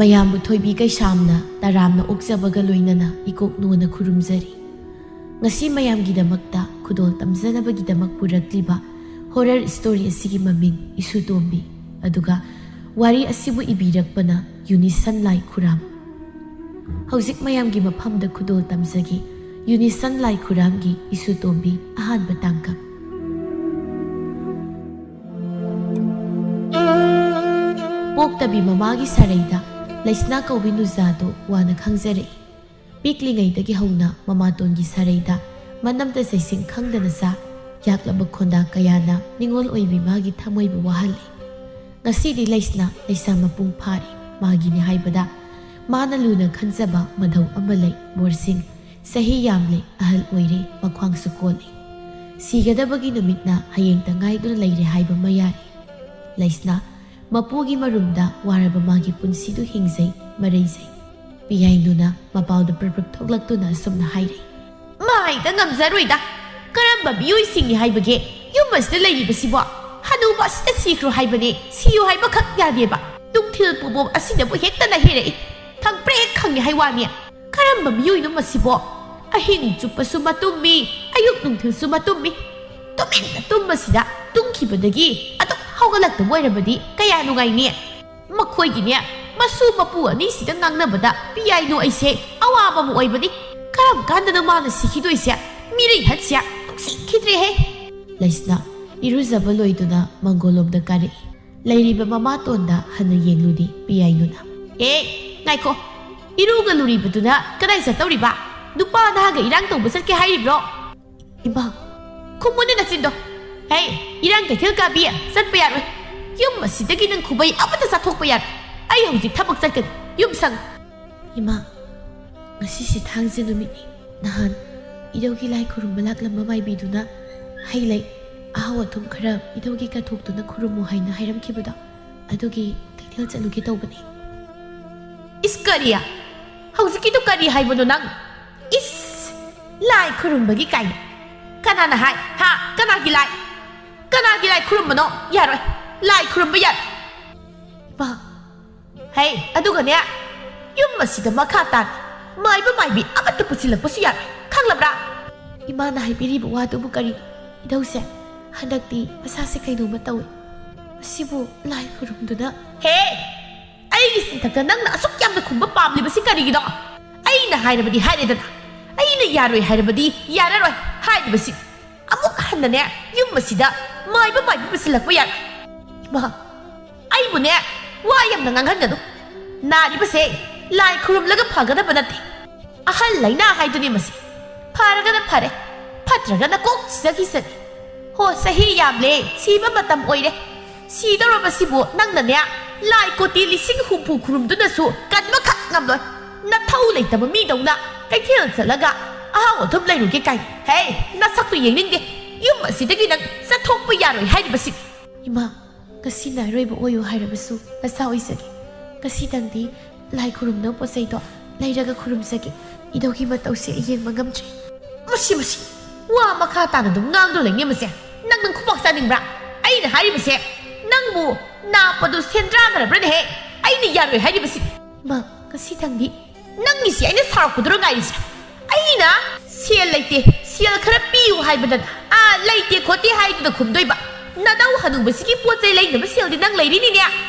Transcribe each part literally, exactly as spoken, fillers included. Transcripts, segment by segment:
ꯃꯌꯥꯝꯕꯨ ꯊꯣꯏꯕꯤ ꯀꯩꯁꯥꯝꯅ ꯇꯔꯥꯝꯅ ꯑꯣꯛꯆꯕꯒ ꯂꯣꯏꯅꯅ ꯏꯀꯣꯛ ꯅꯣꯟꯅ ꯈꯨꯔꯨꯝꯖꯔꯤ꯫ ꯉꯁꯤ ꯃꯌꯥꯝꯒꯤꯗꯃꯛꯇ ꯈꯨꯗꯣꯜ ꯇꯝꯖꯅꯕꯒꯤꯗꯃꯛ ꯄꯨꯔꯛꯂꯤꯕ ꯍꯣꯔꯔ ꯁ꯭ꯇꯣꯔꯤ ꯑꯁꯤꯒꯤ ꯃꯃꯤꯡ ꯏꯁꯨ ꯇꯣꯝꯕꯤ, ꯑꯗꯨꯒ ꯋꯥꯔꯤ ꯑꯁꯤꯕꯨ ꯏꯕꯤꯔꯛꯄꯅ ꯌꯨꯅꯤꯁꯟ ꯂꯥꯏ ꯈꯨꯔꯥꯝ꯫ ꯍꯧꯖꯤꯛ ꯃꯌꯥꯝꯒꯤ ꯃꯐꯝꯗ ꯈꯨꯗꯣꯜ ꯇꯝꯖꯒꯦ꯫ ꯌꯨꯅꯤꯁꯟ ꯂꯥꯏ ꯈꯨꯔꯥꯝꯒꯤ ꯏꯁꯨ ꯇꯣꯝꯕꯤ, ꯑꯍꯥꯟꯕ ꯇꯥꯡꯀꯛ꯫ ꯄꯣꯛꯇꯕꯤ ꯃꯃꯥꯒꯤ ꯁꯥꯔꯩꯗ ꯂꯩꯁꯅꯥ ꯀꯧꯕꯤ ꯅꯨꯖꯥꯗꯨ ꯋꯥꯅ ꯈꯪꯖꯔꯛꯏ꯫ ꯄꯤꯛꯂꯤꯉꯩꯗꯒꯤ ꯍꯧꯅ ꯃꯃꯥꯇꯣꯟꯒꯤ ꯁꯥꯔꯩꯗ ꯃꯅꯝꯗ ꯆꯩꯁꯤꯡ ꯈꯪꯗꯅ ꯆꯥ, ꯌꯥꯛꯂꯕ ꯈꯣꯟꯗꯥ ꯀꯌꯥꯅ ꯅꯤꯡꯉꯣꯜ ꯑꯣꯏꯕꯤ ꯃꯥꯒꯤ ꯊꯃꯣꯏꯕꯨ ꯋꯥꯍꯜꯂꯤ꯫ ꯉꯁꯤꯗꯤ ꯂꯩꯁꯅꯥ ꯂꯩꯁꯥ ꯃꯄꯨꯡ ꯐꯥꯔꯦ꯫ ꯃꯥꯒꯤꯅꯤ ꯍꯥꯏꯕꯗ ꯃꯥꯅ ꯂꯨꯅ ꯈꯟꯖꯕ ꯃꯙꯧ ꯑꯃ ꯂꯩ, ꯕꯣꯔꯁꯤꯡ꯫ ꯆꯍꯤ ꯌꯥꯝꯂꯦ, ꯑꯍꯜ ꯑꯣꯏꯔꯦ, ꯃꯈ꯭ꯋꯥꯡꯁꯨ ꯀꯣꯜꯂꯦ꯫ ꯁꯤꯒꯗꯕꯒꯤ ꯅꯨꯃꯤꯠꯅ ꯍꯌꯦꯡꯇ ꯉꯥꯏꯗꯨꯅ ꯂꯩꯔꯦ ꯍꯥꯏꯕ ꯃꯌꯥꯏ꯫ ꯂꯩꯁꯅꯥ ꯃꯄꯨꯒꯤ ꯃꯔꯨꯝꯗ ꯋꯥꯔꯕ ꯃꯥꯒꯤ ꯄꯨꯟꯁꯤꯗꯨ ꯍꯤꯡꯖꯩ, ꯃꯔꯩꯖꯩ꯫ ꯄꯤꯌꯥꯏꯅꯨꯅ ꯃꯄꯥꯜꯗ ꯄ꯭ꯔꯞ ꯄ꯭ꯔꯞ ꯊꯣꯛꯂꯛꯇꯨꯅ ꯑꯁꯨꯝꯅ ꯍꯥꯏꯔꯤ꯫ ꯃꯥꯏꯗ ꯉꯝꯖꯔꯣꯏꯗ꯫ ꯀꯔꯝꯕ ꯃꯤꯑꯣꯏꯁꯤꯡꯅꯤ ꯍꯥꯏꯕꯒꯦ ꯌꯨꯝ ꯑꯁꯤꯗ ꯂꯩꯔꯤꯕꯁꯤꯕꯣ? ꯍꯅꯨꯕ ꯑꯁꯤꯗ ꯁꯤꯈ꯭ꯔꯣ ꯍꯥꯏꯕꯅꯦ, ꯁꯤꯌꯨ ꯍꯥꯏꯕꯈꯛ ꯌꯥꯗꯦꯕ꯫ ꯅꯨꯡꯊꯤꯜ ꯄꯨꯕꯣꯞ ꯑꯁꯤꯗꯕꯨ ꯍꯦꯛꯇ ꯅꯥꯍꯦꯔꯛꯏ꯫ ꯈꯪꯄ꯭ꯔꯦꯛ ꯈꯪꯉꯤ ꯍꯥꯏ ꯋꯥꯅꯤ꯫ ꯀꯔꯝꯕ ꯃꯤꯑꯣꯏꯅꯣ ꯃꯁꯤꯕꯣ? ꯑꯍꯤꯡ ꯆꯨꯞꯄꯁꯨ ꯃꯇꯨꯝꯃꯤ, ꯑꯌꯨꯛ ꯅꯨꯡꯊꯤꯜꯁꯨ ꯃꯇꯨꯝꯃꯤ꯫ ꯇꯨꯃꯤꯟꯅ ꯇꯨꯝꯕꯁꯤꯗ ꯇꯨꯝꯈꯤꯕꯗꯒꯤ ꯑꯗꯨꯝ ꯍꯧꯒꯠꯂꯛꯇꯕ ꯑꯣꯏꯔꯕꯗꯤ ꯀꯌꯥ ꯅꯨꯡꯉꯥꯏꯅꯤ꯫ ꯃꯈꯣꯏꯒꯤꯅꯦ, ꯃꯁꯨ ꯃꯄꯨ ꯑꯅꯤꯁꯤꯗ ꯉꯥꯡꯅꯕꯗ ꯄꯤꯌꯥꯏꯅꯨ ꯑꯩꯁꯦ ꯑꯋꯥꯕ ꯑꯃ ꯑꯣꯏꯕꯅꯤ꯫ ꯀꯔꯝ ꯀꯥꯟꯗꯅꯣ ꯃꯥꯅ ꯁꯤꯈꯤꯗꯣꯏꯁꯦ? ꯃꯤꯔꯩ ꯍꯠꯁꯦ ꯅꯨꯡꯁꯤꯈꯤꯗ꯭ꯔꯦꯍꯦ꯫ ꯂꯩꯁꯅꯥ ꯏꯔꯨꯖꯕ ꯂꯣꯏꯗꯨꯅ ꯃꯪꯒꯣꯜꯂꯣꯝꯗ ꯀꯥꯔꯛꯏ꯫ ꯂꯩꯔꯤꯕ ꯃꯃꯥꯇꯣꯟꯗ ꯍꯟꯅ ꯌꯦꯡꯂꯨꯗꯦ ꯄꯤꯌꯥꯏꯅꯨꯅ꯫ ꯑꯦ, ꯉꯥꯏꯈꯣ, ꯏꯔꯨꯒ ꯂꯨꯔꯤꯕꯗꯨꯅ ꯀꯗꯥꯏ ꯆꯠꯇꯧꯔꯤꯕ? ꯅꯨꯄꯥ ꯅꯍꯥꯒ ꯏꯔꯥꯡ ꯇꯧꯕ ꯆꯠꯀꯦ ꯍꯥꯏꯔꯤꯕ꯭ꯔꯣ? ꯏꯃꯥ, ꯈꯨꯝꯃꯨꯅꯦ ꯅꯆꯤꯟꯗꯣ꯫ ꯍꯦ, ꯏꯔꯥꯡ ꯀꯩꯊꯦꯜ ꯀꯥꯕꯤ, ꯆꯠꯄ ꯌꯥꯔꯣꯏ꯫ ꯌꯨꯝ ꯑꯁꯤꯗꯒꯤ ꯅꯪ ꯈꯨꯕꯩ ꯑꯃꯠꯇ ꯆꯥꯊꯣꯛꯄ ꯌꯥꯔꯣꯏ꯫ ꯑꯩ ꯍꯧꯖꯤꯛ ꯊꯕꯛ ꯆꯠꯀꯅꯤ꯫ ꯌꯨꯝ ꯁꯪ꯫ ꯏꯃꯥ, ꯉꯁꯤꯁꯤ ꯊꯥꯡꯖ ꯅꯨꯃꯤꯠꯅꯤ꯫ ꯅꯍꯥꯟ ꯏꯙꯧꯒꯤ ꯂꯥꯏ ꯈꯨꯔꯨꯝꯕ ꯂꯥꯛꯂꯝꯕ ꯃꯥꯏꯕꯤꯗꯨꯅ ꯍꯩ ꯂꯩ, ꯑꯍꯥꯎ ꯑꯊꯨꯝ ꯈꯔ ꯏꯙꯧꯒꯤ ꯀꯠꯊꯣꯛꯇꯨꯅ ꯈꯨꯔꯨꯝꯃꯨ ꯍꯥꯏꯅ ꯍꯥꯏꯔꯝꯈꯤꯕꯗꯣ, ꯑꯗꯨꯒꯤ ꯀꯩꯊꯦꯜ ꯆꯠꯂꯨꯒꯦ ꯇꯧꯕꯅꯤ꯫ ꯏꯁ, ꯀꯔꯤ? ꯍꯧꯖꯤꯛꯀꯤꯗꯨ ꯀꯔꯤ ꯍꯥꯏꯕꯅꯣ ꯅꯪ? ꯏꯁ! ꯂꯥꯏ ꯈꯨꯔꯨꯝꯕꯒꯤ ꯀꯥꯏꯅ꯫ ꯀꯅꯥꯅ ꯍꯥꯏ? ꯍꯥ? ꯀꯅꯥꯒꯤ ꯂꯥꯏ? ꯀꯅꯥꯒꯤ ꯂꯥꯏ ꯈꯨꯔꯨꯝꯕꯅꯣ? ꯌꯥꯔꯣꯏ꯫ ꯂꯥꯏ ꯈꯨꯔꯨꯝꯕ ꯌꯥꯔꯣꯏ꯫ ꯏꯃꯥ, ꯍꯦ, ꯑꯗꯨꯒꯅꯦ, ꯌꯨꯝ ꯑꯁꯤꯗ ꯃꯈꯥ ꯇꯥꯅ ꯃꯥꯏꯕ ꯃꯥꯏꯕꯤ ꯑꯃꯠꯇ ꯄꯨꯁꯤꯜꯂꯛꯄꯁꯨ ꯌꯥꯔꯣꯏ, ꯈꯪꯂꯕ꯭ꯔꯥ? ꯏꯃꯥꯅ ꯍꯥꯏꯕꯤꯔꯤꯕ ꯋꯥꯗꯨꯕꯨ ꯀꯔꯤꯅꯣ? ꯏꯙꯧꯁꯦ, ꯍꯟꯗꯛꯇꯤ ꯃꯁꯥꯁꯦ ꯀꯩꯅꯣꯝꯃ ꯇꯧꯏ꯫ ꯃꯁꯤꯕꯨ ꯂꯥꯏ ꯈꯨꯔꯨꯝꯗꯨꯅ꯫ ꯍꯦ, ꯑꯩꯒꯤ ꯁꯤꯟꯊꯛꯇ ꯅꯪꯅ ꯑꯁꯨꯛ ꯌꯥꯝꯅ ꯈꯨꯝꯕ ꯄꯥꯝꯂꯤꯕꯁꯤ ꯀꯔꯤꯒꯤꯅꯣ? ꯑꯩꯅ ꯍꯥꯏꯔꯕꯗꯤ ꯍꯥꯏꯔꯦꯗꯅ, ꯑꯩꯅ ꯌꯥꯔꯣꯏ ꯍꯥꯏꯔꯕꯗꯤ ꯌꯥꯔꯔꯣꯏ ꯍꯥꯏꯔꯤꯕꯁꯤ꯫ ꯑꯃꯨꯛ ꯍꯟꯅꯅꯦ, ꯌꯨꯝ ꯑꯁꯤꯗ ꯃꯥꯏꯕ ꯃꯥꯏꯕꯤ ꯄꯨꯁꯤꯜꯂꯛꯄ ꯌꯥꯔꯣꯏ꯫ ꯏꯃꯥ, ꯑꯩꯕꯨꯅꯦ, ꯋꯥ ꯌꯥꯝꯅ ꯉꯥꯡꯍꯟꯒꯅꯨ꯫ ꯅꯥꯔꯤꯕꯁꯦ ꯂꯥꯏ ꯈꯨꯔꯨꯝꯂꯒ ꯐꯒꯗꯕ ꯅꯠꯇꯦ꯫ ꯑꯍꯜ ꯂꯩꯅꯥ ꯍꯥꯏꯗꯨꯅꯤ ꯃꯁꯤ꯫ ꯐꯔꯒꯅ ꯐꯔꯦ, ꯐꯠꯇ꯭ꯔꯒꯅ ꯀꯣꯛ ꯁꯤꯖꯈꯤꯁꯅꯤ꯫ ꯍꯣ, ꯆꯍꯤ ꯌꯥꯝꯂꯦ, ꯁꯤꯕ ꯃꯇꯝ ꯑꯣꯏꯔꯦ꯫ ꯁꯤꯗꯧꯔꯕꯁꯤꯕꯨ ꯅꯪꯅꯅꯦ, ꯂꯥꯏ ꯀꯣꯇꯤ ꯂꯤꯁꯤꯡ ꯍꯨꯝꯐꯨ ꯈꯨꯔꯨꯝꯗꯨꯅꯁꯨ ꯀꯟꯕꯈꯛ ꯉꯝꯂꯣꯏ꯫ ꯅꯊꯧ ꯂꯩꯇꯕ ꯃꯤꯗꯧꯅ ꯀꯩꯊꯦꯜ ꯆꯠꯂꯒ ꯑꯍꯥꯎ ꯑꯊꯨꯝ ꯂꯩꯔꯨꯒꯦ ꯀꯥꯏꯅ꯫ ꯍꯦ, ꯅꯁꯛꯇꯨ ꯌꯦꯡꯅꯤꯡꯗꯦ꯫ ꯌꯨꯝ ꯑꯁꯤꯗꯒꯤ ꯅꯪ ꯆꯠꯊꯣꯛꯄ ꯌꯥꯔꯣꯏ ꯍꯥꯏꯔꯤꯕꯁꯤ꯫ ꯏꯃꯥ, ꯉꯁꯤꯅ ꯑꯔꯣꯏꯕ ꯑꯣꯏꯌꯨ ꯍꯥꯏꯔꯕꯁꯨ ꯅꯆꯥ ꯑꯣꯏꯖꯒꯦ꯫ ꯉꯁꯤꯗꯪꯗꯤ ꯂꯥꯏ ꯈꯨꯔꯨꯝꯅꯕ ꯄꯣꯠ ꯆꯩꯗꯣ ꯂꯩꯔꯒ ꯈꯨꯔꯨꯝꯖꯒꯦ꯫ ꯏꯙꯧꯒꯤ ꯃꯇꯧꯁꯦ ꯑꯩ ꯌꯦꯡꯕ ꯉꯝꯗ꯭ꯔꯦ꯫ ꯃꯁꯤ, ꯃꯁꯤ, ꯋꯥ ꯃꯈꯥ ꯇꯥꯅ ꯑꯗꯨꯝ ꯉꯥꯡꯗꯨꯅ ꯂꯩꯅꯦ ꯃꯁꯦ꯫ ꯅꯪ, ꯅꯪ ꯈꯨꯕꯥꯛ ꯆꯥꯅꯤꯡꯕ꯭ꯔꯥ? ꯑꯩꯅ ꯍꯥꯏꯔꯤꯕꯁꯦ, ꯅꯪꯕꯨ ꯅꯥꯞꯄꯗꯨ ꯁꯦꯟꯗ꯭ꯔꯥꯟꯅꯔꯕ꯭ꯔꯅꯦꯍꯦ? ꯑꯩꯅ ꯌꯥꯔꯣꯏ ꯍꯥꯏꯔꯤꯕꯁꯤ꯫ ꯃꯥ, ꯉꯁꯤꯗꯪꯗꯤ꯫ ꯅꯪꯒꯤꯁꯤ ꯑꯩꯅ ꯁꯥꯎꯔꯛꯄꯗꯨꯔ ꯉꯥꯏꯔꯤꯁꯦ? ꯑꯩꯅ ꯁꯦꯜ ꯂꯩꯇꯦ, ꯁꯦꯜ ꯈꯔ ꯄꯤꯌꯨ ꯍꯥꯏꯕꯗ, ꯑꯥ, ꯂꯩꯇꯦ ꯈꯣꯠꯇꯦ ꯍꯥꯏꯗꯨꯅ ꯈꯨꯝꯗꯣꯏꯕ꯫ ꯅꯗꯧ ꯍꯅꯨꯕꯁꯤꯒꯤ ꯄꯣꯠ ꯆꯩ ꯂꯩꯅꯕ ꯁꯦꯜꯗꯤ ꯅꯪ ꯂꯩꯔꯤꯅꯤꯅꯦ꯫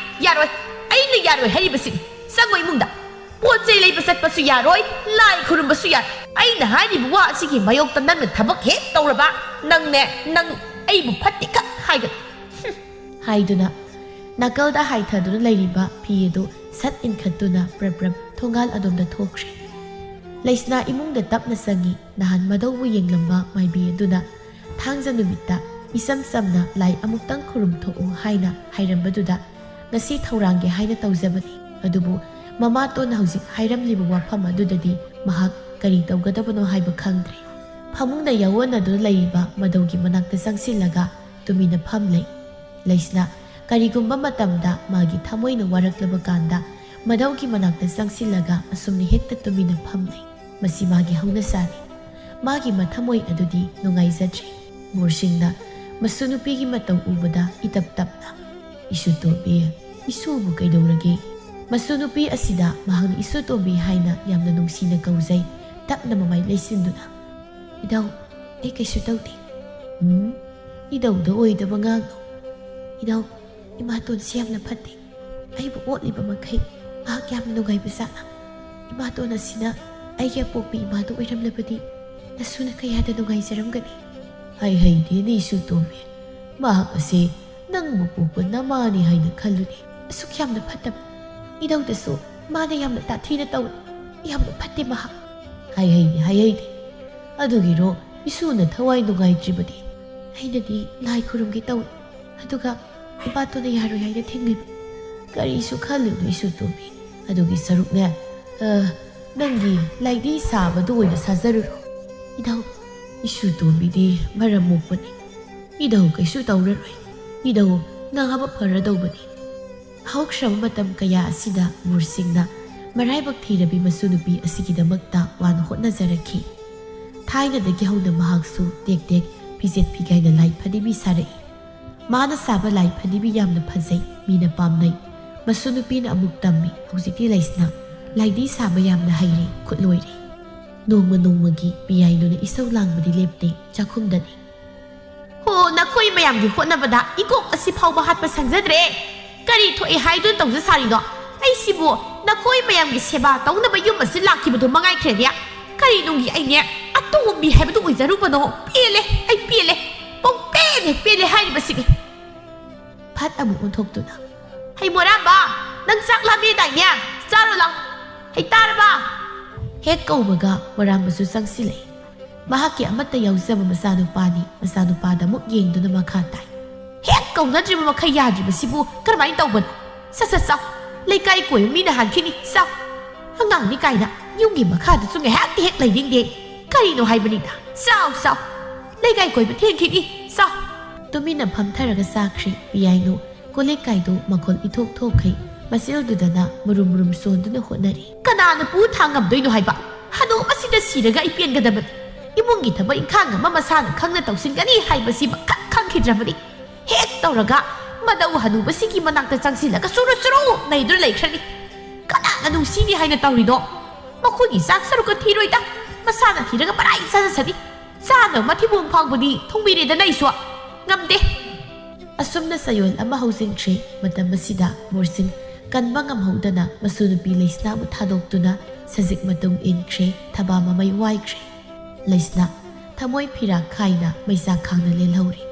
ꯌꯥꯔꯣꯏ, ꯑꯩꯅ ꯌꯥꯔꯣꯏ ꯍꯥꯏꯔꯤꯕꯁꯤꯅꯤ꯫ ꯆꯪꯉꯣ ꯏꯃꯨꯡꯗ꯫ ꯄꯣꯠ ꯆꯩ ꯂꯩꯕ ꯆꯠꯄꯁꯨ ꯌꯥꯔꯣꯏ, ꯂꯥꯏ ꯈꯨꯔꯨꯝꯕꯁꯨ ꯌꯥꯔꯣꯏ꯫ ꯑꯩꯅ ꯍꯥꯏꯔꯤꯕ ꯋꯥ ꯑꯁꯤꯒꯤ ꯃꯥꯌꯣꯛꯇ ꯅꯪꯅ ꯊꯕꯛ ꯍꯦꯛ ꯇꯧꯔꯕ, ꯅꯪꯅꯦ, ꯅꯪ ꯑꯩꯕꯨ ꯐꯠꯇꯦ ꯈꯛ ꯍꯥꯏꯒꯅꯨ꯫ ꯍꯨꯝ, ꯍꯥꯏꯗꯨꯅ ꯅꯥꯀꯜꯗ ꯍꯥꯏꯊꯗꯨꯅ ꯂꯩꯔꯤꯕ ꯐꯤ ꯑꯗꯨ ꯁꯠ ꯏꯟꯈꯠꯇꯨꯅ ꯄ꯭ꯔꯞ ꯄ꯭ꯔꯞ ꯊꯣꯡꯒꯥꯜ ꯑꯗꯣꯝꯗ ꯊꯣꯛꯈ꯭ꯔꯦ꯫ ꯂꯩꯁꯅꯥ ꯏꯃꯨꯡꯗ ꯇꯞꯅ ꯆꯪꯉꯤ꯫ ꯅꯍꯥꯟ ꯃꯙꯧꯕꯨ ꯌꯦꯡꯂꯝꯕ ꯃꯥꯏꯕꯤ ꯑꯗꯨꯅ ꯊꯥꯡꯖ ꯅꯨꯃꯤꯠꯇ ꯏꯆꯝ ꯆꯝꯅ ꯂꯥꯏ ꯑꯃꯨꯛꯇꯪ ꯈꯨꯔꯨꯝꯊꯣꯛꯎ ꯍꯥꯏꯅ ꯍꯥꯏꯔꯝꯕꯗꯨꯗ ꯉꯁꯤ ꯊꯧꯔꯥꯡꯒꯦ ꯍꯥꯏꯅ ꯇꯧꯖꯕꯅꯤ꯫ ꯑꯗꯨꯕꯨ ꯃꯃꯥꯇꯣꯟꯅ ꯍꯧꯖꯤꯛ ꯍꯥꯏꯔꯝꯂꯤꯕ ꯋꯥꯐꯝ ꯑꯗꯨꯗꯗꯤ ꯃꯍꯥꯛ ꯀꯔꯤ ꯇꯧꯒꯗꯕꯅꯣ ꯍꯥꯏꯕ ꯈꯪꯗ꯭ꯔꯦ꯫ ꯐꯃꯨꯡꯗ ꯌꯥꯑꯣꯟꯅꯗꯨꯅ ꯂꯩꯔꯤꯕ ꯃꯙꯧꯒꯤ ꯃꯅꯥꯛꯇ ꯆꯪꯁꯤꯜꯂꯒ ꯇꯨꯃꯤꯟꯅ ꯐꯝꯂꯩ꯫ ꯂꯩꯁꯅꯥ ꯀꯔꯤꯒꯨꯝꯕ ꯃꯇꯝꯗ ꯃꯥꯒꯤ ꯊꯃꯣꯏꯅ ꯋꯥꯔꯛꯂꯕ ꯀꯥꯟꯗ ꯃꯙꯧꯒꯤ ꯃꯅꯥꯛꯇ ꯆꯪꯁꯤꯜꯂꯒ ꯑꯁꯨꯝꯅ ꯍꯦꯛꯇ ꯇꯨꯃꯤꯟꯅ ꯐꯝꯂꯩ꯫ ꯃꯁꯤ ꯃꯥꯒꯤ ꯍꯧꯅꯁꯥꯅꯤ꯫ ꯃꯥꯒꯤ ꯃꯊꯃꯣꯏ ꯑꯗꯨꯗꯤ ꯅꯨꯡꯉꯥꯏꯖꯗ꯭ꯔꯦ꯫ ꯃꯣꯔꯁꯤꯡꯅ ꯃꯁꯨ ꯅꯨꯄꯤꯒꯤ ꯃꯇꯧ ꯎꯕꯗ ꯏꯇꯞ ꯇꯞꯅ, "ꯏꯁꯨ ꯇꯣꯝꯕꯤ, ꯏꯁꯨꯕꯨ ꯀꯩꯗꯧꯔꯒꯦ?" ꯃꯁꯨ ꯅꯨꯄꯤ ꯑꯁꯤꯗ ꯃꯍꯥꯛꯅ ꯏꯁꯨ ꯇꯣꯝꯕꯤ ꯍꯥꯏꯅ ꯌꯥꯝꯅ ꯅꯨꯡꯁꯤꯅ ꯀꯧꯖꯩ꯫ ꯇꯞꯅ ꯃꯃꯥꯏ ꯂꯩꯁꯤꯟꯗꯨꯅ, "ꯏꯙꯧ, ꯑꯩ ꯀꯩꯁꯨ ꯇꯧꯗꯦ꯫" "ꯎꯝ, ꯏꯙꯧꯗ ꯑꯣꯏꯗꯕ ꯉꯥꯡꯅꯨ꯫ ꯏꯙꯧ, ꯏꯃꯥꯇꯣꯟꯁꯤ ꯌꯥꯝꯅ ꯐꯠꯇꯦ꯫ ꯑꯩꯕꯨ ꯑꯣꯠꯂꯤꯕ ꯃꯈꯩ ꯃꯍꯥꯛ ꯌꯥꯝꯅ ꯅꯨꯡꯉꯥꯏꯕ ꯖꯥꯠꯅ꯫ ꯏꯃꯥꯇꯣꯟ ꯑꯁꯤꯅ ꯑꯩꯒꯤ ꯑꯄꯣꯛꯄꯤ ꯏꯃꯥꯗꯣ ꯑꯣꯏꯔꯝꯂꯕꯗꯤ ꯅꯁꯨꯅ ꯀꯌꯥꯗ ꯅꯨꯡꯉꯥꯏꯖꯔꯝꯒꯅꯤ꯫" "ꯍꯥꯏ ꯍꯩꯗꯦꯅꯦ ꯏꯁꯨ ꯇꯣꯝꯕꯤ꯫ ꯃꯍꯥꯛ ꯑꯁꯤ ꯅꯪꯕꯨ ꯄꯣꯛꯄ ꯅꯃꯥꯅꯤ ꯍꯥꯏꯅ ꯈꯜꯂꯨꯅꯦ꯫ ꯑꯁꯨꯛ ꯌꯥꯝꯅ ꯐꯠꯇꯕ, ꯏꯙꯧꯗꯁꯨ ꯃꯥꯅ ꯌꯥꯝꯅ ꯇꯥꯊꯤꯅ ꯇꯧꯏ꯫ ꯌꯥꯝꯅ ꯐꯠꯇꯦ ꯃꯍꯥꯛ꯫" "ꯍꯥꯏ ꯍꯩꯗꯦ, ꯍꯥꯏ ꯍꯩꯗꯦ꯫ ꯑꯗꯨꯒꯤꯔꯣ ꯏꯁꯨꯅ ꯊꯋꯥꯏ ꯅꯨꯡꯉꯥꯏꯇ꯭ꯔꯤꯕꯗꯤ? ꯑꯩꯅꯗꯤ ꯂꯥꯏ ꯈꯨꯔꯨꯝꯒꯦ ꯇꯧꯏ꯫ ꯑꯗꯨꯒ ꯏꯄꯥꯇꯣꯟꯅ ꯌꯥꯔꯣꯏ ꯍꯥꯏꯅ ꯊꯤꯡꯂꯤꯕ꯫" "ꯀꯔꯤꯁꯨ ꯈꯜꯂꯨꯅꯨ ꯏꯁꯨ ꯇꯣꯝꯕꯤ꯫ ꯑꯗꯨꯒꯤ ꯁꯔꯨꯛꯅꯦ, ꯑ, ꯅꯪꯒꯤ ꯂꯥꯏꯙꯤ ꯁꯥꯕꯗꯨ ꯑꯣꯏꯅ ꯁꯥꯖꯔꯨꯔꯣ꯫" "ꯏꯙꯧ, ꯏꯁꯨ ꯇꯣꯝꯕꯤꯗꯤ ꯃꯔꯝ ꯃꯣꯛꯄꯅꯤ꯫ ꯏꯙꯧ ꯀꯩꯁꯨ ꯇꯧꯔꯔꯣꯏ꯫ ꯏꯙꯧ ꯅꯥꯕ ꯐꯔꯗꯧꯕꯅꯤ꯫" ꯍꯧꯈ꯭ꯔꯕ ꯃꯇꯝ ꯀꯌꯥ ꯑꯁꯤꯗ ꯃꯨꯔꯁꯤꯡꯅ ꯃꯔꯥꯏꯕꯛ ꯊꯤꯔꯕꯤ ꯃꯁꯨ ꯅꯨꯄꯤ ꯑꯁꯤꯒꯤꯗꯃꯛꯇ ꯋꯥꯅ ꯍꯣꯠꯅꯖꯔꯛꯈꯤ꯫ ꯊꯥꯏꯅꯗꯒꯤ ꯍꯧꯅ ꯃꯍꯥꯛꯁꯨ ꯇꯦꯛ ꯇꯦꯛ ꯐꯤꯖꯦꯠ ꯐꯤꯒꯥꯏꯅ ꯂꯥꯏ ꯐꯗꯤꯕꯤ ꯁꯥꯔꯛꯏ꯫ ꯃꯥꯅ ꯁꯥꯕ ꯂꯥꯏ ꯐꯗꯤꯕꯤ ꯌꯥꯝꯅ ꯐꯖꯩ, ꯃꯤꯅ ꯄꯥꯝꯅꯩ꯫ ꯃꯁꯨ ꯅꯨꯄꯤꯅ ꯑꯃꯨꯛ ꯇꯝꯃꯤ꯫ ꯍꯧꯖꯤꯛꯇꯤ ꯂꯩꯁꯅꯥ ꯂꯥꯏꯙꯤ ꯁꯥꯕ ꯌꯥꯝꯅ ꯍꯩꯔꯦ, ꯈꯨꯠ ꯂꯣꯏꯔꯦ꯫ ꯅꯣꯡꯃ ꯅꯣꯡꯃꯒꯤ ꯄꯤꯌꯥꯏꯅꯨꯅ ꯏꯁꯧ ꯂꯥꯡꯕꯗꯤ ꯂꯦꯞꯇꯦ, ꯆꯥꯛꯈꯨꯝꯗꯅꯤ꯫ "ꯍꯣ, ꯅꯈꯣꯏ ꯃꯌꯥꯝꯒꯤ ꯍꯣꯠꯅꯕꯗ ꯏꯀꯣꯛ ꯑꯁꯤ ꯐꯥꯎꯕ ꯍꯥꯠꯄ ꯁꯪꯖꯗ꯭ꯔꯦ꯫ ꯀꯔꯤ ꯊꯣꯛꯑꯦ ꯍꯥꯏꯗꯨꯅ ꯇꯧꯖ ꯁꯥꯔꯤꯅꯣ? ꯑꯩꯁꯤꯕꯨ ꯅꯈꯣꯏ ꯃꯌꯥꯝꯒꯤ ꯁꯦꯕꯥ ꯇꯧꯅꯕ ꯌꯨꯝ ꯑꯁꯤ ꯂꯥꯛꯈꯤꯕꯗꯨ ꯃꯉꯥꯏꯈ꯭ꯔꯦꯅꯦ꯫ ꯀꯔꯤꯅꯨꯡꯒꯤ ꯑꯩꯅꯦ ꯑꯇꯣꯝꯕꯤ ꯍꯥꯏꯕꯗꯨ ꯑꯣꯏꯖꯔꯨꯕꯅꯣ? ꯄꯦꯜꯂꯦ, ꯑꯩ ꯄꯦꯜꯂꯦ꯫ ꯄꯨꯡ ꯄꯦꯜꯂꯦ, ꯄꯦꯜꯂꯦ ꯍꯥꯏꯔꯤꯕꯁꯤꯅꯤ꯫" ꯐꯠ ꯑꯃꯨꯛ ꯑꯣꯟꯊꯣꯛꯇꯨꯅ, "ꯍꯩ ꯃꯣꯔꯥꯝꯕ, ꯅꯪ ꯆꯥꯛ ꯂꯥꯝꯃꯦꯗꯥꯏꯅꯦ? ꯆꯥꯔꯣ ꯂꯥꯎ꯫ ꯍꯩ ꯇꯥꯔꯕ?" ꯍꯦꯛ ꯀꯧꯕꯒ ꯃꯣꯔꯥꯝꯕꯁꯨ ꯆꯪꯁꯤꯜꯂꯛꯏ꯫ ꯃꯍꯥꯛꯀꯤ ꯑꯃꯠꯇ ꯌꯥꯎꯖꯕ ꯃꯆꯥꯅꯨꯄꯥꯅꯤ꯫ ꯃꯆꯥꯅꯨꯄꯥꯗ ꯑꯃꯨꯛ ꯌꯦꯡꯗꯨꯅ ꯃꯈꯥ ꯇꯥꯏ꯫ "ꯍꯦꯛ ꯀꯧꯅꯗ꯭ꯔꯤꯕ ꯃꯈꯩ ꯌꯥꯗ꯭ꯔꯤꯕꯁꯤꯕꯨ ꯀꯔꯝꯍꯥꯏꯅ ꯇꯧꯕꯅꯣ? ꯁꯠ ꯁꯠ ꯆꯥꯎ꯫ ꯂꯩꯀꯥꯏ ꯀꯣꯏꯕ ꯃꯤꯅ ꯍꯥꯟꯈꯤꯅꯤ꯫ ꯆꯥꯎ꯫ ꯑꯉꯥꯡꯅꯤ ꯀꯥꯏꯅ ꯌꯨꯝꯒꯤ ꯃꯈꯥꯗꯁꯨ ꯉꯥꯏꯍꯥꯛꯇꯤ ꯍꯦꯛ ꯂꯩꯅꯤꯡꯗꯦ꯫ ꯀꯔꯤꯅꯣ ꯍꯥꯏꯕꯅꯤꯗ? ꯆꯥꯎ, ꯆꯥꯎ꯫ ꯂꯩꯀꯥꯏ ꯀꯣꯏꯕ ꯊꯦꯡꯈꯤꯅꯤ꯫ ꯆꯥꯎ꯫" ꯇꯨꯃꯤꯟꯅ ꯐꯝꯊꯔꯒ ꯆꯥꯈ꯭ꯔꯦ ꯄꯤꯌꯥꯏꯅꯨ꯫ ꯀꯣꯂꯤꯛ ꯀꯥꯏꯗꯨ ꯃꯈꯣꯜ ꯏꯊꯣꯛ ꯊꯣꯛꯈꯩ ꯃꯆꯤꯜꯗꯨꯗꯅ ꯃꯨꯔꯨꯝ ꯃꯨꯔꯨꯝ ꯁꯣꯟꯗꯨꯅ ꯍꯣꯠꯅꯔꯤ꯫ "ꯀꯅꯥꯅ ꯄꯨ ꯊꯥꯡ ꯉꯝꯗꯣꯏꯅꯣ ꯍꯥꯏꯕ? ꯍꯅꯨꯕꯁꯤꯗ ꯁꯤꯔꯒ ꯑꯩ ꯄꯦꯟꯒꯗꯕꯅꯤ꯫ ꯏꯃꯨꯡꯒꯤ ꯊꯕꯛ ꯏꯪꯈꯥꯡ ꯑꯃ ꯃꯁꯥꯅ ꯈꯪꯅ ꯇꯧꯁꯤꯟꯒꯅꯤ ꯍꯥꯏꯕꯁꯤꯃ ꯈꯛ ꯈꯪꯈꯤꯗ꯭ꯔꯕꯅꯤ꯫ ꯍꯦꯛ ꯇꯧꯔꯒ ꯃꯗꯧ ꯍꯅꯨꯕꯁꯤꯒꯤ ꯃꯅꯥꯛꯇ ꯆꯪꯁꯤꯜꯂꯒ ꯆꯨꯔꯨ ꯆꯨꯔꯨ ꯅꯩꯗꯨꯅ ꯂꯩꯈ꯭ꯔꯅꯤ꯫ ꯀꯅꯥꯅ ꯅꯨꯡꯁꯤꯅꯤ ꯍꯥꯏꯅ ꯇꯧꯔꯤꯅꯣ? ꯃꯈꯣꯏꯒꯤ ꯆꯥꯛ ꯁꯔꯨꯛꯀ ꯊꯤꯔꯣꯏꯗ꯫ ꯃꯁꯥꯅ ꯊꯤꯔꯒ ꯃꯔꯥꯏ ꯆꯥꯖꯁꯅꯤ꯫ ꯆꯥꯅꯕ ꯃꯊꯤꯕꯣꯡ ꯐꯥꯎꯕꯗꯤ ꯊꯣꯡꯕꯤꯔꯦꯗꯅ ꯑꯩꯁꯨ꯫ ꯉꯝꯗꯦ꯫ ꯑꯁꯨꯝꯅ ꯆꯌꯣꯜ ꯑꯃ ꯍꯧꯖꯤꯟꯈ꯭ꯔꯦ꯫ ꯃꯇꯝ ꯑꯁꯤꯗ ꯃꯣꯔꯁꯤꯡ ꯀꯟꯕ ꯉꯝꯍꯧꯗꯅ ꯃꯁꯨ ꯅꯨꯄꯤ ꯂꯩꯁꯅꯥꯕꯨ ꯊꯥꯗꯣꯛꯇꯨꯅ ꯁꯖꯤꯛ ꯃꯇꯨꯡ ꯏꯟꯈ꯭ꯔꯦ꯫ ꯊꯕꯥ ꯃꯃꯩ ꯋꯥꯏꯈ꯭ꯔꯦ꯫ ꯂꯩꯁꯅꯥ ꯊꯃꯣꯏ ꯐꯤꯔꯥꯛ ꯈꯥꯏꯅ ꯃꯩꯆꯥꯛ ꯈꯥꯡꯅ ꯂꯦꯜꯍꯧꯔꯦ꯫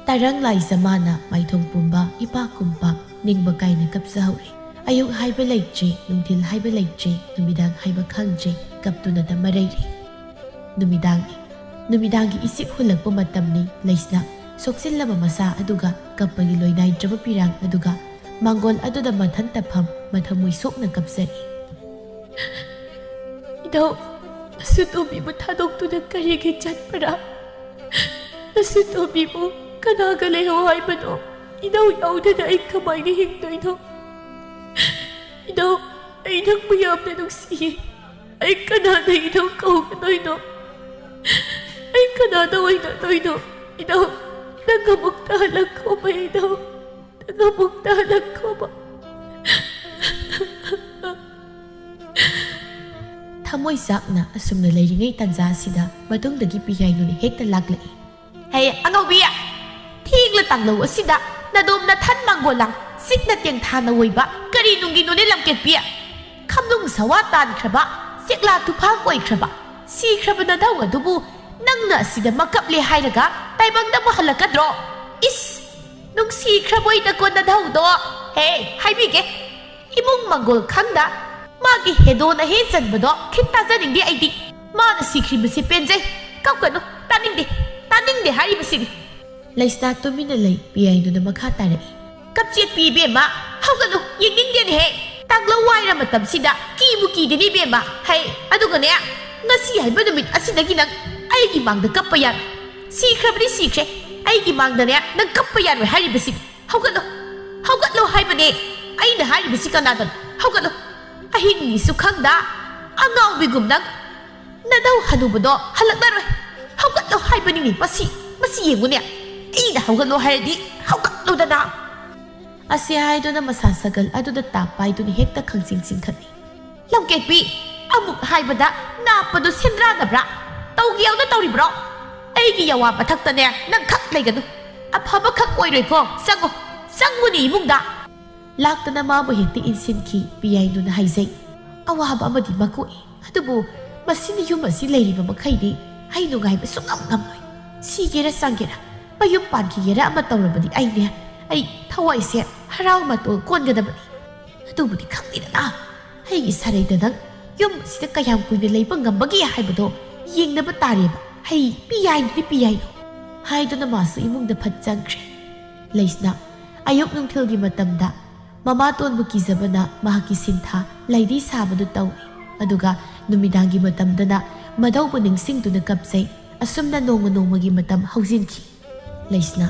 ꯇꯔꯪ ꯂꯥꯏꯖ ꯃꯥꯅ ꯃꯥꯏꯊꯣꯡ ꯄꯨꯝꯕ ꯏꯄꯥꯛ ꯀꯨꯝꯄꯥꯛ ꯅꯤꯡꯕ ꯀꯥꯏꯅ ꯀꯞꯆꯍꯧꯔꯦ꯫ ꯑꯌꯨꯛ ꯍꯥꯏꯕ ꯂꯩꯇ꯭ꯔꯦ, ꯅꯨꯡꯊꯤꯜ ꯍꯥꯏꯕ ꯂꯩꯇ꯭ꯔꯦ, ꯅꯨꯃꯤꯗꯥꯡ ꯍꯥꯏꯕ ꯈꯪꯗ꯭ꯔꯦ, ꯀꯞꯇꯨꯅꯇ ꯃꯔꯩꯔꯦ꯫ ꯅꯨꯃꯤꯗꯥꯡꯅꯤ꯫ ꯅꯨꯃꯤꯗꯥꯡꯒꯤ ꯏꯁꯤꯛ ꯍꯨꯜꯂꯛꯄ ꯃꯇꯝꯅꯤ꯫ ꯂꯩꯁꯅꯥ ꯁꯣꯛꯆꯤꯜꯂꯕ ꯃꯁꯥ ꯑꯗꯨꯒ ꯀꯞꯄꯒꯤ ꯂꯣꯏꯅꯥꯏꯗ꯭ꯔꯕ ꯄꯤꯔꯥꯡ ꯑꯗꯨꯒ ꯃꯥꯡꯒꯣꯜ ꯑꯗꯨꯗ ꯃꯊꯟꯇ ꯐꯝ ꯃꯊꯃꯣꯏ ꯁꯣꯛꯅ ꯀꯞꯆꯔꯤ꯫ ꯏꯙꯧ, ꯅꯁꯨ ꯇꯣꯝꯕꯤꯕꯨ ꯊꯥꯗꯣꯛꯇꯨꯅ ꯀꯔꯤꯒꯤ ꯆꯠꯄ꯭ꯔꯥ? ꯅꯁꯨ ꯇꯣꯝꯕꯤꯕꯨ ꯀꯅꯥꯒ ꯂꯩꯍꯧ ꯍꯥꯏꯕꯅꯣ? ꯏꯙꯧ ꯌꯥꯎꯗꯅ ꯑꯩ ꯀꯃꯥꯏꯅ ꯍꯤꯡꯗꯣꯏꯅꯣ? ꯏꯙꯧ, ꯑꯩ ꯅꯪꯕꯨ ꯌꯥꯝꯅ ꯅꯨꯡꯁꯤꯌꯦ꯫ ꯑꯩ ꯀꯅꯥꯗ ꯏꯙꯧ ꯀꯧꯒꯗꯣꯏꯅꯣ? ꯑꯩ ꯀꯅꯥꯗ ꯑꯣꯏꯅꯗꯣꯏꯅꯣ? ꯏꯙꯧ, ꯅꯪ ꯑꯃꯨꯛꯇ ꯍꯜꯂꯛꯈꯣꯕ ꯏꯙꯧ꯫ ꯅꯪ ꯑꯃꯨꯛꯇ ꯍꯜꯂꯛꯈꯣꯕ꯫ ꯊꯃꯣꯏ ꯆꯥꯛꯅ ꯑꯁꯨꯝꯅ ꯂꯩꯔꯤꯉꯩ ꯇꯥꯟꯖꯥ ꯑꯁꯤꯗ ꯃꯇꯨꯡꯗꯒꯤ ꯄꯤꯌꯥꯏꯅꯨꯅ ꯍꯦꯛꯇ ꯂꯥꯛꯂꯛꯏ꯫ ꯍꯦ ꯑꯉꯧꯕꯤ, ꯊꯦꯡꯂ ꯇꯥꯡꯂꯧ ꯑꯁꯤꯗ ꯅꯗꯣꯝ ꯅꯊꯟ ꯃꯥꯡꯒꯣꯜ ꯂꯥꯡ ꯆꯤꯛꯅ ꯇꯦꯡꯊꯥꯅ ꯑꯣꯏꯕ ꯀꯔꯤ ꯅꯨꯡꯒꯤꯅꯣꯅꯦ ꯂꯝꯀꯦꯠꯄꯤ? ꯈꯝꯅꯨꯡ ꯁꯋꯥ ꯇꯥꯟꯈ꯭ꯔꯕ, ꯆꯦꯛꯂꯥ ꯇꯨꯐꯥ ꯑꯣꯏꯈ꯭ꯔꯕ, ꯁꯤꯈ꯭ꯔꯕ ꯅꯙꯧ ꯑꯗꯨꯕꯨ ꯅꯪꯅ ꯑꯁꯤꯗ ꯃꯀꯞꯂꯦ ꯍꯥꯏꯔꯒ ꯇꯥꯏꯕꯪꯗ ꯑꯃꯨꯛ ꯍꯜꯂꯛꯀꯗ꯭ꯔꯣ? ꯏꯁ! ꯅꯨꯡꯁꯤꯈ꯭ꯔꯕꯣꯏꯗꯀꯣ ꯅꯙꯧꯗꯣ꯫ ꯍꯦ, ꯍꯥꯏꯕꯤꯒꯦ꯫ ꯏꯃꯨꯡ ꯃꯪꯒꯣꯜ ꯈꯪꯗ ꯃꯥꯒꯤ ꯍꯦꯗꯣꯟ ꯑꯍꯦ ꯆꯟꯕꯗꯣ ꯈꯤꯠ ꯇꯥꯖꯅꯤꯡꯗꯦ ꯑꯩꯗꯤ꯫ ꯃꯥꯅ ꯁꯤꯈ꯭ꯔꯤꯕꯁꯤ ꯄꯦꯟꯖꯩ꯫ ꯀꯞꯀꯅꯨ, ꯇꯥꯅꯤꯡꯗꯦ, ꯇꯥꯅꯤꯡꯗꯦ ꯍꯥꯏꯔꯤꯕꯁꯤꯅꯤ꯫ ꯂꯩꯁꯅꯥ ꯇꯨꯃꯤꯟꯅ ꯂꯩ꯫ ꯄꯤꯌꯥꯏꯅꯨꯅ ꯃꯈꯥ ꯇꯥꯔꯛꯏ꯫ ꯀꯞꯆꯦꯠꯄꯤ ꯏꯕꯦꯝꯃ, ꯍꯧꯒꯠꯂꯨ, ꯌꯦꯡꯅꯤꯡꯗꯦꯅꯦꯍꯦ꯫ ꯇꯥꯡꯂꯧ ꯋꯥꯏꯔ ꯃꯇꯝꯁꯤꯗ ꯀꯤꯕꯨ ꯀꯤꯗꯦꯅꯦ ꯏꯕꯦꯝꯃ꯫ ꯍꯩ, ꯑꯗꯨꯒꯅꯦ, ꯉꯁꯤ ꯍꯥꯏꯕ ꯅꯨꯃꯤꯠ ꯑꯁꯤꯗꯒꯤ ꯅꯪ ꯑꯩꯒꯤ ꯃꯥꯡꯗ ꯀꯞꯄ ꯌꯥꯔꯣꯏ꯫ ꯁꯤꯈ꯭ꯔꯕꯗꯤ ꯁꯤꯈ꯭ꯔꯦ, ꯑꯩꯒꯤ ꯃꯥꯡꯗꯅꯦ ꯅꯪ ꯀꯞꯄ ꯌꯥꯔꯣꯏ ꯍꯥꯏꯔꯤꯕꯁꯤꯅꯤ꯫ ꯍꯧꯒꯠꯂꯣ, ꯍꯧꯒꯠꯂꯣ ꯍꯥꯏꯕꯅꯦ꯫ ꯑꯩꯅ ꯍꯥꯏꯔꯤꯕꯁꯤ ꯀꯅꯥꯗꯅꯣ? ꯍꯧꯒꯠꯂꯣ꯫ ꯑꯍꯤꯡꯅꯤꯁꯨ ꯈꯪꯗ ꯑꯉꯥꯎꯕꯤꯒꯨꯝ ꯅꯪ ꯅꯙꯧ ꯍꯅꯨꯕꯗꯣ ꯍꯜꯂꯛꯂꯔꯣꯏ꯫ ꯍꯧꯒꯠꯂꯣ ꯍꯥꯏꯕꯅꯤꯅꯦ ꯃꯁꯤ꯫ ꯃꯁꯤ ꯌꯦꯡꯉꯨꯅꯦ꯫ ꯑꯩꯅ ꯍꯧꯒꯠꯂꯣ ꯍꯥꯏꯔꯗꯤ ꯍꯧꯒꯠꯂꯣꯗꯅ꯫ ꯑꯁꯤ ꯍꯥꯏꯗꯨꯅ ꯃꯁꯥ ꯁꯒꯜ ꯑꯗꯨꯗ ꯇꯥꯞ ꯄꯥꯏꯗꯨꯅ ꯍꯦꯛꯇ ꯈꯪꯆꯤꯡ ꯆꯤꯡꯈꯠꯂꯤ꯫ "ꯂꯝꯀꯦꯠꯄꯤ, ꯑꯃꯨꯛ ꯍꯥꯏꯕꯗ ꯅꯥꯞꯄꯗꯨ ꯁꯦꯟꯗ꯭ꯔꯥꯗꯕ꯭ꯔꯥ? ꯇꯧꯒꯦ ꯌꯥꯎꯅ ꯇꯧꯔꯤꯕ꯭ꯔꯣ? ꯑꯩꯒꯤ ꯌꯥꯋꯥ ꯃꯊꯛꯇꯅꯦ ꯅꯪ ꯈꯛ ꯂꯩꯒꯅꯨ꯫ ꯑꯐꯕ ꯈꯛ ꯑꯣꯏꯔꯣꯏꯀꯣ꯫ ꯆꯪꯉꯣ, ꯆꯪꯉꯨꯅꯦ ꯏꯃꯨꯡꯗ!" ꯂꯥꯛꯇꯅ ꯃꯥꯕꯨ ꯍꯦꯛꯇ ꯏꯟꯁꯤꯟꯈꯤ ꯄꯤꯌꯥꯏꯅꯨꯅ ꯍꯥꯏꯖꯩ꯫ ꯑꯋꯥꯕ ꯑꯃꯗꯤ ꯃꯀꯣꯛꯏ꯫ ꯑꯗꯨꯕꯨ ꯃꯁꯤꯅ ꯌꯨꯝ ꯑꯁꯤ ꯂꯩꯔꯤꯕ ꯃꯈꯩꯗꯤ ꯑꯩ ꯅꯨꯡꯉꯥꯏꯕ ꯁꯨꯡꯉꯝ ꯉꯝꯂꯣꯏ꯫ ꯁꯤꯒꯦꯔꯥ ꯆꯪꯒꯦꯔꯥ, ꯃꯌꯨꯝ ꯄꯥꯟꯈꯤꯒꯦꯔꯥ ꯑꯃ ꯇꯧꯔꯕꯗꯤ ꯑꯩꯅꯦ, ꯑꯩ ꯊꯋꯥꯏꯁꯦ ꯍꯔꯥꯎ ꯃꯇꯣꯜ ꯀꯣꯟꯒꯗꯕꯅꯤ꯫ ꯑꯗꯨꯕꯨꯗꯤ ꯈꯪꯗꯦꯗꯅ, ꯑꯩꯒꯤ ꯁꯥꯔꯩꯗ ꯅꯪ ꯌꯨꯝ ꯑꯁꯤꯗ ꯀꯌꯥꯝ ꯀꯨꯏꯅ ꯂꯩꯕ ꯉꯝꯕꯒꯦ ꯍꯥꯏꯕꯗꯣ ꯌꯦꯡꯅꯕ ꯇꯥꯔꯦꯕ꯫ ꯍꯩ ꯄꯤꯌꯥꯏꯅꯨꯗꯤ ꯄꯤꯌꯥꯏꯅꯨ꯫ ꯍꯥꯏꯗꯨꯅ ꯃꯥꯁꯨ ꯏꯃꯨꯡꯗ ꯐꯠ ꯆꯪꯈ꯭ꯔꯦ꯫ ꯂꯩꯁꯅꯥ ꯑꯌꯨꯛ ꯅꯨꯡꯊꯤꯜꯒꯤ ꯃꯇꯝꯗ ꯃꯃꯥꯇꯣꯟꯕꯨ ꯀꯤꯖꯕꯅ ꯃꯍꯥꯛꯀꯤ ꯁꯤꯟꯊꯥ ꯂꯥꯏꯙꯤ ꯁꯥꯕꯗꯨ ꯇꯧꯏ꯫ ꯑꯗꯨꯒ ꯅꯨꯃꯤꯗꯥꯡꯒꯤ ꯃꯇꯝꯗꯅ ꯃꯙꯧꯕꯨ ꯅꯤꯡꯁꯤꯡꯗꯨꯅ ꯀꯞꯆꯩ꯫ ꯑꯁꯨꯝꯅ ꯅꯣꯡꯃ ꯅꯣꯡꯃꯒꯤ ꯃꯇꯝ ꯍꯧꯖꯤꯟꯈꯤ꯫ ꯂꯩꯁꯅꯥ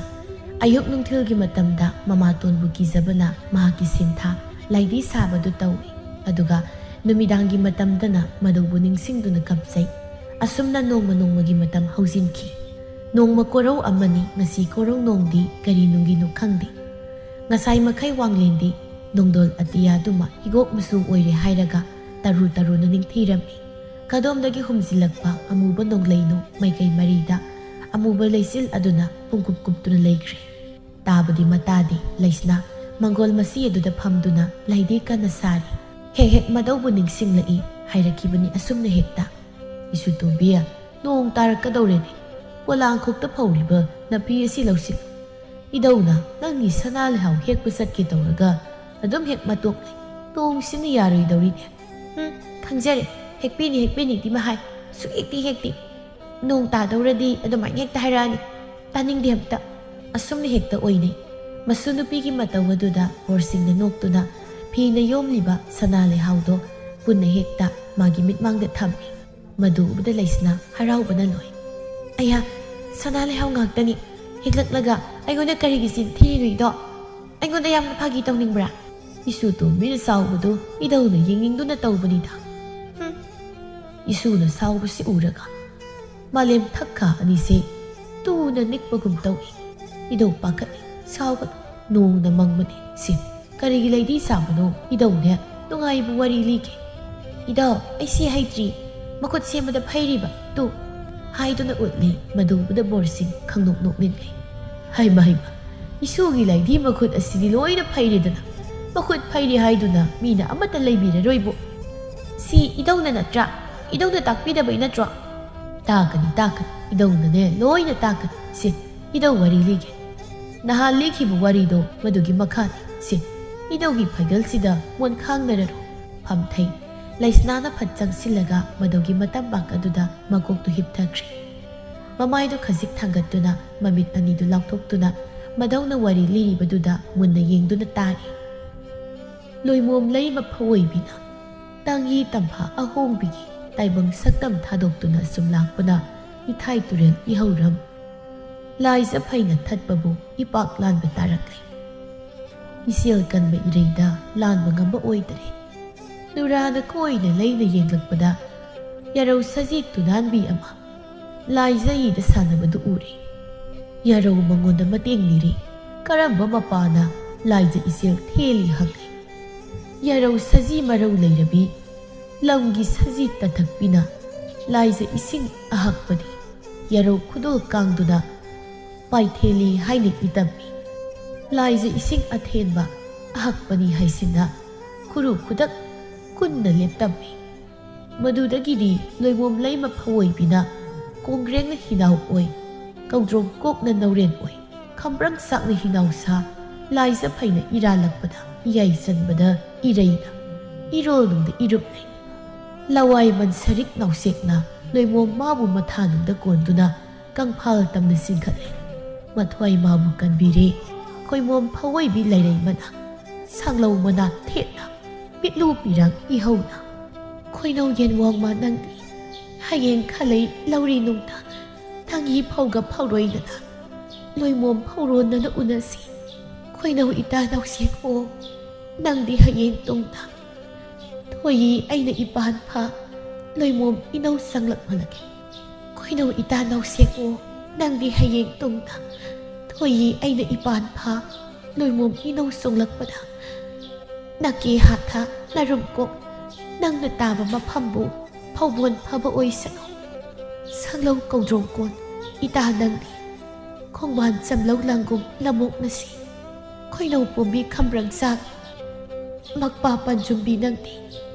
ꯑꯌꯨꯛ ꯅꯨꯡꯊꯤꯜꯒꯤ ꯃꯇꯝꯗ ꯃꯃꯥꯇꯣꯟꯕꯨ ꯀꯤꯖꯕꯅ ꯃꯍꯥꯛꯀꯤ ꯁꯤꯟꯊꯥ ꯂꯥꯏꯙꯤ ꯁꯥꯕꯗꯨ ꯇꯧꯏ꯫ ꯑꯗꯨꯒ ꯅꯨꯃꯤꯗꯥꯡꯒꯤ ꯃꯇꯝꯗꯅ ꯃꯙꯧꯕꯨ ꯅꯤꯡꯁꯤꯡꯗꯨꯅ ꯀꯞꯆꯩ꯫ ꯑꯁꯨꯝꯅ ꯅꯣꯡꯃ ꯅꯣꯡꯃꯒꯤ ꯃꯇꯝ ꯍꯧꯖꯤꯟꯈꯤ꯫ ꯅꯣꯡꯃ ꯀꯣꯔꯧ ꯑꯃꯅꯤ, ꯉꯁꯤ ꯀꯣꯔꯧ ꯅꯣꯡꯗꯤ ꯀꯔꯤ ꯅꯨꯡꯒꯤꯅꯣ ꯈꯪꯗꯦ꯫ ꯉꯁꯥꯏ ꯃꯈꯩ ꯋꯥꯡꯂꯦꯟꯗꯤ ꯅꯣꯡꯗꯣꯜ ꯑꯇꯤꯌꯥꯗꯨꯃ ꯍꯤꯒꯣꯛ ꯃꯆꯨ ꯑꯣꯏꯔꯦ ꯍꯥꯏꯔꯒ ꯇꯔꯨ ꯇꯔꯨꯅ ꯅꯤꯡꯊꯤꯔꯝꯃꯤ꯫ ꯀꯗꯣꯝꯗꯒꯤ ꯍꯨꯝꯖꯤꯜꯂꯛꯄ ꯑꯃꯨꯕ ꯅꯣꯡꯂꯩꯅꯣ ꯃꯥꯏꯀꯩ ꯃꯔꯤꯗ ꯑꯃꯨꯕ ꯂꯩꯆꯤꯜ ꯑꯗꯨꯅ ꯄꯨꯡꯀꯨꯞ ꯀꯨꯞꯇꯨꯅ ꯂꯩꯈ꯭ꯔꯦ꯫ ꯇꯥꯕꯗꯤ ꯃꯇꯥꯗꯦ, ꯂꯩꯁꯅꯥ ꯃꯪꯒꯣꯜ ꯃꯁꯤ ꯑꯗꯨꯗ ꯐꯝꯗꯨꯅ ꯂꯥꯏꯙꯤ ꯀꯟꯅ ꯁꯥꯔꯤ꯫ ꯍꯦꯛ ꯍꯦꯛ ꯃꯙꯧꯕꯨ ꯅꯤꯡꯁꯤꯡꯂꯛꯏ ꯍꯥꯏꯔꯛꯈꯤꯕꯅꯤ ꯑꯁꯨꯝꯅ ꯍꯦꯛꯇ꯫ "ꯏꯁꯨ ꯇꯣꯝꯕꯤ, ꯅꯣꯡ ꯇꯥꯔꯛꯀꯗꯧꯔꯦꯅꯦ꯫ ꯄꯣꯂꯥꯡꯈꯣꯛꯇ ꯐꯧꯔꯤꯕ ꯅꯥꯄꯤ ꯑꯁꯤ ꯂꯧꯁꯤꯜꯂꯨ꯫ ꯏꯙꯧꯅ ꯅꯪꯒꯤ ꯁꯅꯥ ꯂꯩꯍꯥꯎ ꯍꯦꯛꯄ ꯆꯠꯀꯦ ꯇꯧꯔꯒ ꯑꯗꯨꯝ ꯍꯦꯛ ꯃꯇꯣꯛ ꯂꯩ꯫ ꯅꯣꯡꯁꯤꯅ ꯌꯥꯔꯣꯏꯗꯧꯔꯤꯅꯦ꯫" "ꯎꯝ, ꯈꯪꯖꯔꯦ꯫ ꯍꯦꯛꯄꯤꯅꯤ, ꯍꯦꯛꯄꯤꯅꯤꯗꯤ ꯃꯍꯥꯏ꯫ ꯁꯨꯛꯍꯦꯛꯇꯤ ꯍꯦꯛꯇꯦ꯫ ꯅꯣꯡ ꯇꯥꯗꯧꯔꯗꯤ ꯑꯗꯨꯃꯥꯏꯅ ꯍꯦꯛꯇ ꯍꯥꯏꯔꯛꯑꯅꯤ꯫ ꯇꯥꯅꯤꯡꯗꯦ ꯑꯝꯇ꯫" ꯑꯁꯨꯝꯅ ꯍꯦꯛꯇ ꯑꯣꯏꯅꯩ꯫ ꯃꯁꯨ ꯅꯨꯄꯤꯒꯤ ꯃꯇꯧ ꯑꯗꯨꯗ ꯕꯣꯔꯁꯤꯡꯅ ꯅꯣꯛꯇꯨꯅ ꯐꯤꯅ ꯌꯣꯝꯂꯤꯕ ꯁꯅꯥ ꯂꯩꯍꯥꯎꯗꯣ ꯄꯨꯟꯅ ꯍꯦꯛꯇ ꯃꯥꯒꯤ ꯃꯤꯠꯃꯥꯡꯗ ꯊꯝꯃꯤ꯫ ꯃꯗꯨ ꯎꯕꯗ ꯂꯩꯁꯅꯥ ꯍꯔꯥꯎꯕꯅ ꯂꯣꯏ꯫ "ꯑꯩꯍꯥ, ꯁꯅꯥ ꯂꯩꯍꯥꯎ ꯉꯥꯛꯇꯅꯤ꯫ ꯍꯦꯛꯂꯛꯂꯒ ꯑꯩꯉꯣꯟꯗ ꯀꯔꯤꯒꯤ ꯆꯤꯟ ꯊꯤꯔꯤꯅꯣ ꯏꯙꯧ? ꯑꯩꯉꯣꯟꯗ ꯌꯥꯝꯅ ꯐꯥꯒꯤ ꯇꯧꯅꯤꯡꯕ꯭ꯔꯥ?" ꯏꯁꯨ ꯇꯣꯝꯕꯤꯅ ꯁꯥꯎꯕꯗꯨ ꯏꯙꯧꯅ ꯌꯦꯡꯅꯤꯡꯗꯨꯅ ꯇꯧꯕꯅꯤꯗ꯫ ꯍꯨꯝ꯫ ꯏꯁꯨꯅ ꯁꯥꯎꯕꯁꯤ ꯎꯔꯒ ꯃꯥꯂꯦꯝ ꯊꯛꯈꯥ ꯑꯅꯤꯁꯦ ꯇꯨꯅ ꯅꯤꯛꯄꯒꯨꯝ ꯇꯧꯏ꯫ ꯏꯙꯧ ꯄꯥꯈꯠꯂꯤ꯫ "ꯁꯥꯎꯒꯅꯨ, ꯅꯣꯡꯅ ꯃꯪꯕꯅꯦ꯫ ꯁꯤ ꯀꯔꯤꯒꯤ ꯂꯩꯗꯤ ꯁꯥꯕꯅꯣ? ꯏꯙꯧꯅꯦ, ꯅꯨꯡꯉꯥꯏꯕ ꯋꯥꯔꯤ ꯂꯤꯒꯦ꯫ "ꯏꯙꯧ, ꯑꯩ ꯁꯤ ꯍꯩꯇ꯭ꯔꯤ, ꯃꯈꯨꯠ ꯁꯦꯝꯕꯗ ꯐꯩꯔꯤꯕ ꯇꯨ" ꯍꯥꯏꯗꯨꯅ ꯎꯠꯂꯤ꯫ ꯃꯗꯨ ꯎꯕꯗ ꯕꯣꯔꯁꯤꯡ ꯈꯪꯅꯣꯛ ꯅꯣꯛꯅꯤꯡꯂꯦ꯫ "ꯍꯩꯃ ꯍꯩꯃ, ꯏꯁꯨꯒꯤ ꯂꯩꯗꯤ ꯃꯈꯨꯠ ꯑꯁꯤꯗꯤ ꯂꯣꯏꯅ ꯐꯩꯔꯦꯗꯅ꯫ ꯃꯈꯨꯠ ꯐꯩꯔꯦ ꯍꯥꯏꯗꯨꯅ ꯃꯤꯅ ꯑꯃꯠꯇ ꯂꯩꯕꯤꯔꯔꯣꯏꯕꯨ꯫ ꯁꯤ ꯏꯙꯧꯅ ꯅꯠꯇ꯭ꯔꯥ? ꯏꯙꯧꯅ ꯇꯥꯛꯄꯤꯗꯕꯩ ꯅꯠꯇ꯭ꯔꯣ?" "ꯇꯥꯛꯀꯅꯤ, ꯇꯥꯛꯀꯅꯤ, ꯏꯙꯧꯅꯅꯦ ꯂꯣꯏꯅ ꯇꯥꯛꯀꯅꯤ꯫ ꯁꯤ ꯏꯙꯧ ꯋꯥꯔꯤ ꯂꯤꯒꯦ꯫ ꯅꯍꯥꯟ ꯂꯤꯈꯤꯕ ꯋꯥꯔꯤꯗꯣ ꯃꯗꯨꯒꯤ ꯃꯈꯥꯅꯤ꯫ ꯁꯤ ꯏꯙꯧꯒꯤ ꯐꯩꯒꯜꯁꯤꯗ ꯃꯣꯟꯈꯥꯡꯅꯔꯔꯣ ꯐꯝꯊꯩ꯫ ꯂꯩꯁꯅꯥꯅ ꯐꯠ ꯆꯪꯁꯤꯜꯂꯒ ꯃꯗꯨꯒꯤ ꯃꯇꯝꯄꯥꯛ ꯑꯗꯨꯗ ꯃꯀꯣꯛꯇꯨ ꯍꯤꯞꯊꯈ꯭ꯔꯦ꯫ ꯃꯃꯥꯏꯗꯨ ꯈꯖꯤꯛ ꯊꯥꯡꯒꯠꯇꯨꯅ ꯃꯃꯤꯠ ꯑꯅꯤꯗꯨ ꯂꯥꯎꯊꯣꯛꯇꯨꯅ ꯃꯗꯧꯅ ꯋꯥꯔꯤ ꯂꯤꯔꯤꯕꯗꯨꯗ ꯃꯨꯟꯅ ꯌꯦꯡꯗꯨꯅ ꯇꯥꯔꯤ꯫ ꯂꯣꯏꯃꯣꯝ ꯂꯩꯃ ꯐꯑꯣꯏꯕꯤꯅ ꯇꯥꯡꯒꯤ ꯇꯝꯐꯥ ꯑꯍꯣꯡꯕꯤꯒꯤ ꯇꯥꯏꯕꯪ ꯁꯛꯇꯝ ꯊꯥꯗꯣꯛꯇꯨꯅ ꯁꯨꯝ ꯂꯥꯛꯄꯅ ꯏꯊꯥꯏ ꯇꯨꯔꯦꯜ ꯏꯍꯧꯔꯝ ꯂꯥꯏꯖ ꯐꯩꯅ ꯊꯠꯄꯕꯨ ꯏꯄꯥꯛ ꯂꯥꯟꯕ ꯇꯥꯔꯛꯂꯦ꯫ ꯏꯆꯦꯜ ꯀꯟꯕ ꯏꯔꯩꯗ ꯂꯥꯟꯕ ꯉꯝꯕ ꯑꯣꯏꯗꯔꯦ꯫ ꯅꯨꯔꯥꯅ ꯀꯣꯏꯅ ꯂꯩꯅ ꯌꯦꯡꯂꯛꯄꯗ ꯌꯥꯔꯧ ꯁꯖꯤ ꯇꯨꯅꯥꯟꯕꯤ ꯑꯃ ꯂꯥꯏꯖ ꯏꯗ ꯁꯥꯟꯅꯕꯗꯨ ꯎꯔꯦ꯫ ꯌꯥꯔꯧ ꯃꯉꯣꯟꯗ ꯃꯇꯦꯡ ꯅꯤꯔꯦ꯫ ꯀꯔꯝꯕ ꯃꯄꯥꯅ ꯂꯥꯏꯖ ꯏꯆꯦꯜ ꯊꯦꯜꯂꯤ ꯍꯪꯂꯦ꯫ ꯌꯥꯔꯧ ꯁꯖꯤ ꯃꯔꯧ ꯂꯩꯔꯕꯤ ꯂꯝꯒꯤ ꯁꯖꯤ ꯇꯊꯛꯄꯤꯅ ꯂꯥꯏꯖ ꯏꯁꯤꯡ ꯑꯍꯛꯄꯗꯤ ꯌꯥꯔꯧ ꯈꯨꯗꯣꯜ ꯀꯥꯡꯗꯨꯅ ꯄꯥꯏꯊꯦꯜꯂꯤ ꯍꯥꯏꯅ ꯏꯇꯝꯃꯤ꯫ ꯂꯥꯏꯖ ꯏꯁꯤꯡ ꯑꯊꯦꯟꯕ ꯑꯍꯛꯄꯅꯤ ꯍꯥꯏꯁꯤꯟꯅ ꯈꯨꯔꯨ ꯈꯨꯗꯛ ꯀꯨꯟꯅ ꯂꯦꯞꯇꯝꯃꯤ꯫ ꯃꯗꯨꯗꯒꯤꯗꯤ ꯂꯣꯏꯃꯣꯝ ꯂꯩꯃ ꯐꯑꯣꯏꯕꯤꯅ ꯀꯣꯡꯒ꯭ꯔꯦꯡꯅ ꯍꯤꯅꯥꯎ ꯑꯣꯏ, ꯀꯧꯗ꯭ꯔꯣꯝ ꯀꯣꯛꯅ ꯅꯧꯔꯦꯟ ꯑꯣꯏ, ꯈꯝꯕ꯭ꯔꯪ ꯆꯥꯛꯅ ꯍꯤꯅꯥꯎ ꯁꯥ, ꯂꯥꯏꯖ ꯐꯩꯅ ꯏꯔꯥꯜꯂꯛꯄꯗ ꯏꯌꯥꯏ ꯆꯟꯕꯗ ꯏꯔꯩꯅ, ꯏꯔꯣꯜ ꯅꯨꯡꯗ ꯏꯔꯨꯞꯅꯩ꯫ ꯂꯋꯥꯏ ꯃꯟꯁꯔꯤꯛ ꯅꯥꯎꯁꯦꯛꯅ ꯂꯣꯏꯃꯣꯝ ꯃꯥꯕꯨ ꯃꯊꯥꯅꯨꯡꯗ ꯀꯣꯟꯗꯨꯅ ꯀꯪꯐꯥꯜ ꯇꯝꯅ ꯆꯤꯡꯈꯠꯂꯦ꯫ ꯃꯊ꯭ꯋꯥꯏ ꯃꯥꯕꯨ ꯀꯟꯕꯤꯔꯦ꯫ ꯈꯣꯏꯃꯣꯝ ꯐꯑꯣꯏꯕꯤ ꯂꯩꯔꯩꯃꯅ ꯁꯥꯡꯂꯧ ꯃꯅꯥ ꯊꯦꯠꯅ ꯄꯤꯠꯂꯨ ꯄꯤꯔꯥꯡ ꯏꯍꯧꯅ ꯈꯣꯏꯅꯧ ꯌꯦꯟꯋꯥꯡꯃ ꯅꯪꯗꯤ ꯍꯌꯦꯡ ꯈꯜꯂꯩ ꯂꯧꯔꯤ ꯅꯨꯡꯗ ꯅꯪꯒꯤ ꯐꯧꯒ ꯐꯧꯔꯣꯏꯗꯅ ꯂꯣꯏꯃꯣꯝ ꯐꯧꯔꯣꯟꯗꯅ ꯎꯅꯁꯤ꯫ ꯈꯣꯏꯅꯧ ꯏꯇꯥ ꯅꯥꯎꯁꯦꯛꯄꯣ ꯅꯪꯗꯤ ꯍꯌꯦꯡ ꯇꯨꯡꯗ ꯊꯣꯏꯌꯤ ꯑꯩꯅ ꯏꯄꯥꯟ ꯐꯥ ꯂꯣꯏꯃꯣꯝ ꯏꯅꯧ ꯆꯪꯂꯛꯃꯂꯒꯦ꯫ ꯈꯣꯏꯅꯧ ꯏꯇꯥ ꯅꯥꯎꯁꯦꯛꯄꯣ ꯅꯪꯗꯤ ꯍꯌꯦꯡ ꯇꯨꯡꯗ ꯊꯣꯏꯌꯤ ꯑꯩꯅ ꯏꯄꯥꯟ ꯐꯥ ꯂꯣꯏꯃꯣꯝ ꯏꯅꯧ ꯆꯣꯡꯂꯛꯄꯗ, ꯅꯥꯀꯦ ꯍꯥꯊ ꯅꯔꯨꯝꯀꯣꯛ ꯅꯪꯅ ꯇꯥꯕ ꯃꯐꯝꯕꯨ ꯐꯧꯕꯣꯟ ꯐꯕ ꯑꯣꯏꯁꯅꯨ꯫ ꯁꯪꯂꯧ ꯀꯧꯗ꯭ꯔꯣꯡ ꯀꯣꯟ ꯏꯇꯥ ꯅꯪꯗꯤ, ꯈꯣꯡꯕꯥꯟ ꯆꯝꯂꯧ ꯂꯥꯡꯒꯨꯝ ꯂꯃꯣꯛꯅꯁꯤ, ꯈꯣꯏꯅꯧ ꯄꯣꯝꯕꯤ ꯈꯝꯕ꯭ꯔꯪ ꯆꯥꯛ ꯃꯛꯄꯥ ꯄꯟꯖꯨꯝꯕꯤ ꯅꯪꯗꯤ,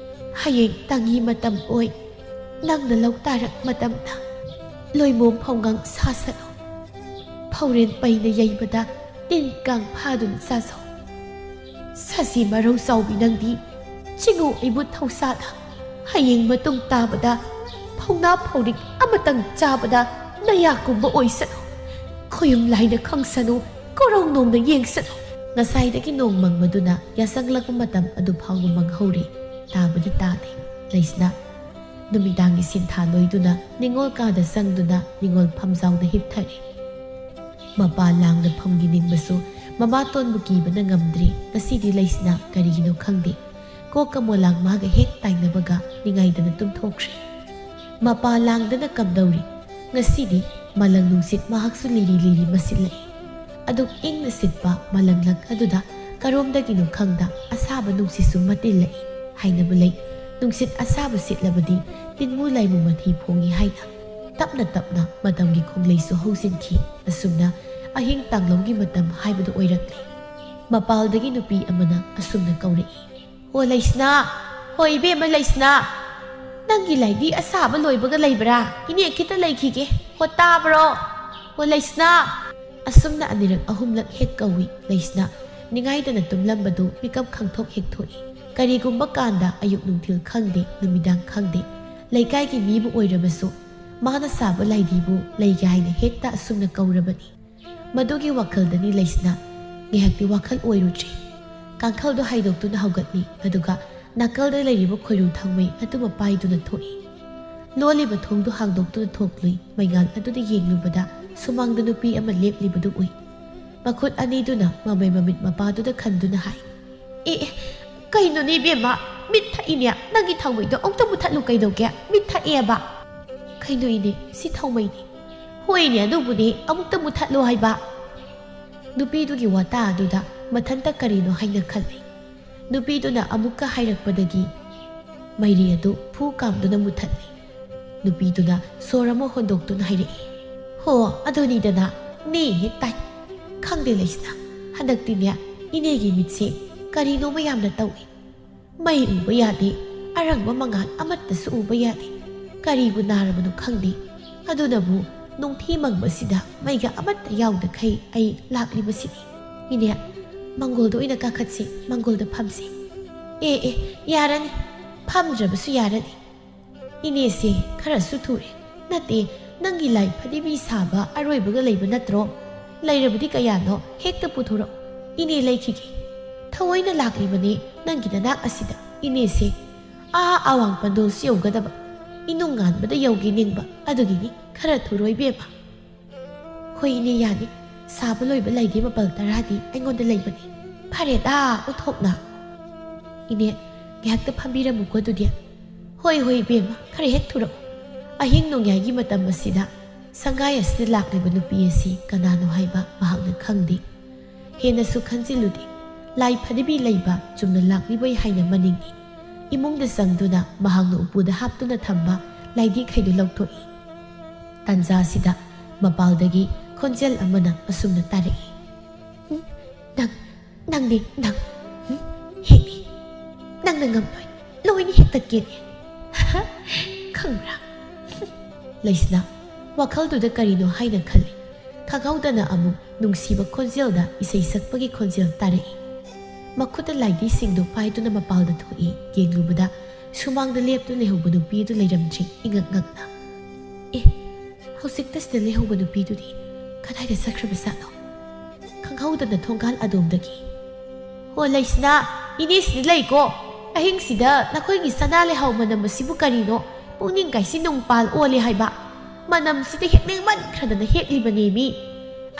ꯍꯌꯦꯡ ꯇꯪꯉꯤ ꯃꯇꯝ ꯑꯣꯏ꯫ ꯅꯪꯅ ꯂꯧ ꯇꯥꯔꯛ ꯃꯇꯝꯗ ꯂꯣꯏꯃꯣꯝ ꯐꯧꯉꯥꯡ ꯁꯥꯁꯠꯂꯣ꯫ ꯐꯧꯔꯦꯟ ꯄꯩꯅ ꯌꯩꯕꯗ ꯇꯤꯟ ꯀꯥꯡ ꯐꯥꯗꯨꯅ ꯆꯥꯖꯧ꯫ ꯁꯖꯤ ꯃꯔꯧ ꯆꯥꯎꯕꯤ ꯅꯪꯗꯤ, ꯆꯤꯡꯉꯨ ꯑꯩꯕꯨ ꯊꯧꯁꯥꯗ꯫ ꯍꯌꯦꯡ ꯃꯇꯨꯡ ꯇꯥꯕꯗ ꯐꯧꯅꯥ ꯐꯧꯔꯤꯛ ꯑꯃꯇꯪ ꯆꯥꯕꯗ ꯅꯌꯥ ꯀꯨꯝꯕ ꯑꯣꯏꯁꯅꯨ꯫ ꯈꯣꯌꯨꯝ ꯂꯥꯏꯅ ꯈꯪꯁꯅꯨ, ꯀꯣꯔꯧ ꯅꯣꯡꯅ ꯌꯦꯡꯁꯅꯨ꯫ ꯉꯁꯥꯏꯗꯒꯤ ꯅꯣꯡ ꯃꯪꯕꯗꯨꯅ ꯌꯥꯆꯪꯂꯛꯄ ꯃꯇꯝ ꯑꯗꯨ ꯐꯥꯎꯕ ꯃꯪꯍꯧꯔꯤ꯫ ꯇꯥꯕꯗꯤ ꯇꯥꯗꯦ꯫ ꯂꯩꯁꯅꯥ ꯅꯨꯃꯤꯗꯥꯡꯒꯤ ꯁꯤꯟꯊꯥ ꯂꯣꯏꯗꯨꯅ ꯅꯤꯉꯣꯜ ꯀꯥꯗ ꯆꯪꯗꯨꯅ ꯅꯤꯉꯣꯜ ꯐꯝꯖꯥꯎꯗ ꯍꯤꯞꯊꯔꯦ꯫ ꯃꯄꯥ ꯂꯥꯡꯗ ꯐꯝꯈꯤ ꯅꯤꯡꯕꯁꯨ ꯃꯃꯥꯇꯣꯟꯕꯨ ꯀꯤꯕꯅ ꯉꯝꯗ꯭ꯔꯤ꯫ ꯉꯁꯤꯗꯤ ꯂꯩꯁꯅꯥ ꯀꯔꯤꯒꯤꯅꯣ ꯈꯪꯗꯦ, ꯀꯣꯛꯀ ꯃꯣꯂꯥꯡ ꯃꯥꯒ ꯍꯦꯛ ꯇꯥꯏꯅꯕꯒ ꯅꯤꯡꯉꯥꯏꯗꯅ ꯇꯨꯝꯊꯣꯛꯈ꯭ꯔꯦ꯫ ꯃꯄꯥ ꯂꯥꯡꯗꯅ ꯀꯝꯗꯧꯔꯤ? ꯉꯁꯤꯗꯤ ꯃꯂꯪ ꯅꯨꯡꯁꯤꯠ ꯃꯍꯥꯛꯁꯨ ꯂꯤꯔꯤ ꯂꯤꯔꯤ ꯃꯁꯤꯠꯂꯛꯏ꯫ ꯑꯗꯨꯛ ꯏꯪꯅ ꯁꯤꯠꯄ ꯃꯂꯪꯂꯛ ꯑꯗꯨꯗ ꯀꯔꯣꯝꯗꯒꯤꯅꯣ ꯈꯪꯗ ꯑꯁꯥꯕ ꯅꯨꯡꯁꯤꯠꯁꯨ ꯃꯇꯤꯜꯂꯛꯏ ꯍꯥꯏꯅꯕ ꯂꯩ꯫ ꯅꯨꯡꯁꯤꯠ ꯑꯁꯥꯕ ꯁꯤꯠꯂꯕꯗꯤ ꯇꯤꯟꯃꯨ ꯂꯥꯏꯃꯨ ꯃꯊꯤ ꯐꯣꯡꯏ ꯍꯥꯏꯅ꯫ ꯇꯞꯅ ꯇꯞꯅ ꯃꯇꯝꯒꯤ ꯈꯣꯡꯂꯩꯁꯨ ꯍꯧꯖꯤꯟꯈꯤ꯫ ꯑꯁꯨꯝꯅ ꯑꯍꯤꯡ ꯇꯥꯡꯂꯧꯒꯤ ꯃꯇꯝ ꯍꯥꯏꯕꯗꯨ ꯑꯣꯏꯔꯛꯂꯦ꯫ ꯃꯄꯥꯜꯗꯒꯤ ꯅꯨꯄꯤ ꯑꯃꯅ ꯑꯁꯨꯝꯅ ꯀꯧꯔꯛꯏ, "ꯍꯣ ꯂꯩꯁꯅꯥ, ꯍꯣ ꯏꯕꯦꯝꯃ ꯂꯩꯁꯅꯥ, ꯅꯪꯒꯤ ꯂꯥꯏꯗꯤ ꯑꯁꯥꯕ ꯂꯣꯏꯕꯒ ꯂꯩꯕ꯭ꯔꯥ? ꯏꯅꯦ ꯈꯤꯇ ꯂꯩꯈꯤꯒꯦ, ꯍꯣ ꯇꯥꯕ꯭ꯔꯣ? ꯍꯣ ꯂꯩꯁꯅꯥ!" ꯑꯁꯨꯝꯅ ꯑꯅꯤꯔꯛ ꯑꯍꯨꯝꯂꯛ ꯍꯦꯛ ꯀꯧꯏ꯫ ꯂꯩꯁꯅꯥ ꯅꯤꯡꯉꯥꯏꯗꯅ ꯇꯨꯝꯂꯝꯕꯗꯨ ꯃꯤꯀꯞ ꯈꯪꯊꯣꯛ ꯍꯦꯛ ꯊꯣꯛꯏ꯫ ꯀꯔꯤꯒꯨꯝꯕ ꯀꯥꯟꯗ ꯑꯌꯨꯛ ꯅꯨꯡꯊꯤꯜ ꯈꯪꯗꯦ, ꯅꯨꯃꯤꯗꯥꯡ ꯈꯪꯗꯦ, ꯂꯩꯀꯥꯏꯒꯤ ꯃꯤꯕꯨ ꯑꯣꯏꯔꯕꯁꯨ ꯃꯥꯅ ꯁꯥꯕ ꯂꯥꯏꯗꯤꯕꯨ ꯂꯩꯒꯦ ꯍꯥꯏꯅ ꯍꯦꯛꯇ ꯑꯁꯨꯝꯅ ꯀꯧꯔꯕꯅꯤ꯫ ꯃꯗꯨꯒꯤ ꯋꯥꯈꯜꯗꯅꯤ ꯂꯩꯁꯅꯥ ꯉꯥꯏꯍꯥꯛꯇꯤ ꯋꯥꯈꯜ ꯑꯣꯏꯔꯨꯗ꯭ꯔꯤ꯫ ꯀꯥꯡꯈꯜꯗꯨ ꯍꯥꯏꯗꯣꯛꯇꯨꯅ ꯍꯧꯒꯠꯂꯤ, ꯑꯗꯨꯒ ꯅꯥꯀꯜꯗ ꯂꯩꯔꯤꯕ ꯈꯣꯏꯔꯨ ꯊꯥꯡꯃꯩ ꯑꯗꯨꯃ ꯄꯥꯏꯗꯨꯅ ꯊꯣꯛꯏ꯫ ꯂꯣꯜꯂꯤꯕ ꯊꯣꯡꯗꯨ ꯍꯥꯡꯗꯣꯛꯇꯨꯅ ꯊꯣꯛꯂꯨꯏ꯫ ꯃꯩꯉꯥꯜ ꯑꯗꯨꯗ ꯌꯦꯡꯂꯨꯕꯗ ꯁꯨꯃꯥꯡꯗ ꯅꯨꯄꯤ ꯑꯃ ꯂꯦꯞꯂꯤꯕꯗꯨ ꯎꯏ꯫ ꯃꯈꯨꯠ ꯑꯅꯤꯗꯨꯅ ꯃꯃꯩ ꯃꯃꯤꯠ ꯃꯄꯥꯗꯨꯗ ꯈꯟꯗꯨꯅ ꯍꯥꯏ, "ꯑꯦ, ꯑꯦ, ꯀꯩꯅꯣꯅꯦ ꯏꯕꯦꯝꯃ? ꯃꯤꯠ ꯊꯛꯏꯅꯦ꯫ ꯅꯪꯒꯤ ꯊꯥꯡꯃꯩꯗꯣ ꯑꯃꯨꯛꯇ ꯃꯨꯊꯠꯂꯨ ꯀꯩꯗꯧꯒꯦ? ꯃꯤꯠ ꯊꯛꯑꯦꯕ꯫" "ꯀꯩꯅꯣ ꯏꯅꯦ, ꯁꯤ ꯊꯥꯡꯃꯩꯅꯦ꯫" "ꯍꯣꯏꯅꯦ, ꯑꯗꯨꯕꯨꯅꯦ, ꯑꯃꯨꯛꯇ ꯃꯨꯊꯠꯂꯣ ꯍꯥꯏꯕ꯫" ꯅꯨꯄꯤꯗꯨꯒꯤ ꯋꯥꯇꯥ ꯑꯗꯨꯗ ꯃꯊꯟꯇ ꯀꯔꯤꯅꯣ ꯍꯥꯏꯅ ꯈꯜꯂꯤ꯫ ꯅꯨꯄꯤꯗꯨꯅ ꯑꯃꯨꯛꯀ ꯍꯥꯏꯔꯛꯄꯗꯒꯤ ꯃꯩꯔꯤ ꯑꯗꯨ ꯐꯨ ꯀꯥꯝꯗꯨꯅ ꯃꯨꯊꯠꯂꯤ꯫ ꯅꯨꯄꯤꯗꯨꯅ ꯁꯣꯔ ꯑꯃ ꯍꯣꯟꯗꯣꯛꯇꯨꯅ ꯍꯥꯏꯔꯛꯏ, "ꯍꯣ, ꯑꯗꯨꯅꯤꯗꯅ, ꯅꯦ ꯍꯦꯛ ꯇꯥꯏ꯫ ꯈꯪꯗꯦ ꯂꯩꯁꯤꯅ, ꯍꯟꯗꯛꯇꯤꯅꯦ, ꯏꯅꯦꯒꯤ ꯃꯤꯠꯁꯦ ꯀꯔꯤꯅꯣꯃ ꯌꯥꯝꯅ ꯇꯧꯏ꯫ ꯃꯩ ꯎꯕ ꯌꯥꯗꯦ, ꯑꯔꯪꯕ ꯃꯉꯥꯜ ꯑꯃꯠꯇꯁꯨ ꯎꯕ ꯌꯥꯗꯦ꯫ ꯀꯔꯤꯕꯨ ꯅꯥꯔꯕꯅꯣ ꯈꯪꯗꯦ꯫ ꯑꯗꯨꯅꯕꯨ ꯅꯨꯡꯊꯤ ꯃꯪꯕꯁꯤꯗ ꯃꯩꯒ ꯑꯃꯠꯇ ꯌꯥꯎꯗꯈꯩ ꯑꯩ ꯂꯥꯛꯂꯤꯕꯁꯤꯅꯤ꯫ ꯏꯅꯦ, ꯃꯪꯒꯣꯜꯗ ꯑꯣꯏꯅ ꯀꯥꯈꯠꯁꯤ, ꯃꯪꯒꯣꯜꯗ ꯐꯝꯁꯤ꯫" "ꯑꯦ, ꯑꯦ, ꯌꯥꯔꯅꯤ, ꯐꯝꯗ꯭ꯔꯕꯁꯨ ꯌꯥꯔꯅꯤ꯫ ꯏꯅꯦꯁꯦ ꯈꯔꯁꯨ ꯊꯨꯔꯦ꯫ ꯅꯠꯇꯦ, ꯅꯪꯒꯤ ꯂꯥꯏ ꯐꯗꯤꯕꯤ ꯁꯥꯕ ꯑꯔꯣꯏꯕꯒ ꯂꯩꯕ ꯅꯠꯇ꯭ꯔꯣ? ꯂꯩꯔꯕꯗꯤ ꯀꯌꯥꯅꯣ ꯍꯦꯛꯇ ꯄꯨꯊꯣꯔꯛꯎ꯫ ꯏꯅꯦ ꯂꯩꯈꯤꯒꯦ꯫ ꯊꯑꯣꯏꯅ ꯂꯥꯛꯂꯤꯕꯅꯦ ꯅꯪꯒꯤ ꯅꯅꯥꯛ ꯑꯁꯤꯗ꯫ ꯏꯅꯦꯁꯦ ꯑꯥ ꯑꯋꯥꯡ ꯄꯟꯗꯣꯜꯁꯨ ꯌꯧꯒꯗꯕ, ꯏꯅꯨꯡ ꯉꯥꯟꯕꯗ ꯌꯧꯒꯦ ꯅꯤꯡꯕ, ꯑꯗꯨꯒꯤꯅꯤ꯫ ꯈꯔ ꯊꯨꯔꯣꯏ ꯏꯕꯦꯝꯃ꯫" "ꯍꯣꯏ ꯏꯅꯦ, ꯌꯥꯅꯤ꯫ ꯁꯥꯕ ꯂꯣꯏꯕ ꯂꯥꯏꯗꯤ ꯃꯄꯜ ꯇꯔꯥꯗꯤ ꯑꯩꯉꯣꯟꯗ ꯂꯩꯕꯅꯤ꯫" "ꯐꯔꯦꯗ, ꯎꯊꯣꯛꯅ꯫ ꯏꯅꯦ, ꯉꯥꯏꯍꯥꯛꯇ ꯐꯝꯕꯤꯔꯝꯃꯨꯀꯣ ꯑꯗꯨꯗꯤ꯫" "ꯍꯣꯏ, ꯍꯣꯏ ꯏꯕꯦꯝꯃ, ꯈꯔ ꯍꯦꯛ ꯊꯨꯔꯛꯎ꯫ ꯑꯍꯤꯡ ꯅꯣꯡꯌꯥꯏꯒꯤ ꯃꯇꯝ ꯑꯁꯤꯗ ꯁꯪꯒꯥꯏ ꯑꯁꯤꯗ ꯂꯥꯛꯂꯤꯕ ꯅꯨꯄꯤ ꯑꯁꯤ ꯀꯅꯥꯅꯣ ꯍꯥꯏꯕ ꯃꯍꯥꯛꯅ ꯈꯪꯗꯦ꯫ ꯍꯦꯟꯅꯁꯨ ꯈꯟꯖꯤꯜꯂꯨꯗꯦ꯫ ꯂꯥꯏ ꯐꯗꯤꯕꯤ ꯂꯩꯕ ꯆꯨꯝꯅ ꯂꯥꯛꯂꯤꯕꯣꯏ ꯍꯥꯏꯅ ꯃꯅꯤꯡꯉꯤ꯫ ꯏꯃꯨꯡꯗ ꯆꯪꯗꯨꯅ ꯃꯍꯥꯛꯅ ꯎꯄꯨꯗ ꯍꯥꯞꯇꯨꯅ ꯊꯝꯕ ꯂꯥꯏꯗꯤꯛꯈꯩꯗꯨ ꯂꯧꯊꯣꯛꯏ꯫ ꯇꯥꯟꯖꯥ ꯑꯁꯤꯗ ꯃꯄꯥꯜꯗꯒꯤ ꯈꯣꯟꯖꯦꯜ ꯑꯃꯅ ꯑꯁꯨꯝꯅ ꯇꯥꯔꯛꯏ, "ꯎꯝ, ꯅꯪ, ꯅꯪꯅꯦ, ꯅꯪ꯫ ꯎꯝ, ꯍꯦꯛꯅꯤ꯫ ꯅꯪꯅ ꯉꯝꯂꯣꯏ꯫ ꯂꯣꯏꯅ ꯍꯦꯛꯇꯠꯀꯦꯅꯦ꯫ ꯈꯪꯕ꯭ꯔꯥ?" ꯂꯩꯁꯅꯥ ꯋꯥꯈꯜꯗꯨꯗ ꯀꯔꯤꯅꯣ ꯍꯥꯏꯅ ꯈꯜꯂꯤ꯫ ꯈꯪꯍꯧꯗꯅ ꯑꯃꯨꯛ ꯅꯨꯡꯁꯤꯕ ꯈꯣꯟꯖꯦꯜꯗ ꯏꯁꯩ ꯁꯛꯄꯒꯤ ꯈꯣꯟꯖꯦꯜ ꯇꯥꯔꯛꯏ꯫ ꯃꯈꯨꯠꯇ ꯂꯥꯏꯙꯤꯁꯤꯡꯗꯨ ꯄꯥꯏꯗꯨꯅ ꯃꯄꯥꯜꯗ ꯊꯣꯛꯏ꯫ ꯌꯦꯡꯂꯨꯕꯗ ꯁꯨꯃꯥꯡꯗ ꯂꯦꯞꯇꯨꯅ ꯂꯩꯍꯧꯕ ꯅꯨꯄꯤ ꯑꯗꯨ ꯂꯩꯔꯝꯗ꯭ꯔꯤ, ꯏꯉꯛ ꯉꯛꯅ꯫ "ꯑꯦ, ꯍꯧꯖꯤꯛꯇ ꯁꯤꯗ ꯂꯩꯍꯧꯕ ꯅꯨꯄꯤꯗꯨꯗꯤ ꯀꯗꯥꯏꯗ ꯆꯠꯈ꯭ꯔꯕꯖꯥꯠꯅꯣ?" ꯈꯪꯍꯧꯗꯅ ꯊꯣꯡꯒꯥꯜ ꯑꯗꯣꯝꯗꯒꯤ, "ꯍꯣ ꯂꯩꯁꯅꯥ, ꯏꯅꯦ ꯁꯤꯗ ꯂꯩꯀꯣ꯫ ꯑꯍꯤꯡꯁꯤꯗ ꯅꯈꯣꯏꯒꯤ ꯁꯅꯥ ꯂꯩꯍꯥꯎ ꯃꯅꯝ ꯑꯁꯤꯕꯨ ꯀꯔꯤꯅꯣ? ꯄꯨꯛꯅꯤꯡ ꯀꯥꯏꯁꯤ ꯅꯨꯡꯄꯥꯜ ꯑꯣꯜꯂꯦ ꯍꯥꯏꯕ꯫ ꯃꯅꯝꯁꯤꯗ ꯍꯦꯛꯅꯤꯡꯃꯟꯈ꯭ꯔꯗꯅ ꯍꯦꯛꯂꯤꯕꯅꯦ ꯃꯤ꯫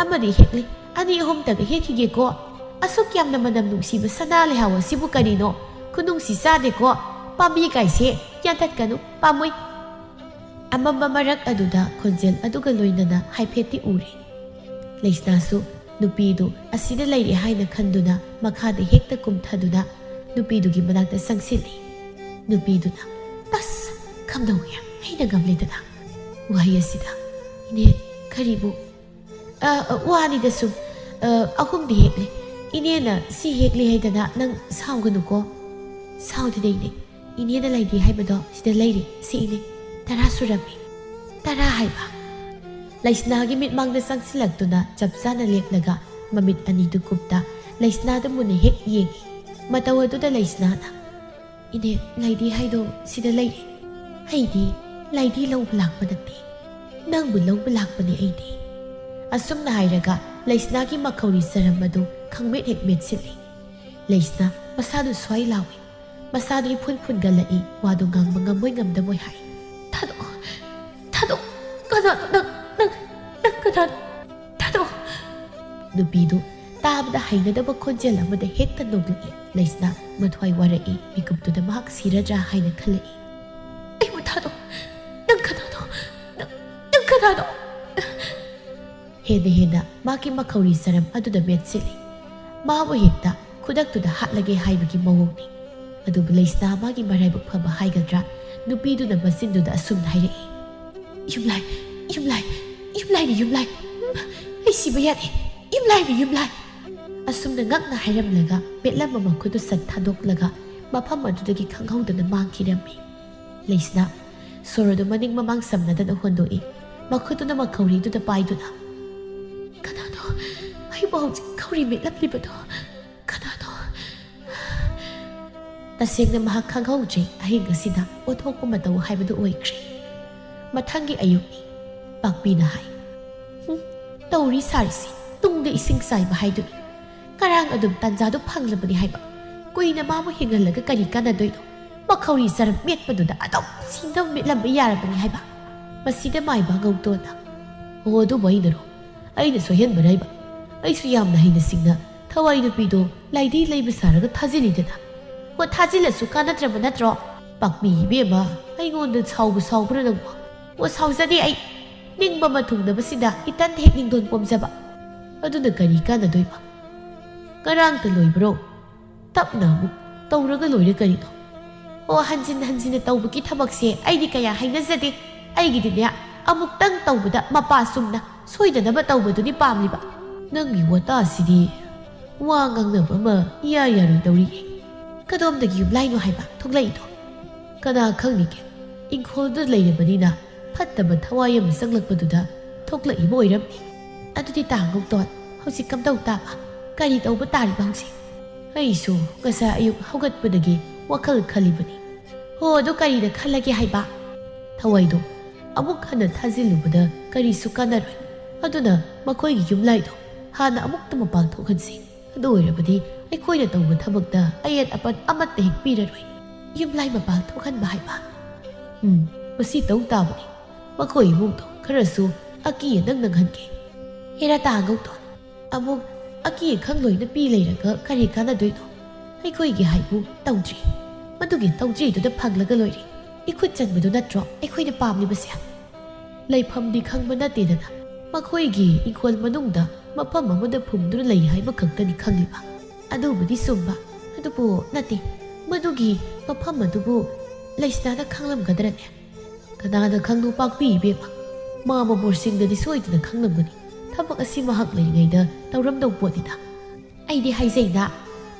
ꯑꯃꯗꯤ ꯍꯦꯛꯂꯤ, ꯑꯅꯤ ꯑꯍꯨꯝꯇꯒ ꯍꯦꯛꯈꯤꯒꯦꯀꯣ꯫ ꯑꯁꯨꯛ ꯌꯥꯝꯅ ꯃꯅꯝ ꯅꯨꯡꯁꯤꯕ ꯁꯅꯥ ꯂꯩꯍꯥꯎ ꯑꯁꯤꯕꯨ ꯀꯔꯤꯅꯣ? ꯈꯨꯅꯨꯡꯁꯤ ꯆꯥꯗꯦꯀꯣ꯫ ꯄꯥꯝꯕꯤ ꯀꯥꯏꯁꯦ ꯌꯥꯟꯊꯠꯀꯅꯨ, ꯄꯥꯝꯃꯨꯏ꯫" ꯑꯃꯝꯕ ꯃꯔꯛ ꯑꯗꯨꯗ ꯈꯣꯟꯖꯦꯜ ꯑꯗꯨꯒ ꯂꯣꯏꯅꯅ ꯍꯥꯏꯐꯦꯠꯇꯤ ꯎꯔꯦ꯫ ꯂꯩꯁꯅꯥꯁꯨ ꯅꯨꯄꯤꯗꯨ ꯑꯁꯤꯗ ꯂꯩꯔꯦ ꯍꯥꯏꯅ ꯈꯟꯗꯨꯅ ꯃꯈꯥꯗ ꯍꯦꯛꯇ ꯀꯨꯝꯊꯗꯨꯅ ꯅꯨꯄꯤꯗꯨꯒꯤ ꯃꯅꯥꯛꯇ ꯆꯪꯁꯤꯜꯂꯤ꯫ ꯅꯨꯄꯤꯗꯨꯅ, "ꯇꯁ! ꯀꯝꯗꯧꯏ? ꯑꯩꯅ ꯉꯝꯂꯦꯗꯅ?" ꯋꯥꯍꯩ ꯑꯁꯤꯗ, "ꯏꯅꯦ, ꯀꯔꯤꯕꯨ?" "ꯑ, ꯑ, ꯋꯥꯅꯤꯗ ꯁꯨꯝ, ꯑ, ꯑꯍꯨꯝꯗꯤ ꯍꯦꯛꯂꯦ꯫ ꯏꯅꯦꯅ ꯁꯤ ꯍꯦꯛꯂꯦ ꯍꯥꯏꯗꯅ ꯅꯪ ꯁꯥꯎꯒꯅꯨꯀꯣ꯫" "ꯁꯥꯎꯗꯦꯗ ꯏꯅꯦ꯫ ꯏꯅꯦꯅ ꯂꯩꯗꯤ ꯍꯥꯏꯕꯗꯣ ꯁꯤꯗ ꯂꯩꯔꯦ꯫ ꯁꯤ ꯏꯅꯦ, ꯇꯔꯥ ꯁꯨꯔꯝꯃꯤ꯫" "ꯇꯔꯥ ꯍꯥꯏꯕ?" ꯂꯩꯁꯅꯥꯒꯤ ꯃꯤꯠꯃꯥꯡꯗ ꯆꯪꯁꯤꯜꯂꯛꯇꯨꯅ ꯆꯞ ꯆꯥꯅ ꯂꯦꯞꯂꯒ ꯃꯃꯤꯠ ꯑꯅꯤꯗꯨ ꯀꯨꯞꯇ ꯂꯩꯁꯅꯥꯗ ꯃꯨꯟꯅ ꯍꯦꯛ ꯌꯦꯡꯏ꯫ ꯃꯇꯧ ꯑꯗꯨꯗ ꯂꯩꯁꯅꯥꯅ, "ꯏꯅꯦ, ꯂꯩꯗꯤ ꯍꯥꯏꯗꯣ ꯁꯤꯗ ꯂꯩꯔꯦ꯫ ꯑꯩꯗꯤ ꯂꯩꯗꯤ ꯂꯧꯕ ꯂꯥꯛꯄ ꯅꯠꯇꯦ꯫ ꯅꯪꯕꯨ ꯂꯧꯕ ꯂꯥꯛꯄꯅꯦ ꯑꯩꯗꯤ꯫" ꯑꯁꯨꯝꯅ ꯍꯥꯏꯔꯒ ꯂꯩꯁꯅꯥꯒꯤ ꯃꯈꯧꯔꯤ ꯆꯔꯝ ꯑꯗꯨ ꯈꯪꯃꯦꯠ ꯍꯦꯛ ꯃꯦꯠꯁꯤꯜꯂꯤ꯫ ꯂꯩꯁꯅꯥ ꯃꯁꯥꯗꯨ ꯁ꯭ꯋꯥꯏ ꯂꯥꯎꯏ꯫ ꯃꯁꯥꯗꯨ ꯏꯐꯨꯟ ꯐꯨꯟꯒꯠꯂꯛꯏ, ꯋꯥꯗꯨ ꯉꯥꯡꯕ ꯉꯝꯃꯣꯏ ꯉꯝꯗꯕꯣꯏ ꯍꯥꯏ꯫ "ꯊꯥꯗꯣꯛꯑꯣ, ꯊꯥꯗꯣꯛꯑꯣ, ꯀꯅꯥꯅꯣ ꯅꯪ, ꯅꯪ, ꯅꯪ ꯀꯅꯥꯅꯣ? ꯊꯥꯗꯣꯛꯑꯣ!" ꯅꯨꯄꯤꯗꯨ ꯇꯥꯕꯗ ꯍꯩꯅꯗꯕ ꯈꯣꯟꯖꯦꯜ ꯑꯃꯗ ꯍꯦꯛꯇ ꯅꯣꯛꯂꯛꯏ꯫ ꯂꯩꯁꯅꯥ ꯃꯊ꯭ꯋꯥꯏ ꯋꯥꯔꯛꯏ, ꯃꯤꯀꯨꯞꯇꯨꯗ ꯃꯍꯥꯛ ꯁꯤꯔꯗ꯭ꯔꯥ ꯍꯥꯏꯅ ꯈꯜꯂꯛꯏ꯫ "ꯑꯩꯕꯨ ꯊꯥꯗꯣꯛꯑꯣ, ꯅꯪ ꯀꯅꯥꯅꯣ? ꯅꯪ, ꯅꯪ ꯀꯅꯥꯅꯣ?" ꯍꯦꯟꯅ ꯍꯦꯟꯅ ꯃꯥꯒꯤ ꯃꯈꯧꯔꯤ ꯆꯔꯝ ꯑꯗꯨꯗ ꯃꯦꯠꯁꯤꯜꯂꯤ꯫ ꯃꯥꯕꯨ ꯍꯦꯛꯇ ꯈꯨꯗꯛꯇꯨꯗ ꯍꯥꯠꯂꯒꯦ ꯍꯥꯏꯕꯒꯤ ꯃꯑꯣꯡꯅꯤ꯫ ꯑꯗꯨꯕꯨ ꯂꯩꯁꯅꯥ ꯃꯥꯒꯤ ꯃꯔꯥꯏꯕꯛ ꯐꯕ ꯍꯥꯏꯒꯗ꯭ꯔꯥ, ꯅꯨꯄꯤꯗꯨꯅ ꯃꯆꯤꯟꯗꯨꯗ ꯑꯁꯨꯝꯅ ꯍꯥꯏꯔꯛꯏ, "ꯌꯨꯝꯂꯥꯏ, ꯌꯨꯝꯂꯥꯏ, ꯌꯨꯝꯂꯥꯏꯅꯤ ꯌꯨꯝꯂꯥꯏ꯫ ꯎꯝ, ꯑꯩ ꯁꯤꯕ ꯌꯥꯗꯦ, ꯌꯨꯝꯂꯥꯏꯅꯤ ꯌꯨꯝꯂꯥꯏ꯫" ꯑꯁꯨꯝꯅ ꯉꯛꯅ ꯍꯥꯏꯔꯝꯂꯒ ꯃꯦꯠꯂꯝꯕ ꯃꯈꯨꯠꯇꯨ ꯁꯠ ꯊꯥꯗꯣꯛꯂꯒ ꯃꯐꯝ ꯑꯗꯨꯗꯒꯤ ꯈꯪꯍꯧꯗꯅ ꯃꯥꯡꯈꯤꯔꯝꯃꯤ꯫ ꯂꯩꯁꯅꯥ ꯁꯣꯔ ꯑꯗꯨ ꯃꯅꯤꯡ ꯃꯃꯥꯡ ꯁꯝꯅꯗꯅ ꯍꯣꯟꯗꯣꯛꯏ꯫ ꯃꯈꯨꯠꯇꯨꯅ ꯃꯈꯧꯔꯤꯗꯨꯗ ꯄꯥꯏꯗꯨꯅ, "ꯀꯅꯥꯅꯣ ꯑꯩꯕꯨ ꯍꯧꯖꯤꯛ ꯈꯧꯔꯤ ꯃꯦꯠꯂꯝꯂꯤꯕꯗꯣ? ꯀꯅꯥꯅꯣ?" ꯇꯁꯦꯡꯅ ꯃꯍꯥꯛ ꯈꯪꯍꯧꯗ꯭ꯔꯦ꯫ ꯑꯍꯤꯡ ꯑꯁꯤꯗ ꯑꯣꯟꯊꯣꯛꯄ ꯃꯇꯧ ꯍꯥꯏꯕꯗꯨ ꯑꯣꯏꯈ꯭ꯔꯦ꯫ ꯃꯊꯪꯒꯤ ꯑꯌꯨꯛꯅꯤ꯫ ꯄꯥꯛꯄꯤꯅ ꯍꯥꯏ, "ꯍꯨꯝ, ꯇꯧꯔꯤ ꯁꯥꯔꯤꯁꯤ ꯇꯨꯡꯗ ꯏꯁꯤꯡ ꯆꯥꯏꯕ ꯍꯥꯏꯗꯨꯅꯤ꯫ ꯉꯔꯥꯡ ꯑꯗꯨꯝ ꯇꯥꯟꯖꯥꯗꯨ ꯐꯪꯂꯕꯅꯤ ꯍꯥꯏꯕ꯫ ꯀꯨꯏꯅ ꯃꯥꯕꯨ ꯍꯤꯡꯍꯜꯂꯒ ꯀꯔꯤ ꯀꯥꯟꯅꯗꯣꯏꯅꯣ? ꯃꯈꯧꯔꯤ ꯆꯔꯝ ꯃꯦꯠꯄꯗꯨꯗ ꯑꯗꯨꯝ ꯁꯤꯅꯕ ꯃꯦꯠꯂꯝꯕ ꯌꯥꯔꯕꯅꯤ ꯍꯥꯏꯕ꯫ ꯃꯁꯤꯗ ꯃꯥꯏꯕ ꯉꯧꯇꯣꯟꯅ, ꯑꯣ, ꯑꯗꯨꯕꯨ ꯑꯩꯅꯔꯣ? ꯑꯩꯅ ꯁꯣꯏꯍꯟꯕꯅ ꯍꯥꯏꯕ꯫ ꯑꯩꯁꯨ ꯌꯥꯝꯅ ꯍꯩꯅ ꯁꯤꯡꯅ ꯊꯋꯥꯏ ꯅꯨꯄꯤꯗꯣ ꯂꯥꯏꯗꯤ ꯂꯩꯕ ꯁꯥꯔꯒ ꯊꯥꯖꯤꯜꯂꯤꯗꯅ꯫ ꯍꯣ, ꯊꯥꯖꯤꯜꯂꯁꯨ ꯀꯥꯟꯅꯗ꯭ꯔꯕ ꯅꯠꯇ꯭ꯔꯣ? ꯄꯥꯛꯄꯤ ꯏꯕꯦꯝꯃ, ꯑꯩꯉꯣꯟꯗ ꯁꯥꯎꯕ ꯁꯥꯎꯕ꯭ꯔꯥ ꯅꯪꯕꯣ? ꯑꯣ, ꯁꯥꯎꯖꯗꯦ ꯑꯩ꯫ ꯅꯤꯡꯕ ꯑꯃ ꯊꯨꯡꯅꯕꯁꯤꯗ ꯏꯇꯟ ꯍꯦꯛ ꯅꯤꯡꯗꯣꯟ ꯄꯣꯝꯖꯕ꯫ ꯑꯗꯨꯅ ꯀꯔꯤ ꯀꯥꯟꯅꯗꯣꯏꯕ? ꯉꯔꯥꯡꯇ ꯂꯣꯏꯕ꯭ꯔꯣ? ꯇꯞꯅ ꯑꯃꯨꯛ ꯇꯧꯔꯒ ꯂꯣꯏꯔꯦ ꯀꯔꯤꯅꯣ? ꯑꯣ, ꯍꯟꯖꯤꯟ ꯍꯟꯖꯤꯟꯅ ꯇꯧꯕꯒꯤ ꯊꯕꯛꯁꯦ ꯑꯩꯗꯤ ꯀꯌꯥ ꯍꯩꯅꯖꯗꯦ꯫ ꯑꯩꯒꯤꯗꯤꯅꯦ, ꯑꯃꯨꯛꯇꯪ ꯇꯧꯕꯗ ꯃꯄꯥ ꯆꯨꯝꯅ ꯁꯣꯏꯗꯅꯕ ꯇꯧꯕꯗꯨꯅꯤ ꯄꯥꯝꯂꯤꯕ꯫ ꯅꯪꯒꯤ ꯋꯥꯇꯥꯁꯤꯗꯤ ꯋꯥ ꯉꯥꯡꯅꯕ ꯑꯃ ꯏꯌꯥ ꯌꯥꯔꯣꯏꯗꯧꯔꯤꯌꯦ꯫ ꯀꯗꯣꯝꯗꯒꯤ ꯌꯨꯝꯂꯥꯏꯅꯣ ꯍꯥꯏꯕ ꯊꯣꯛꯂꯛꯏꯗꯣ? ꯀꯅꯥ ꯈꯪꯅꯤꯒꯦ? ꯏꯪꯈꯣꯜꯗ ꯂꯩꯔꯕꯅꯤꯅ ꯐꯠꯇꯕ ꯊꯋꯥꯏ ꯑꯃ ꯆꯪꯂꯛꯄꯗꯨꯗ ꯊꯣꯛꯂꯛꯏꯕ ꯑꯣꯏꯔꯝꯅꯤ꯫ ꯑꯗꯨꯗꯤ ꯇꯥ ꯉꯧꯇꯣꯟ, ꯍꯧꯖꯤꯛ ꯀꯝꯗꯧ ꯇꯥꯕ? ꯀꯔꯤ ꯇꯧꯕ ꯇꯥꯔꯤꯕ ꯍꯧꯖꯤꯛ? ꯑꯩꯁꯨ ꯉꯁꯥꯏ ꯑꯌꯨꯛ ꯍꯧꯒꯠꯄꯗꯒꯤ ꯋꯥꯈꯜ ꯈꯜꯂꯤꯕꯅꯤ꯫ ꯍꯣ, ꯑꯗꯨ ꯀꯔꯤꯗ ꯈꯜꯂꯒꯦ ꯍꯥꯏꯕ? ꯊꯋꯥꯏꯗꯣ ꯑꯃꯨꯛ ꯍꯟꯅ ꯊꯥꯖꯤꯜꯂꯨꯕꯗ ꯀꯔꯤꯁꯨ ꯀꯥꯟꯅꯔꯣꯏ꯫ ꯑꯗꯨꯅ ꯃꯈꯣꯏꯒꯤ ꯌꯨꯝꯂꯥꯏꯗꯣ ꯍꯥꯟꯅ ꯑꯃꯨꯛꯇ ꯃꯄꯥꯟ ꯊꯣꯛꯍꯟꯁꯤ꯫ ꯑꯗꯨ ꯑꯣꯏꯔꯕꯗꯤ ꯑꯩꯈꯣꯏꯅ ꯇꯧꯕ ꯊꯕꯛꯇ ꯑꯌꯦꯠ ꯑꯄꯟ ꯑꯃꯠꯇ ꯍꯦꯛ ꯄꯤꯔꯔꯣꯏ꯫ ꯌꯨꯝꯂꯥꯏ ꯃꯄꯥꯟ ꯊꯣꯛꯍꯟꯕ ꯍꯥꯏꯕ? ꯎꯝ, ꯃꯁꯤ ꯇꯧ ꯇꯥꯕꯅꯤ꯫ ꯃꯈꯣꯏ ꯏꯃꯨꯡꯗꯣ ꯈꯔꯁꯨ ꯑꯀꯤ ꯑꯅꯪ ꯅꯪꯍꯟꯒꯦ꯫ ꯍꯦꯔꯥ ꯇꯥ ꯉꯧꯇꯣꯟ, ꯑꯃꯨꯛ ꯑꯀꯤ ꯑꯈꯪ ꯂꯣꯏꯅ ꯄꯤ ꯂꯩꯔꯒ ꯀꯔꯤ ꯀꯥꯟꯅꯗꯣꯏꯅꯣ? ꯑꯩꯈꯣꯏꯒꯤ ꯍꯥꯏꯕꯨ ꯇꯧꯗ꯭ꯔꯤ꯫ ꯃꯗꯨꯒꯤ ꯇꯧꯗ꯭ꯔꯤꯗꯨꯗ ꯐꯪꯂꯒ ꯂꯣꯏꯔꯦ꯫ ꯏꯈꯨꯠ ꯆꯟꯕꯗꯨ ꯅꯠꯇ꯭ꯔꯣ ꯑꯩꯈꯣꯏꯅ ꯄꯥꯝꯂꯤꯕꯁꯦ? ꯂꯩꯐꯝꯗꯤ ꯈꯪꯕ ꯅꯠꯇꯦꯗꯅ꯫ ꯃꯈꯣꯏꯒꯤ ꯏꯪꯈꯣꯜ ꯃꯅꯨꯡꯗ ꯃꯐꯝ ꯑꯃꯗ ꯐꯨꯝꯗꯨꯅ ꯂꯩ ꯍꯥꯏꯕ ꯈꯛꯇꯅꯤ ꯈꯪꯂꯤꯕ꯫ ꯑꯗꯨꯕꯨꯗꯤ ꯆꯨꯝꯕ꯫ ꯑꯗꯨꯕꯨ ꯅꯠꯇꯦ, ꯃꯗꯨꯒꯤ ꯃꯐꯝ ꯑꯗꯨꯕꯨ ꯂꯩꯁꯅꯥꯅ ꯈꯪꯂꯝꯒꯗ꯭ꯔꯅꯦ? ꯀꯅꯥꯅ ꯈꯪꯅꯨ ꯄꯥꯛꯄꯤ ꯏꯕꯦꯝꯃ? ꯃꯥꯃ ꯕꯣꯔꯁꯤꯡꯅꯗꯤ ꯁꯣꯏꯗꯅ ꯈꯪꯂꯝꯒꯅꯤ꯫ ꯊꯕꯛ ꯑꯁꯤ ꯃꯍꯥꯛ ꯂꯩꯔꯤꯉꯩꯗ ꯇꯧꯔꯝꯗꯧ ꯄꯣꯠꯅꯤꯗ꯫ ꯑꯩꯗꯤ ꯍꯥꯏꯖꯩꯗ,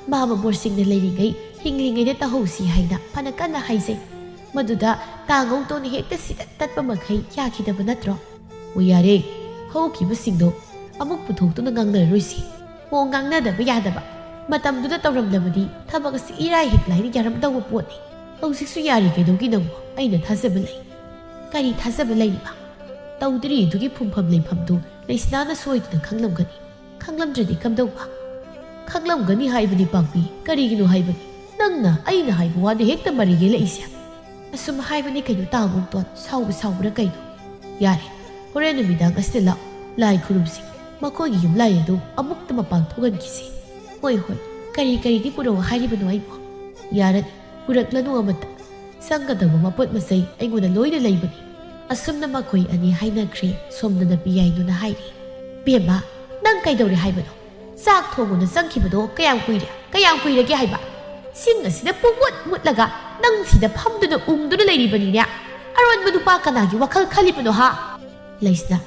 ꯃꯥꯃ ꯕꯣꯔꯁꯤꯡꯅ ꯂꯩꯔꯤꯉꯩ, ꯍꯤꯡꯂꯤꯉꯩꯗ ꯇꯧꯍꯧꯁꯤ ꯍꯥꯏꯅ ꯐꯅ ꯀꯟꯅ ꯍꯥꯏꯖꯩ꯫ ꯃꯗꯨꯗ ꯇꯥ ꯉꯧꯇꯣꯟꯅ ꯍꯦꯛꯇ ꯁꯤꯗꯠ ꯇꯠꯄ ꯃꯈꯩ ꯌꯥꯈꯤꯗꯕ ꯅꯠꯇ꯭ꯔꯣ? ꯑꯣ ꯌꯥꯔꯦ, ꯍꯧꯈꯤꯕꯁꯤꯡꯗꯣ ꯑꯃꯨꯛ ꯄꯨꯊꯣꯛꯇꯨꯅ ꯉꯥꯡꯅꯔꯔꯣꯏꯁꯤ꯫ ꯑꯣ, ꯉꯥꯡꯅꯗꯕ ꯌꯥꯗꯕ꯫ ꯃꯇꯝꯗꯨꯗ ꯇꯧꯔꯝꯂꯕꯗꯤ ꯊꯕꯛ ꯑꯁꯤ ꯏꯔꯥꯏ ꯍꯦꯛ ꯂꯥꯏꯅ ꯌꯥꯔꯝꯗꯧꯕ ꯄꯣꯠꯅꯤ꯫ ꯍꯧꯖꯤꯛꯁꯨ ꯌꯥꯔꯤ ꯀꯩꯗꯧꯒꯤ ꯅꯪꯕꯨ? ꯑꯩꯅ ꯊꯥꯖꯕ ꯂꯩ꯫ ꯀꯔꯤ ꯊꯥꯖꯕ ꯂꯩꯔꯤꯕ? ꯇꯧꯗ꯭ꯔꯤꯗꯨꯒꯤ ꯐꯨꯝꯐꯝ ꯂꯩꯐꯝꯗꯨ ꯂꯩꯁꯅꯥꯅ ꯁꯣꯏꯗꯅ ꯈꯪꯂꯝꯒꯅꯤ꯫ ꯈꯪꯂꯝꯗ꯭ꯔꯗꯤ ꯀꯝꯗꯧꯕ? ꯈꯪꯂꯝꯒꯅꯤ ꯍꯥꯏꯕꯅꯤ ꯄꯥꯛꯄꯤ, ꯀꯔꯤꯒꯤꯅꯣ ꯍꯥꯏꯕꯅꯤ? ꯅꯪꯅ ꯑꯩꯅ ꯍꯥꯏꯕ ꯋꯥꯗ ꯍꯦꯛꯇ ꯃꯔꯩ ꯌꯦꯜꯂꯛꯏꯁꯦ꯫ ꯑꯁꯨꯝ ꯍꯥꯏꯕꯅꯤ ꯀꯩꯅꯣ ꯇꯥ ꯉꯧꯇꯣꯟ, ꯁꯥꯎꯕ ꯁꯥꯎꯕ꯭ꯔꯥ ꯀꯩꯅꯣ? ꯌꯥꯔꯦ, ꯍꯣꯔꯦꯟ ꯅꯨꯃꯤꯗꯥꯡ ꯑꯁꯤꯗ ꯂꯥꯛꯑꯣ, ꯂꯥꯏ ꯈꯨꯔꯨꯝꯁꯤ꯫ ꯃꯈꯣꯏꯒꯤ ꯌꯨꯝꯂꯥꯏ ꯑꯗꯨ ꯑꯃꯨꯛꯇ ꯃꯄꯥꯟ ꯊꯣꯛꯍꯟꯈꯤꯁꯤ꯫ ꯍꯣꯏ ꯍꯣꯏ, ꯀꯔꯤ ꯀꯔꯤꯗꯤ ꯄꯨꯔꯛꯑꯣ ꯍꯥꯏꯔꯤꯕꯅꯣ ꯑꯩꯕꯨ? ꯌꯥꯔꯅꯤ, ꯄꯨꯔꯛꯂꯅꯨ ꯑꯃꯠꯇ꯫ ꯆꯪꯒꯗꯕ ꯃꯄꯣꯠ ꯃꯆꯩ ꯑꯩꯉꯣꯟꯗ ꯂꯣꯏꯅ ꯂꯩꯕꯅꯤ꯫ ꯑꯁꯨꯝꯅ ꯃꯈꯣꯏ ꯑꯅꯤ ꯍꯥꯏꯅꯈ꯭ꯔꯦ꯫ ꯁꯣꯝꯗ ꯅꯄꯤ ꯌꯥꯏꯅꯨꯅ ꯍꯥꯏꯔꯤ, "ꯕꯦꯝꯃ, "ꯅꯪ ꯀꯩꯗꯧꯔꯦ ꯍꯥꯏꯕꯅꯣ? ꯆꯥꯛ ꯊꯣꯡꯉꯨꯅ ꯆꯪꯈꯤꯕꯗꯣ ꯀꯌꯥꯝ ꯀꯨꯏꯔꯦ? ꯀꯌꯥꯝ ꯀꯨꯏꯔꯒꯦ ꯍꯥꯏꯕ? ꯁꯤꯡ ꯑꯁꯤꯗ ꯄꯨꯡꯃꯨꯠ ꯃꯨꯠꯂꯒ ꯅꯪ ꯁꯤꯗ ꯐꯝꯗꯨꯅ ꯎꯪꯗꯨꯅ ꯂꯩꯔꯤꯕꯅꯤꯅꯦ꯫ ꯑꯔꯣꯟꯕ ꯅꯨꯄꯥ ꯀꯅꯥꯒꯤ ꯋꯥꯈꯜ ꯈꯜꯂꯤꯕꯅꯣ ꯍꯥ?" ꯂꯩꯁꯅꯥ,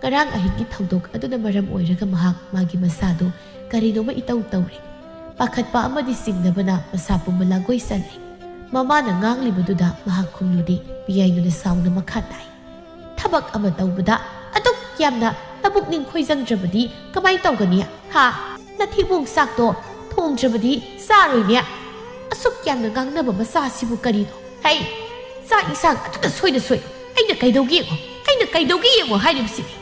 ꯉꯔꯥꯡ ꯑꯍꯤꯡꯒꯤ ꯊꯧꯗꯣꯛ ꯑꯗꯨꯅ ꯃꯔꯝ ꯑꯣꯏꯔꯒ ꯃꯍꯥꯛ ꯃꯥꯒꯤ ꯃꯁꯥꯗꯨ ꯀꯔꯤꯅꯣꯃ ꯏꯇꯧ ꯇꯧꯔꯦ꯫ ꯄꯥꯈꯠꯄ ꯑꯃꯗꯤ ꯆꯤꯡꯅꯕꯅ ꯃꯁꯥ ꯄꯨꯝꯕ ꯂꯥꯡꯒꯣꯏ ꯆꯜꯂꯦ꯫ ꯃꯃꯥꯅ ꯉꯥꯡꯂꯤꯕꯗꯨꯗ ꯃꯍꯥꯛ ꯈꯨꯝꯂꯨꯗꯦ꯫ ꯄꯤꯌꯥꯏꯅꯨꯅ ꯁꯥꯎꯅ ꯃꯈꯥ ꯇꯥꯏ, "ꯊꯕꯛ ꯑꯃ ꯇꯧꯕꯗ ꯑꯗꯨꯛ ꯌꯥꯝꯅ ꯅꯕꯨꯛꯅꯤꯡ ꯈꯣꯏꯖꯪꯗ꯭ꯔꯕꯗꯤ ꯀꯃꯥꯏ ꯇꯧꯒꯅꯤ? ꯍꯥ? ꯅꯊꯤꯕꯣꯡ ꯆꯥꯛꯇꯣ ꯊꯣꯡꯗ꯭ꯔꯕꯗꯤ ꯆꯥꯔꯣꯏꯅꯦ? ꯑꯁꯨꯛ ꯌꯥꯝꯅ ꯉꯥꯡꯅꯕ ꯃꯆꯥ ꯑꯁꯤꯕꯨ ꯀꯔꯤꯅꯣ? ꯍꯩ, ꯆꯥꯛ ꯏꯟꯁꯥꯡ ꯑꯗꯨꯗ ꯁꯣꯏꯗ ꯁꯣꯏ꯫ ꯑꯩꯅ ꯀꯩꯗꯧꯒꯦ ꯌꯦꯡꯉꯣ, ꯑꯩꯅ ꯀꯩꯗꯧꯒꯦ ꯌꯦꯡꯉꯣ ꯍꯥꯏꯔꯤꯕꯁꯤꯅꯤ?"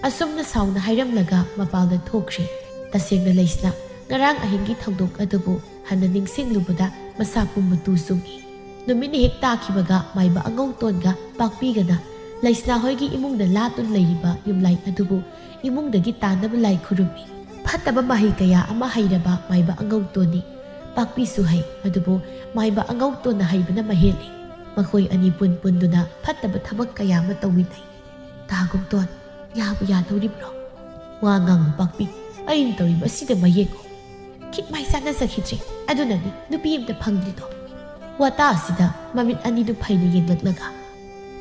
ꯑꯁꯨꯝꯅ ꯁꯥꯎꯅ ꯍꯥꯏꯔꯝꯂꯒ ꯃꯄꯥꯟꯗ ꯊꯣꯛꯈ꯭ꯔꯦ꯫ ꯇꯁꯦꯡꯅ ꯂꯩꯁꯅꯥ, ꯉꯔꯥꯡ ꯑꯍꯤꯡꯒꯤ ꯊꯧꯗꯣꯛ ꯑꯗꯨꯕꯨ ꯍꯟꯅ ꯅꯤꯡꯁꯤꯡꯂꯨꯕꯗ ꯃꯁꯥ ꯄꯨꯝꯕ ꯇꯨ ꯆꯨꯡꯏ꯫ ꯅꯨꯃꯤꯠꯅ ꯍꯦꯛ ꯇꯥꯈꯤꯕꯒ ꯃꯥꯏꯕ ꯑꯉꯧꯇꯣꯟꯒ ꯄꯥꯛꯄꯤꯒꯅ ꯂꯩꯁꯅꯥ ꯍꯣꯏꯒꯤ ꯏꯃꯨꯡꯗ ꯂꯥꯠꯇꯨꯅ ꯂꯩꯔꯤꯕ ꯌꯨꯝꯂꯥꯏ ꯑꯗꯨꯕꯨ ꯏꯃꯨꯡꯗꯒꯤ ꯇꯥꯅꯕ ꯂꯥꯏ ꯈꯨꯔꯨꯝꯃꯤ꯫ ꯐꯠꯇꯕ ꯃꯍꯩ ꯀꯌꯥ ꯑꯃ ꯍꯩꯔꯕ ꯃꯥꯏꯕ ꯑꯉꯧꯇꯣꯟꯅꯤ꯫ ꯄꯥꯛꯄꯤꯁꯨ ꯍꯩ, ꯑꯗꯨꯕꯨ ꯃꯥꯏꯕ ꯑꯉꯧꯇꯣꯟꯅ ꯍꯩꯕꯅ ꯃꯍꯦꯜꯂꯤ꯫ ꯃꯈꯣꯏ ꯑꯅꯤ ꯄꯨꯟ ꯄꯨꯟꯗꯨꯅ ꯐꯠꯇꯕ ꯊꯕꯛ ꯀꯌꯥ ꯑꯃ ꯇꯧꯃꯤꯟꯅꯩ꯫ "ꯇꯥꯒꯨꯝꯇꯣꯟ, ꯌꯥꯕꯨ ꯌꯥꯗꯧꯔꯤꯕ꯭ꯔꯣ? ꯋꯥ ꯉꯥꯡꯅꯨ ꯄꯥꯛꯄꯤ, ꯑꯩꯅ ꯇꯧꯔꯤꯕ ꯑꯁꯤꯗ ꯃꯌꯦꯡꯉꯣ꯫ ꯈꯤꯠ ꯃꯥꯏ ꯆꯥꯟꯅꯖꯈꯤꯗ꯭ꯔꯦ꯫ ꯑꯗꯨꯅꯅꯤ ꯅꯨꯄꯤ ꯑꯝꯇ ꯐꯪꯗ꯭ꯔꯤꯗꯣ꯫" ꯋꯥꯇꯥ ꯑꯁꯤꯗ ꯃꯃꯤꯠ ꯑꯅꯤꯗꯨ ꯐꯩꯅ ꯌꯦꯡꯂꯛꯂꯒ,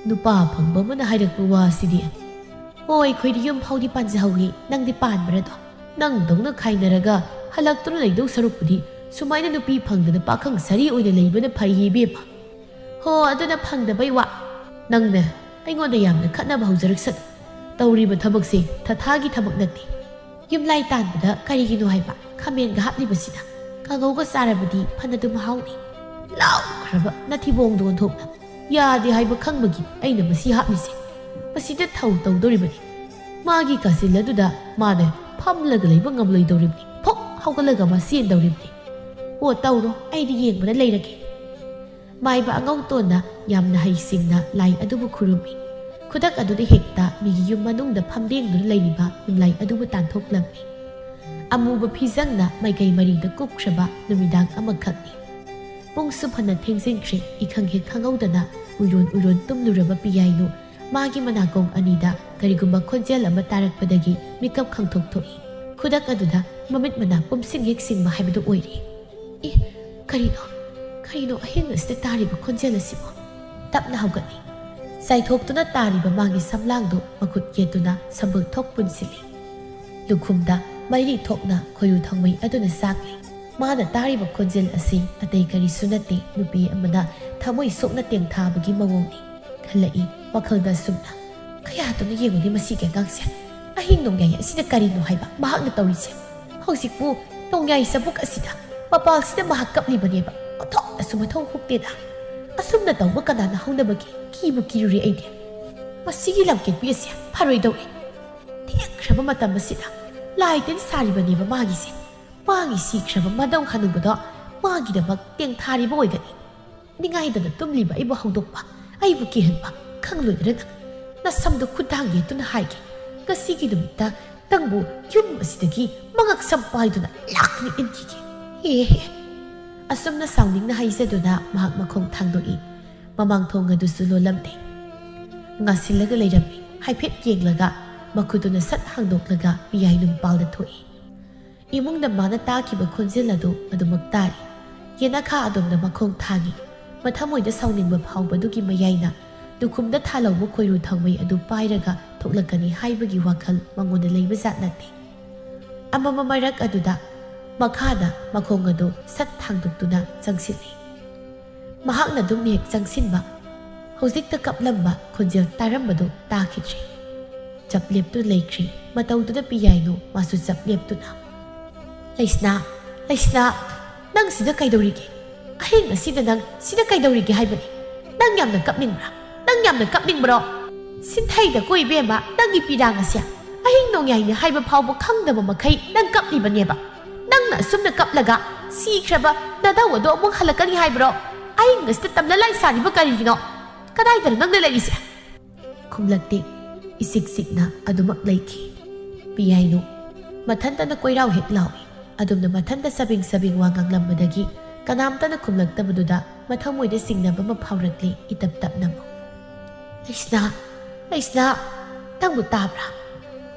"ꯅꯨꯄꯥ ꯐꯪꯕ ꯑꯃꯅ ꯍꯥꯏꯔꯛꯄ ꯋꯥ ꯑꯁꯤꯗꯤ꯫ ꯍꯣꯏ, ꯑꯩꯈꯣꯏꯗꯤ ꯌꯨꯝ ꯐꯥꯎꯗꯤ ꯄꯥꯟꯖꯍꯧꯏ, ꯅꯪꯗꯤ ꯄꯥꯟꯕ꯭ꯔꯗꯣ? ꯅꯪꯗꯧꯅ ꯈꯥꯏꯅꯔꯒ ꯍꯜꯂꯛꯇꯨꯅ ꯂꯩꯗꯧ ꯁꯔꯨꯛꯄꯨꯗꯤ ꯁꯨꯃꯥꯏꯅ ꯅꯨꯄꯤ ꯐꯪꯗꯅ ꯄꯥꯈꯪ ꯁꯥꯔꯤ ꯑꯣꯏꯅ ꯂꯩꯕꯅ ꯐꯩꯌꯦ ꯏꯕꯦꯝꯃ꯫ ꯍꯣ, ꯑꯗꯨꯅ ꯐꯪꯗꯕꯩ ꯋꯥ꯫ ꯅꯪꯅ ꯑꯩꯉꯣꯟꯗ ꯌꯥꯝꯅ ꯈꯠꯅꯕ ꯍꯧꯖꯔꯛꯁꯅꯨ꯫ ꯇꯧꯔꯤꯕ ꯊꯕꯛꯁꯦ ꯊꯥꯊꯥꯒꯤ ꯊꯕꯛ ꯅꯠꯇꯦ꯫ ꯌꯨꯝꯂꯥꯏ ꯇꯥꯟꯕꯗ ꯀꯔꯤꯒꯤꯅꯣ ꯍꯥꯏꯕ ꯈꯥꯃꯦꯟꯒ ꯍꯥꯞꯂꯤꯕꯁꯤꯅ? ꯀꯥꯡꯉꯧꯒ ꯆꯥꯔꯕꯗꯤ ꯐꯅꯗꯨꯝ ꯍꯥꯎꯅꯤ꯫" ꯂꯥꯎꯈ꯭ꯔꯕ ꯅꯊꯤꯕꯣꯡꯗꯣ ꯑꯣꯟꯊꯣꯛꯅ꯫ ꯌꯥꯗꯦ ꯍꯥꯏꯕ ꯈꯪꯕꯒꯤ ꯑꯩꯅ ꯃꯁꯤ ꯍꯥꯞꯂꯤꯁꯦ꯫ ꯃꯁꯤꯗ ꯊꯧ ꯇꯧꯗꯧꯔꯤꯕꯅꯤ꯫ ꯃꯥꯒꯤ ꯀꯥꯆꯤꯜ ꯑꯗꯨꯗ ꯃꯥꯅ ꯐꯝꯂꯒ ꯂꯩꯕ ꯉꯝꯂꯣꯏꯗꯧꯔꯤꯕꯅꯤ꯫ ꯐꯨꯛ ꯍꯧꯒꯠꯂꯒ ꯃꯥ ꯆꯦꯟꯗꯧꯔꯤꯕꯅꯤ꯫ ꯑꯣ, ꯇꯧꯔꯣ, ꯑꯩꯗꯤ ꯌꯦꯡꯕꯅ ꯂꯩꯔꯒꯦ꯫ ꯃꯥꯏꯕ ꯑꯉꯧꯇꯣꯟꯅ ꯌꯥꯝꯅ ꯍꯩꯁꯤꯡꯅ ꯂꯥꯏ ꯑꯗꯨꯕꯨ ꯈꯨꯔꯨꯝꯃꯤ꯫ ꯈꯨꯗꯛ ꯑꯗꯨꯗ ꯍꯦꯛꯇ ꯃꯤꯒꯤ ꯌꯨꯝ ꯃꯅꯨꯡꯗ ꯐꯝꯗꯦꯡꯗꯨꯅ ꯂꯩꯔꯤꯕ ꯌꯨꯝꯂꯥꯏ ꯑꯗꯨꯕꯨ ꯇꯥꯟꯊꯣꯛꯂꯝꯃꯤ꯫ ꯑꯃꯨꯕ ꯐꯤꯖꯪꯅ ꯃꯥꯏꯀꯩ ꯃꯔꯤꯗ ꯀꯨꯞꯈ꯭ꯔꯕ ꯅꯨꯃꯤꯗꯥꯡ ꯑꯃꯈꯛꯅꯤ꯫ ꯄꯨꯡꯁꯨ ꯐꯅ ꯊꯦꯡꯖꯤꯟꯈ꯭ꯔꯦ꯫ ꯏꯈꯪ ꯍꯦꯛ ꯈꯪꯍꯧꯗꯅ ꯎꯏꯔꯣꯟ ꯎꯏꯔꯣꯟ ꯇꯨꯝꯂꯨꯔꯕ ꯄꯤꯌꯥꯏꯅꯨ ꯃꯥꯒꯤ ꯃꯅꯥꯀꯣꯡ ꯑꯅꯤꯗ ꯀꯔꯤꯒꯨꯝꯕ ꯈꯣꯟꯖꯦꯜ ꯑꯃ ꯇꯥꯔꯛꯄꯗꯒꯤ ꯃꯤꯀꯞ ꯈꯪꯊꯣꯛ ꯊꯣꯛꯏ꯫ ꯈꯨꯗꯛ ꯑꯗꯨꯗ ꯃꯃꯤꯠ ꯃꯅꯥ ꯄꯨꯝꯁꯤꯡ ꯍꯦꯛ ꯁꯤꯡꯕ ꯍꯥꯏꯕꯗꯨ ꯑꯣꯏꯔꯦ꯫ "ꯑꯦ, ꯀꯔꯤꯅꯣ? ꯀꯔꯤꯅꯣ ꯑꯍꯤꯡ ꯑꯁꯤꯗ ꯇꯥꯔꯤꯕ ꯈꯣꯟꯖꯦꯜ ꯑꯁꯤꯕꯣ?" ꯇꯞꯅ ꯍꯧꯒꯠꯂꯤ꯫ ꯆꯥꯏꯊꯣꯛꯇꯨꯅ ꯇꯥꯔꯤꯕ ꯃꯥꯒꯤ ꯁꯝꯂꯥꯡꯗꯨ ꯃꯈꯨꯠ ꯌꯦꯠꯇꯨꯅ ꯁꯝꯕꯜ ꯊꯣꯛ ꯄꯨꯟꯁꯤꯜꯂꯤ꯫ ꯂꯨꯈꯨꯝꯗ ꯃꯩꯔꯤ ꯊꯣꯛꯅ ꯈꯣꯏꯔꯨ ꯊꯥꯡꯃꯩ ꯑꯗꯨꯅ ꯆꯥꯛꯂꯤ꯫ ꯃꯥꯅ ꯇꯥꯔꯤꯕ ꯈꯣꯟꯖꯦꯜ ꯑꯁꯤ ꯑꯇꯩ ꯀꯔꯤꯁꯨ ꯅꯠꯇꯦ, ꯅꯨꯄꯤ ꯑꯃꯅ ꯊꯃꯣꯏ ꯁꯣꯛꯅ ꯇꯦꯡꯊꯥꯕꯒꯤ ꯃꯑꯣꯡꯅꯤ ꯈꯜꯂꯛꯏ ꯋꯥꯈꯜꯗ ꯑꯁꯨꯝꯅ꯫ "ꯀꯌꯥꯗꯅꯣ ꯌꯦꯡꯉꯨꯅꯦ ꯃꯁꯤꯒꯤ ꯑꯉꯥꯡꯁꯦ꯫ ꯑꯍꯤꯡ ꯅꯣꯡꯌꯥꯏ ꯑꯁꯤꯗ ꯀꯔꯤꯅꯣ ꯍꯥꯏꯕ ꯃꯍꯥꯛꯅ ꯇꯧꯔꯤꯁꯦ? ꯍꯧꯖꯤꯛꯄꯨ ꯅꯣꯡꯌꯥꯏ ꯆꯕꯨꯛ ꯑꯁꯤꯗ ꯃꯄꯥꯜꯁꯤꯗ ꯃꯍꯥꯛ ꯀꯞꯂꯤꯕꯅꯦꯕ꯫ ꯑꯣꯟꯊꯣꯛꯅꯁꯨ ꯃꯊꯧ ꯍꯨꯛꯇꯦꯗ꯫ ꯑꯁꯨꯝꯅ ꯇꯧꯕ ꯀꯅꯥꯅ ꯍꯧꯅꯕꯒꯦ? ꯀꯤꯕꯨ ꯀꯤꯔꯨꯔꯦ ꯑꯩꯗꯤ꯫ ꯃꯁꯤꯒꯤ ꯂꯝꯀꯦꯠꯄꯤ ꯑꯁꯦ ꯐꯔꯣꯏꯗꯧꯔꯦ꯫ ꯊꯦꯡꯈ꯭ꯔꯕ ꯃꯇꯝ ꯑꯁꯤꯗ ꯂꯥꯏ ꯇꯤꯟ ꯁꯥꯔꯤꯕꯅꯦꯕ ꯃꯥꯒꯤꯁꯦ꯫ ꯃꯥꯒꯤ ꯁꯤꯈ꯭ꯔꯕ ꯃꯗꯧ ꯍꯅꯨꯕꯗꯣ ꯃꯥꯒꯤꯗꯃꯛ ꯇꯦꯡꯊꯥꯔꯤꯕ ꯑꯣꯏꯒꯅꯤ꯫ ꯅꯤꯡꯉꯥꯏꯗꯅ ꯇꯨꯝꯂꯤꯕ ꯑꯩꯕꯨ ꯍꯧꯗꯣꯛꯄ, ꯑꯩꯕꯨ ꯀꯤꯍꯟꯕ ꯈꯪꯂꯣꯏꯗ꯭ꯔꯅ? ꯅꯁꯝꯗꯨ ꯈꯨꯠꯊꯥꯡ ꯌꯦꯠꯇꯨꯅ ꯍꯥꯏꯒꯦ꯫ ꯉꯁꯤꯒꯤ ꯅꯨꯃꯤꯠꯇ ꯅꯪꯕꯨ ꯌꯨꯝ ꯑꯁꯤꯗꯒꯤ ꯃꯉꯛ ꯁꯝ ꯄꯥꯏꯗꯨꯅ ꯂꯥꯛꯇꯨꯅ ꯏꯟꯈꯤꯒꯦ꯫ ꯍꯦ ꯍꯦ!" ꯑꯁꯨꯝꯅ ꯁꯥꯎꯅꯤꯡꯅ ꯍꯥꯏꯖꯗꯨꯅ ꯃꯍꯥꯛ ꯃꯈꯣꯡ ꯊꯥꯡꯗꯣꯛꯏ꯫ ꯃꯃꯥꯡ ꯊꯣꯡ ꯑꯗꯨꯁꯨ ꯂꯣꯜꯂꯝꯗꯦ꯫ ꯉꯥꯁꯤꯜꯂꯒ ꯂꯩꯔꯝꯃꯤ꯫ ꯍꯥꯏꯐꯦꯠ ꯌꯦꯡꯂꯒ ꯃꯈꯨꯠꯇꯨꯅ ꯁꯠ ꯍꯥꯡꯗꯣꯛꯂꯒ ꯄꯤꯌꯥꯏꯅꯨ ꯃꯄꯥꯜꯗ ꯊꯣꯛꯏ꯫ ꯏꯃꯨꯡꯗ ꯃꯥꯅ ꯇꯥꯈꯤꯕ ꯈꯣꯟꯖꯦꯜ ꯑꯗꯨ ꯑꯗꯨꯃꯛ ꯇꯥꯔꯤ꯫ ꯌꯦꯅꯈꯥ ꯑꯗꯣꯝꯗ ꯃꯈꯣꯡ ꯊꯥꯡꯏ꯫ ꯃꯊꯃꯣꯏꯗ ꯁꯥꯎꯅꯤꯡꯕ ꯐꯥꯎꯕꯗꯨꯒꯤ ꯃꯌꯥꯏꯅ ꯂꯨꯈꯨꯝꯗ ꯊꯥꯜꯍꯧꯕ ꯈꯣꯏꯔꯨ ꯊꯥꯡꯃꯩ ꯑꯗꯨ ꯄꯥꯏꯔꯒ ꯊꯣꯛꯂꯛꯀꯅꯤ ꯍꯥꯏꯕꯒꯤ ꯋꯥꯈꯜ ꯃꯉꯣꯟꯗ ꯂꯩꯕ ꯖꯥꯠ ꯅꯠꯇꯦ꯫ ꯑꯃꯝꯕ ꯃꯔꯛ ꯑꯗꯨꯗ ꯃꯈꯥꯗ ꯃꯈꯣꯡ ꯑꯗꯨ ꯁꯠ ꯊꯥꯡꯗꯣꯛꯇꯨꯅ ꯆꯪꯁꯤꯜꯂꯤ꯫ ꯃꯍꯥꯛꯅ ꯑꯗꯨꯝ ꯍꯦꯛ ꯆꯪꯁꯤꯟꯕ, ꯍꯧꯖꯤꯛꯇ ꯀꯞꯂꯝꯕ ꯈꯣꯟꯖꯦꯜ ꯇꯥꯔꯝꯕꯗꯨ ꯇꯥꯈꯤꯗ꯭ꯔꯦ꯫ ꯆꯞ ꯂꯦꯞꯇꯨꯅ ꯂꯩꯈ꯭ꯔꯤ꯫ ꯃꯇꯧꯗꯨꯗ ꯄꯤꯌꯥꯏꯅꯨ ꯃꯥꯁꯨ ꯆꯞ ꯂꯦꯞꯇꯨꯅ꯫ "ꯂꯩꯁꯅꯥ, ꯂꯩꯁꯅꯥ, ꯅꯪ ꯁꯤꯗ ꯀꯩꯗꯧꯔꯤꯒꯦ? ꯑꯍꯤꯡ ꯑꯁꯤꯗ ꯅꯪ ꯁꯤꯗ ꯀꯩꯗꯧꯔꯤꯒꯦ ꯍꯥꯏꯕꯅꯤ? ꯅꯪ ꯌꯥꯝꯅ ꯀꯞꯅꯤꯡꯕ꯭ꯔꯥ? ꯅꯪ ꯌꯥꯝꯅ ꯀꯞꯅꯤꯡꯕ꯭ꯔꯣ? ꯁꯤꯟꯊꯩꯗꯀꯣ ꯏꯕꯦꯝꯃ, ꯅꯪꯒꯤ ꯄꯤꯔꯥꯡ ꯑꯁꯦ ꯑꯍꯤꯡ ꯅꯣꯡꯌꯥꯏꯅꯤ ꯍꯥꯏꯕ ꯐꯥꯎꯕ ꯈꯪꯗꯕ ꯃꯈꯩ ꯅꯪ ꯀꯞꯂꯤꯕꯅꯦꯕ꯫ ꯅꯪꯅ ꯑꯁꯨꯝꯅ ꯀꯞꯂꯒ ꯁꯤꯈ꯭ꯔꯕ ꯅꯙꯧ ꯑꯗꯣ ꯑꯃꯨꯛ ꯍꯜꯂꯛꯀꯅꯤ ꯍꯥꯏꯕ꯭ꯔꯣ? ꯑꯍꯤꯡ ꯑꯁꯤꯗ ꯇꯝꯅ ꯂꯥꯏ ꯁꯥꯔꯤꯕ ꯀꯔꯤꯒꯤꯅꯣ? ꯀꯗꯥꯏꯗꯅꯣ ꯅꯪꯅ ꯂꯩꯔꯤꯁꯦ?" ꯈꯨꯝꯂꯛꯇꯦ꯫ ꯏꯆꯤꯛ ꯆꯤꯛꯅ ꯑꯗꯨꯃꯛ ꯂꯩꯈꯤ꯫ ꯄꯤꯌꯥꯏꯅꯨ ꯃꯊꯟꯇꯅ ꯀꯣꯏꯔꯥꯎ ꯍꯦꯛ ꯂꯥꯎꯏ꯫ ꯑꯗꯨꯝꯅ ꯃꯊꯟꯇ ꯆꯕꯦꯡ ꯆꯕꯦꯡ ꯋꯥ ꯉꯥꯡꯂꯝꯕꯗꯒꯤ ꯀꯅꯥꯝꯇꯅ ꯈꯨꯝꯂꯛꯇꯕꯗꯨꯗ ꯃꯊꯃꯣꯏꯗ ꯆꯤꯡꯅꯕ ꯑꯃ ꯐꯥꯎꯔꯛꯂꯦ ꯏꯇꯞ ꯇꯞꯅꯃꯛ꯫ "ꯂꯩꯁꯅꯥ, "ꯂꯩꯁꯅꯥ, ꯅꯪꯕꯨ ꯇꯥꯕ꯭ꯔꯥ?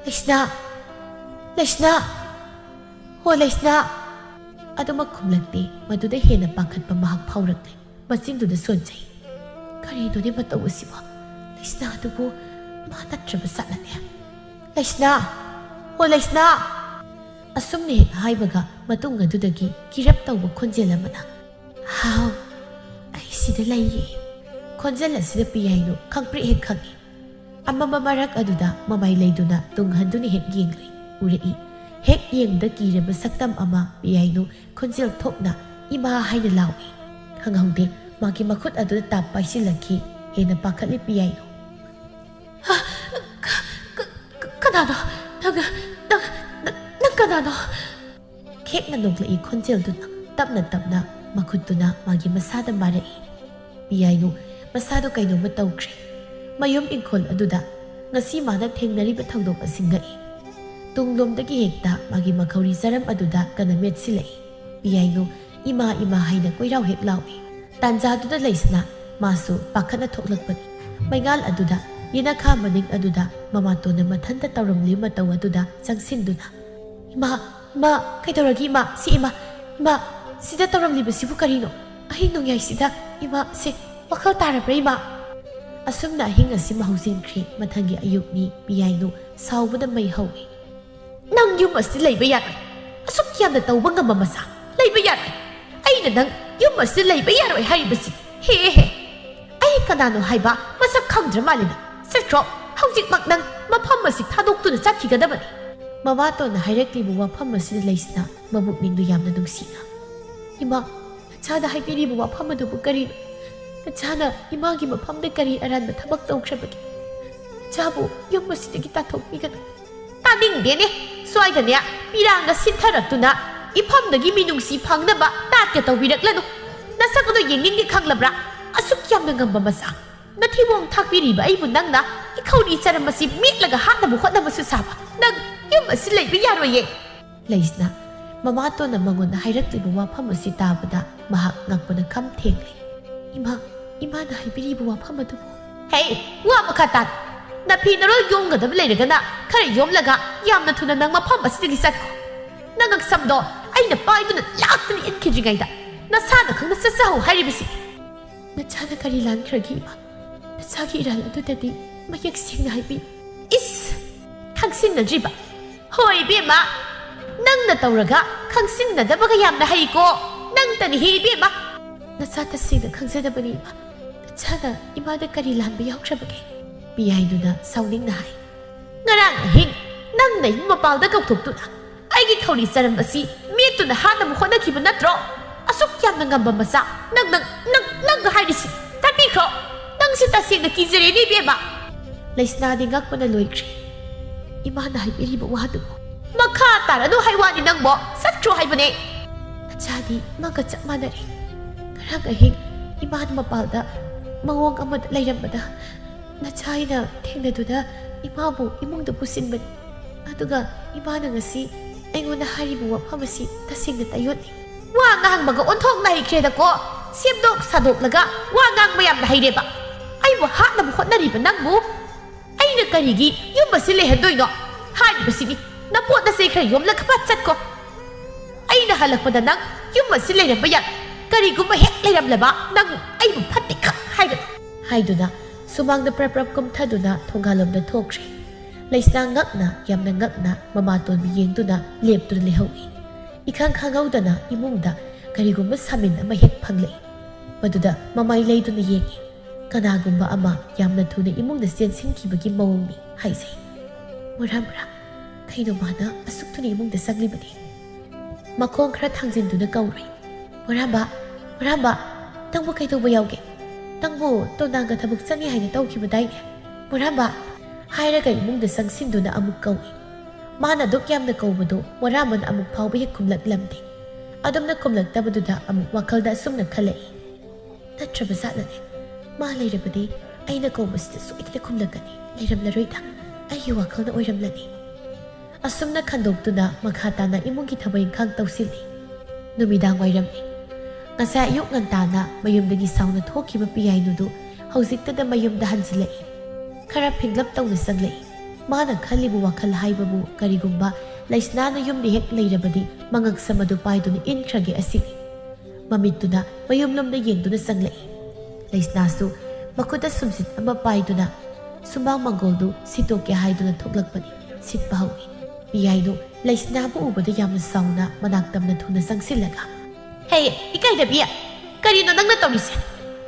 ꯂꯩꯁꯅꯥ! ꯂꯩꯁꯅꯥ! ꯍꯣ, ꯂꯩꯁꯅꯥ!" ꯑꯗꯨꯃꯛ ꯈꯨꯝꯂꯛꯇꯦ꯫ ꯃꯗꯨꯗ ꯍꯦꯟꯅ ꯄꯥꯈꯠꯄ ꯃꯍꯥꯛ ꯐꯥꯎꯔꯛꯂꯦ꯫ ꯃꯆꯤꯟꯗꯨꯗ ꯁꯣꯟꯖꯩ꯫ "ꯀꯔꯤꯅꯣꯅꯦ ꯃꯇꯧ ꯑꯁꯤꯕꯣ? ꯂꯩꯁꯅꯥ ꯑꯗꯨꯕꯨ ꯃꯥ ꯅꯠꯇ꯭ꯔꯕ ꯖꯥꯠꯂꯅꯦ? ꯂꯩꯁꯅꯥ! ꯍꯣ, ꯂꯩꯁꯅꯥ!" ꯑꯁꯨꯝꯅ ꯍꯦꯛ ꯍꯥꯏꯕꯒ ꯃꯇꯨꯡ ꯑꯗꯨꯗꯒꯤ ꯀꯤꯔꯞ ꯇꯧꯕ ꯈꯣꯟꯖꯦꯜ ꯑꯃꯅ, "ꯍꯥꯎ, ꯑꯩ ꯁꯤꯗ ꯂꯩꯌꯦ꯫" ꯈꯣꯟꯖꯦꯜ ꯑꯁꯤꯗ ꯄꯤꯌꯥꯏꯅꯨ ꯈꯪꯄ꯭ꯔꯦꯛ ꯍꯦꯛ ꯈꯪꯏ꯫ ꯑꯃꯝꯕ ꯃꯔꯛ ꯑꯗꯨꯗ ꯃꯃꯥꯏ ꯂꯩꯗꯨꯅ ꯇꯨꯡ ꯍꯟꯗꯨꯅ ꯍꯦꯛ ꯌꯦꯡꯂꯨꯏ꯫ ꯎꯔꯛꯏ꯫ ꯍꯦꯛ ꯌꯦꯡꯕꯗ ꯀꯤꯔꯕ ꯁꯛꯇꯝ ꯑꯃ ꯄꯤꯌꯥꯏꯅꯨ ꯈꯣꯟꯖꯦꯜ ꯊꯣꯛꯅ "ꯏꯃꯥ" ꯍꯥꯏꯅ ꯂꯥꯎꯏ꯫ ꯈꯪꯍꯧꯗꯦ, ꯃꯥꯒꯤ ꯃꯈꯨꯠ ꯑꯗꯨꯗ ꯇꯥꯞ ꯄꯥꯏꯁꯤꯜꯂꯛꯈꯤ꯫ ꯍꯦꯟꯅ ꯄꯥꯈꯠꯂꯤ ꯄꯤꯌꯥꯏꯅꯨ꯫ "ꯍꯥ? ꯀ-, ꯀ-, ꯀ-, ꯀꯅꯥꯅꯣ? ꯅꯪ, ꯅꯪ, ꯅꯪ, ꯅꯪ ꯀꯅꯥꯅꯣ?" ꯈꯦꯛꯅ ꯅꯣꯛꯂꯛꯏ ꯈꯣꯟꯖꯦꯜꯗꯨꯅ꯫ ꯇꯞꯅ ꯇꯞꯅ ꯃꯈꯨꯠꯇꯨꯅ ꯃꯥꯒꯤ ꯃꯁꯥꯗ ꯃꯥꯔꯛꯏ꯫ ꯄꯤꯌꯥꯏꯅꯨ ꯃꯁꯥꯗꯨ ꯀꯩꯅꯣꯝꯃ ꯇꯧꯈ꯭ꯔꯦ꯫ ꯃꯌꯨꯝ ꯏꯪꯈꯣꯜ ꯑꯗꯨꯗ ꯉꯁꯤ ꯃꯥꯅ ꯊꯦꯡꯅꯔꯤꯕ ꯊꯧꯗꯣꯛ ꯑꯁꯤ ꯉꯛꯏ꯫ ꯇꯨꯡꯂꯣꯝꯗꯒꯤ ꯍꯦꯛꯇ ꯃꯥꯒꯤ ꯃꯈꯧꯔꯤ ꯆꯔꯝ ꯑꯗꯨꯗ ꯀꯟꯅ ꯃꯦꯠꯁꯤꯜꯂꯛꯏ꯫ ꯄꯤꯌꯥꯏꯅꯨ "ꯏꯃꯥ, ꯏꯃꯥ" ꯍꯥꯏꯅ ꯀꯣꯏꯔꯥꯎ ꯍꯦꯛ ꯂꯥꯎꯏ꯫ ꯇꯥꯟꯖꯥꯗꯨꯗ ꯂꯩꯁꯅꯥ ꯃꯥꯁꯨ ꯄꯥꯈꯠꯅ ꯊꯣꯛꯂꯛꯄꯅꯤ꯫ ꯃꯩꯉꯥꯜ ꯑꯗꯨꯗ ꯌꯦꯅꯈꯥ ꯃꯅꯤꯡ ꯑꯗꯨꯗ ꯃꯃꯥꯇꯣꯟꯅ ꯃꯊꯟꯇ ꯇꯧꯔꯝꯂꯤꯕ ꯃꯇꯧ ꯑꯗꯨꯗ ꯆꯪꯁꯤꯟꯗꯨꯅ, "ꯏꯃꯥ, ꯏꯃꯥ, ꯀꯩꯗꯧꯔꯒꯦ ꯏꯃꯥ? ꯁꯤ ꯏꯃꯥ, ꯏꯃꯥ, ꯁꯤꯗ ꯇꯧꯔꯝꯂꯤꯕꯁꯤꯕꯨ ꯀꯔꯤꯅꯣ? ꯑꯍꯤꯡ ꯅꯣꯡꯌꯥꯏꯁꯤꯗ ꯏꯃꯥ, ꯁꯦ, ꯋꯥꯈꯜ ꯇꯥꯔꯕ꯭ꯔꯥ ꯏꯃꯥ?" ꯑꯁꯨꯝꯅ ꯑꯍꯤꯡ ꯑꯁꯤ ꯃꯍꯧꯖꯤꯟꯈ꯭ꯔꯦ꯫ ꯃꯊꯪꯒꯤ ꯑꯌꯨꯛꯅꯤ꯫ ꯄꯤꯌꯥꯏꯅꯨ ꯁꯥꯎꯕꯗ ꯃꯩ ꯍꯧꯏ꯫ "ꯅꯪ ꯌꯨꯝ ꯑꯁꯤꯗ ꯂꯩꯕ ꯌꯥꯔꯣꯏ꯫ ꯑꯁꯨꯛ ꯌꯥꯝꯅ ꯇꯧꯕ ꯉꯝꯕ ꯃꯆꯥ ꯂꯩꯕ ꯌꯥꯔꯣꯏ꯫ ꯑꯩꯅ ꯅꯪ ꯌꯨꯝ ꯑꯁꯤꯗ ꯂꯩꯕ ꯌꯥꯔꯣꯏ ꯍꯥꯏꯔꯤꯕꯁꯤ꯫ ꯍꯦ, ꯍꯦ, ꯍꯦ꯫ ꯑꯩ ꯀꯅꯥꯅꯣ ꯍꯥꯏꯕ ꯃꯁꯛ ꯈꯪꯗ꯭ꯔ ꯃꯥꯜꯂꯦ ꯅꯪ꯫ ꯆꯠꯈ꯭ꯔꯣ꯫ ꯍꯧꯖꯤꯛꯃꯛ ꯅꯪ ꯃꯐꯝ ꯑꯁꯤ ꯊꯥꯗꯣꯛꯇꯨꯅ ꯆꯠꯈꯤꯒꯗꯕꯅꯤ꯫" ꯃꯃꯥꯇꯣꯟꯅ ꯍꯥꯏꯔꯛꯂꯤꯕ ꯋꯥꯐꯝ ꯑꯁꯤꯗ ꯂꯩꯁꯅꯥ ꯃꯕꯨꯛꯅꯤꯡꯗꯨ ꯌꯥꯝꯅ ꯅꯨꯡꯁꯤꯅ, "ꯏꯃꯥ, ꯅꯆꯥꯅ ꯍꯥꯏꯕꯤꯔꯤꯕ ꯋꯥꯐꯝ ꯑꯗꯨꯕꯨ ꯀꯔꯤꯅꯣ? ꯅꯆꯥꯅ ꯏꯃꯥꯒꯤ ꯃꯐꯝꯗ ꯀꯔꯤ ꯑꯔꯥꯟꯕ ꯊꯕꯛ ꯇꯧꯈ꯭ꯔꯕꯒꯦ? ꯅꯆꯥꯕꯨ ꯌꯨꯝ ꯑꯁꯤꯗꯒꯤ ꯇꯥꯟꯊꯣꯛꯄꯤꯒꯅꯨ꯫" "ꯇꯥꯅꯤꯡꯗꯦꯅꯦ꯫ ꯁ꯭ꯋꯥꯏꯗꯅꯦ ꯄꯤꯔꯥꯡꯒ ꯁꯤꯠꯊꯔꯛꯇꯨꯅ ꯏꯐꯝꯗꯒꯤ ꯃꯤꯅꯨꯡꯁꯤ ꯐꯪꯅꯕ ꯅꯥꯠꯀ ꯇꯧꯕꯤꯔꯛꯂꯅꯨ꯫ ꯅꯁꯛ ꯑꯗꯨ ꯌꯦꯡꯅꯤꯡꯗꯦ ꯈꯪꯂꯕ꯭ꯔꯥ? ꯑꯁꯨꯛ ꯌꯥꯝꯅ ꯉꯝꯕ ꯃꯆꯥ꯫ ꯅꯊꯤꯕꯣꯡ ꯊꯥꯛꯄꯤꯔꯤꯕ ꯑꯩꯕꯨ ꯅꯪꯅ ꯏꯈꯧꯔꯤ ꯆꯔꯝ ꯑꯁꯤ ꯃꯦꯠꯂꯒ ꯍꯥꯠꯅꯕ ꯍꯣꯠꯅꯕꯁꯨ ꯁꯥꯕ꯫ ꯅꯪ ꯌꯨꯝ ꯑꯁꯤ ꯂꯩꯕ ꯌꯥꯔꯣꯏꯌꯦ꯫" ꯂꯩꯁꯅꯥ ꯃꯃꯥꯇꯣꯟꯅ ꯃꯉꯣꯟꯗ ꯍꯥꯏꯔꯛꯂꯤꯕ ꯋꯥꯐꯝ ꯑꯁꯤ ꯇꯥꯕꯗ ꯃꯍꯥꯛ ꯉꯛꯄꯅ ꯈꯝ ꯊꯦꯡꯂꯦ꯫ "ꯏꯃꯥ, ꯏꯃꯥꯅ ꯍꯥꯏꯕꯤꯔꯤꯕ ꯋꯥꯐꯝ ꯑꯗꯨꯕꯨ?" "ꯍꯦ, ꯋꯥ ꯃꯈꯥ ꯇꯥ꯫ ꯅꯐꯤ ꯅꯔꯣꯜ ꯌꯣꯝꯒꯗꯕ ꯂꯩꯔꯒꯅ ꯈꯔ ꯌꯣꯝꯂꯒ ꯌꯥꯝꯅ ꯊꯨꯅ ꯅꯪ ꯃꯐꯝ ꯑꯁꯤꯗꯒꯤ ꯆꯠꯈꯣ꯫ ꯅꯉꯛꯁꯝꯗꯣ ꯑꯩꯅ ꯄꯥꯏꯗꯨꯅ ꯂꯥꯛꯇꯅ ꯏꯟꯈꯤꯗ꯭ꯔꯤꯉꯩꯗ ꯅꯁꯥꯅ ꯈꯪꯅ ꯆꯠꯆꯍꯧ ꯍꯥꯏꯔꯤꯕꯁꯤ꯫ ꯅꯆꯥꯅ ꯀꯔꯤ ꯂꯥꯟꯈ꯭ꯔꯒꯦ, ꯏꯃꯥ? ꯅꯆꯥꯒꯤ ꯏꯔꯥꯜ ꯑꯗꯨꯗꯗꯤ ꯃꯌꯦꯛ ꯁꯦꯡꯅ ꯍꯥꯏꯕꯤ꯫ ꯏꯁ! ꯈꯪꯁꯤꯟꯅꯗ꯭ꯔꯤꯕ? ꯍꯣꯏ, ꯏꯕꯦꯝꯃ, ꯅꯪꯅ ꯇꯧꯔꯒ ꯈꯪꯁꯤꯟꯅꯗꯕꯒ ꯌꯥꯝꯅ ꯍꯩꯀꯣ꯫ ꯅꯪꯇꯅꯤꯍꯦ, ꯏꯕꯦꯝꯃ꯫ ꯅꯆꯥ ꯇꯁꯦꯡꯅ ꯈꯪꯖꯗꯕꯅꯤ, ꯏꯃꯥ꯫ ꯅꯆꯥꯅ ꯏꯃꯥꯗ ꯀꯔꯤ ꯂꯥꯟꯕ ꯌꯥꯎꯈ꯭ꯔꯕꯒꯦ? ꯄꯤꯌꯥꯏꯗꯨꯅ ꯁꯥꯎꯅꯤꯡꯅ ꯍꯥꯏ꯫ ꯉꯔꯥꯡ ꯑꯍꯤꯡ ꯅꯪꯅ ꯏꯃꯨꯡ ꯃꯄꯥꯜꯗ ꯀꯧꯊꯣꯛꯇꯨꯅ ꯑꯩꯒꯤ ꯈꯧꯔꯤ ꯆꯔꯝ ꯑꯁꯤ ꯃꯦꯠꯇꯨꯅ ꯍꯥꯠꯅꯕ ꯍꯣꯠꯅꯈꯤꯕ ꯅꯠꯇ꯭ꯔꯣ? ꯑꯁꯨꯛ ꯌꯥꯝꯅ ꯉꯝꯕ ꯃꯆꯥ ꯅꯪ, ꯅꯪ, ꯅꯪ, ꯅꯪꯅ ꯍꯥꯏꯔꯤꯁꯤ ꯇꯥꯕꯤꯈ꯭ꯔꯣ? ꯅꯪꯁꯤ ꯇꯁꯦꯡꯅ ꯀꯤꯖꯔꯦꯅꯦ, ꯏꯕꯦꯝꯃ꯫ ꯂꯩꯁꯅꯥꯗꯤ ꯉꯛꯄꯅ ꯂꯣꯏꯈ꯭ꯔꯦ꯫ ꯏꯃꯥꯅ ꯍꯥꯏꯕꯤꯔꯤꯕ ꯋꯥꯗꯨꯕꯨ ꯃꯈꯥ ꯇꯥꯔꯅꯨ ꯍꯥꯏ ꯋꯥꯅꯤ ꯅꯪꯕꯣ꯫ ꯆꯠꯈ꯭ꯔꯣ ꯍꯥꯏꯕꯅꯦ꯫ ꯅꯆꯥꯗꯤ ꯃꯥꯒ ꯆꯞ ꯃꯥꯟꯅꯔꯦ꯫ ꯉꯔꯥꯡ ꯑꯍꯤꯡ ꯏꯃꯥꯅ ꯃꯄꯥꯜꯗ ꯃꯑꯣꯡ ꯑꯃꯗ ꯂꯩꯔꯝꯕꯗ ꯅꯆꯥ ꯑꯩꯅ ꯊꯦꯡꯅꯗꯨꯅ ꯏꯃꯥꯕꯨ ꯏꯃꯨꯡꯗ ꯄꯨꯁꯤꯟꯕꯅꯤ꯫ ꯑꯗꯨꯒ ꯏꯃꯥꯅ ꯉꯁꯤ ꯑꯩꯉꯣꯟꯗ ꯍꯥꯏꯔꯤꯕ ꯋꯥꯐꯝ ꯑꯁꯤ ꯇꯁꯦꯡꯅ ꯇꯥꯏꯑꯣꯟꯅꯩ꯫ ꯋꯥ ꯉꯥꯡꯕꯒ ꯑꯣꯟꯊꯣꯛꯅ ꯍꯩꯈ꯭ꯔꯦꯗꯀꯣ꯫ ꯁꯦꯝꯗꯣꯛ ꯁꯥꯗꯣꯛꯂꯒ ꯋꯥ ꯉꯥꯡꯕ ꯌꯥꯝꯅ ꯍꯩꯔꯦꯕ꯫ ꯑꯩꯕꯨ ꯍꯥꯠꯅꯕ ꯍꯣꯠꯅꯔꯤꯕ ꯅꯪꯕꯨ ꯑꯩꯅ ꯀꯔꯤꯒꯤ ꯌꯨꯝ ꯑꯁꯤ ꯂꯩꯍꯟꯗꯣꯏꯅꯣ? ꯍꯥꯏꯔꯤꯕꯁꯤꯅꯤ, ꯅꯄꯣꯠ ꯅꯆꯩ ꯈꯔ ꯌꯣꯝꯂꯒ ꯐꯠ ꯆꯠꯀꯣ꯫ ꯑꯩꯅ ꯍꯜꯂꯛꯄꯗ ꯅꯪ ꯌꯨꯝ ꯑꯁꯤ ꯂꯩꯔꯝꯕ ꯌꯥꯏ꯫ ꯀꯔꯤꯒꯨꯝꯕ ꯍꯦꯛ ꯂꯩꯔꯝꯂꯕ ꯅꯪ ꯑꯩꯕꯨ ꯐꯠꯇꯦ ꯈꯛ ꯍꯥꯏꯒꯅꯨ꯫ ꯍꯥꯏꯗꯨꯅ ꯁꯨꯃꯥꯡꯗ ꯄ꯭ꯔꯞ ꯄ꯭ꯔꯞ ꯀꯨꯝꯊꯗꯨꯅ ꯊꯣꯡꯒꯥꯜꯂꯣꯝꯗ ꯊꯣꯛꯈ꯭ꯔꯦ꯫ ꯂꯩꯁꯅꯥ ꯉꯛꯅ, ꯌꯥꯝꯅ ꯉꯛꯅ ꯃꯃꯥꯇꯣꯟꯕꯨ ꯌꯦꯡꯗꯨꯅ ꯂꯦꯞꯇꯨꯅ ꯂꯩꯍꯧꯏ꯫ ꯏꯈꯪ ꯈꯪꯍꯧꯗꯅ ꯏꯃꯨꯡꯗ ꯀꯔꯤꯒꯨꯝꯕ ꯁꯥꯃꯤꯟ ꯑꯃ ꯍꯦꯛ ꯐꯪꯂꯛꯏ꯫ ꯃꯗꯨꯗ ꯃꯃꯥꯏ ꯂꯩꯗꯨꯅ ꯌꯦꯡꯏ꯫ ꯀꯅꯥꯒꯨꯝꯕ ꯑꯃ ꯌꯥꯝꯅ ꯊꯨꯅ ꯏꯃꯨꯡꯗ ꯆꯦꯟꯁꯤꯟꯈꯤꯕꯒꯤ ꯃꯑꯣꯡꯅꯤ ꯍꯥꯏꯖꯩ꯫ ꯃꯨꯔꯥ, ꯃꯨꯔꯥ, ꯀꯩꯅꯣ ꯃꯥꯅ ꯑꯁꯨꯛ ꯊꯨꯅ ꯏꯃꯨꯡꯗ ꯆꯪꯂꯤꯕꯗꯤ? ꯃꯈꯣꯡ ꯈꯔ ꯊꯥꯡꯖꯤꯟꯗꯨꯅ ꯀꯧꯔꯨꯏ꯫ "ꯃꯨꯔꯥꯝꯕ, ꯃꯨꯔꯥꯝꯕ, ꯅꯪꯕꯨ ꯀꯩꯗꯧꯕ ꯌꯥꯎꯒꯦ? ꯅꯪꯕꯨ ꯇꯣꯟꯗꯥꯡꯒ ꯊꯕꯛ ꯆꯠꯅꯤ ꯍꯥꯏꯅ ꯇꯧꯈꯤꯕꯗꯥꯏꯅꯦ? ꯃꯨꯔꯥꯝꯕ!" ꯍꯥꯏꯔꯒ ꯏꯃꯨꯡꯗ ꯆꯪꯁꯤꯟꯗꯨꯅ ꯑꯃꯨꯛ ꯀꯧꯏ꯫ ꯃꯥꯅ ꯑꯗꯨꯛ ꯌꯥꯝꯅ ꯀꯧꯕꯗꯨ ꯃꯨꯔꯥꯝꯕꯅ ꯑꯃꯨꯛ ꯐꯥꯎꯕ ꯍꯦꯛ ꯈꯨꯝꯂꯛꯂꯝꯗꯦ꯫ ꯑꯗꯨꯝꯅ ꯈꯨꯝꯂꯛꯇꯕꯗꯨꯗ ꯑꯃꯨꯛ ꯋꯥꯈꯜꯗ ꯑꯁꯨꯝꯅ ꯈꯜꯂꯛꯏ, "ꯅꯠꯇ꯭ꯔꯕ ꯖꯥꯠꯂꯅꯦ? ꯃꯥ ꯂꯩꯔꯕꯗꯤ ꯑꯩꯅ ꯀꯧꯕꯁꯤꯗ ꯁꯣꯏꯗꯅ ꯈꯨꯝꯂꯛꯀꯅꯤ꯫ ꯂꯩꯔꯝꯂꯔꯣꯏꯗ, ꯑꯩꯒꯤ ꯋꯥꯈꯜꯅ ꯑꯣꯏꯔꯝꯂꯅꯤ"꯫ ꯑꯁꯨꯝꯅ ꯈꯟꯗꯣꯛꯇꯨꯅ ꯃꯈꯥ ꯇꯥꯅ ꯏꯃꯨꯡꯒꯤ ꯊꯕꯛ ꯏꯪꯈꯥꯡ ꯇꯧꯁꯤꯜꯂꯤ꯫ ꯅꯨꯃꯤꯗꯥꯡ ꯋꯥꯏꯔꯝꯅꯤ꯫ ꯉꯁꯥꯏ ꯑꯌꯨꯛ ꯉꯟꯇꯥꯅ ꯃꯌꯨꯝꯗꯒꯤ ꯁꯥꯎꯅ ꯊꯣꯛꯈꯤꯕ ꯄꯤꯌꯥꯏꯅꯨꯗꯨ ꯍꯧꯖꯤꯛꯇꯗ ꯃꯌꯨꯝꯗ ꯍꯟꯖꯤꯜꯂꯛꯏ꯫ ꯈꯔ ꯐꯤꯡꯂꯞ ꯇꯧꯅ ꯆꯪꯂꯛꯏ꯫ ꯃꯥꯅ ꯈꯜꯂꯤꯕ ꯋꯥꯈꯜ ꯍꯥꯏꯕꯕꯨ ꯀꯔꯤꯒꯨꯝꯕ ꯂꯩꯁꯅꯥꯅ ꯌꯨꯝꯗ ꯍꯦꯛ ꯂꯩꯔꯕꯗꯤ ꯃꯉꯛꯁꯝ ꯑꯗꯨ ꯄꯥꯏꯗꯨꯅ ꯏꯟꯈ꯭ꯔꯒꯦ ꯑꯁꯤꯅꯤ꯫ ꯃꯃꯤꯠꯇꯨꯅ ꯃꯌꯨꯝꯂꯣꯝꯗ ꯌꯦꯡꯗꯨꯅ ꯆꯪꯂꯛꯏ꯫ ꯂꯩꯁꯅꯥꯁꯨ ꯃꯈꯨꯠꯇ ꯁꯨꯝꯁꯤꯠ ꯑꯃ ꯄꯥꯏꯗꯨꯅ ꯁꯨꯃꯥꯡ ꯃꯪꯒꯣꯜꯗꯨ ꯁꯤꯠꯇꯣꯛꯀꯦ ꯍꯥꯏꯗꯨꯅ ꯊꯣꯛꯂꯛꯄꯅꯤ꯫ ꯁꯤꯠꯄ ꯍꯧꯏ꯫ ꯄꯤꯌꯥꯏꯗꯨ ꯂꯩꯁꯅꯥꯕꯨ ꯎꯕꯗ ꯌꯥꯝꯅ ꯁꯥꯎꯅ ꯃꯅꯥꯛ ꯇꯝꯅ ꯊꯨꯅ ꯆꯪꯁꯤꯜꯂꯒ, "ꯍꯦ, ꯏꯀꯥꯏꯗꯕꯤ! ꯀꯔꯤꯅꯣ ꯅꯪꯅ ꯇꯧꯔꯤꯁꯦ?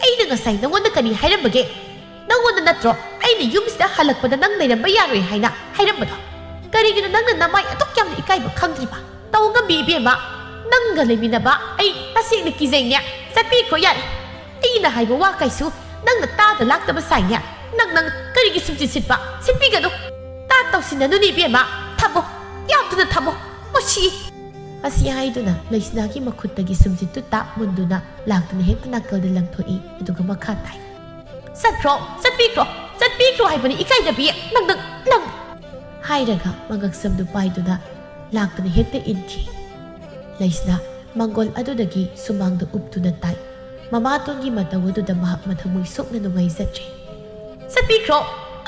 ꯑꯩꯅ ꯉꯁꯥꯏ ꯅꯉꯣꯟꯗ ꯀꯔꯤ ꯍꯥꯏꯔꯝꯕꯒꯦ? ꯅꯉꯣꯟꯗ ꯅꯠꯇ꯭ꯔꯣ ꯑꯩꯅ ꯌꯨꯝꯁꯤꯗ ꯍꯜꯂꯛꯄꯗ ꯅꯪ ꯂꯩꯔꯝꯕ ꯌꯥꯔꯣꯏ ꯍꯥꯏꯅ ꯍꯥꯏꯔꯝꯕꯗꯣ? ꯀꯔꯤꯒꯤꯅꯣ ꯅꯪꯅ ꯅꯃꯥꯏ ꯑꯗꯨꯛ ꯌꯥꯝꯅ ꯏꯀꯥꯏꯕ ꯈꯪꯗ꯭ꯔꯤꯕ? ꯇꯧ ꯉꯝꯕꯤ ꯏꯕꯦꯝꯃ, ꯅꯪꯒ ꯂꯩꯃꯤꯟꯅꯕ ꯑꯩ ꯇꯁꯦꯡꯅ ꯀꯤꯖꯩꯅꯦ꯫ ꯆꯠꯄꯤꯈ꯭ꯔꯣ ꯌꯥꯔꯦ꯫ ꯑꯩꯅ ꯍꯥꯏꯕ ꯋꯥ ꯀꯩꯁꯨ ꯅꯪꯅ ꯇꯥꯗ ꯂꯥꯛꯇꯕ ꯁꯥꯏꯅꯦ꯫ ꯅꯪ, ꯅꯪ ꯀꯔꯤꯒꯤ ꯁꯨꯝꯁꯤꯠ ꯁꯤꯠꯄ? ꯁꯤꯠꯄꯤꯒꯅꯨ꯫ ꯇꯥ ꯇꯧꯁꯤꯟꯅꯅꯨꯅꯦ ꯏꯕꯦꯝꯃ꯫ ꯊꯝꯃꯣ꯫ ꯌꯥꯝ ꯊꯨꯅ ꯊꯝꯃꯣ꯫ ꯃꯁꯤ!" ꯑꯁꯤ ꯍꯥꯏꯗꯨꯅ ꯂꯩꯁꯅꯥꯒꯤ ꯃꯈꯨꯠꯇꯒꯤ ꯁꯨꯝꯁꯤꯠꯇꯨ ꯇꯥꯞ ꯃꯨꯟꯗꯨꯅ ꯂꯥꯛꯇꯨꯅ ꯍꯦꯛꯇ ꯅꯥꯀꯜꯗ ꯂꯪꯊꯣꯛꯏ꯫ ꯑꯗꯨꯒ ꯃꯈꯥ ꯇꯥꯏ, "ꯆꯠꯈ꯭ꯔꯣ, ꯆꯠꯄꯤꯈ꯭ꯔꯣ, ꯆꯠꯄꯤꯈ꯭ꯔꯣ ꯍꯥꯏꯕꯅꯤ, ꯏꯀꯥꯏꯗꯕꯤ! ꯅꯪ, ꯅꯪ, ꯅꯪ!" ꯍꯥꯏꯔꯒ ꯃꯉꯛꯁꯝꯗꯨ ꯄꯥꯏꯗꯨꯅ ꯂꯥꯛꯇꯨꯅ ꯍꯦꯛꯇ ꯏꯟꯈꯤ꯫ ꯂꯩꯁꯅꯥ ꯃꯪꯒꯣꯜ ꯑꯗꯨꯗꯒꯤ ꯁꯨꯃꯥꯡꯗ ꯎꯞꯇꯨꯅ ꯇꯥꯏ꯫ ꯃꯃꯥꯇꯣꯟꯒꯤ ꯃꯇꯧ ꯑꯗꯨꯗ ꯃꯍꯥꯛ ꯃꯊꯃꯣꯏ ꯁꯣꯛꯅ ꯅꯨꯡꯉꯥꯏꯖꯗ꯭ꯔꯦ꯫ "ꯆꯠꯄꯤꯈ꯭ꯔꯣ!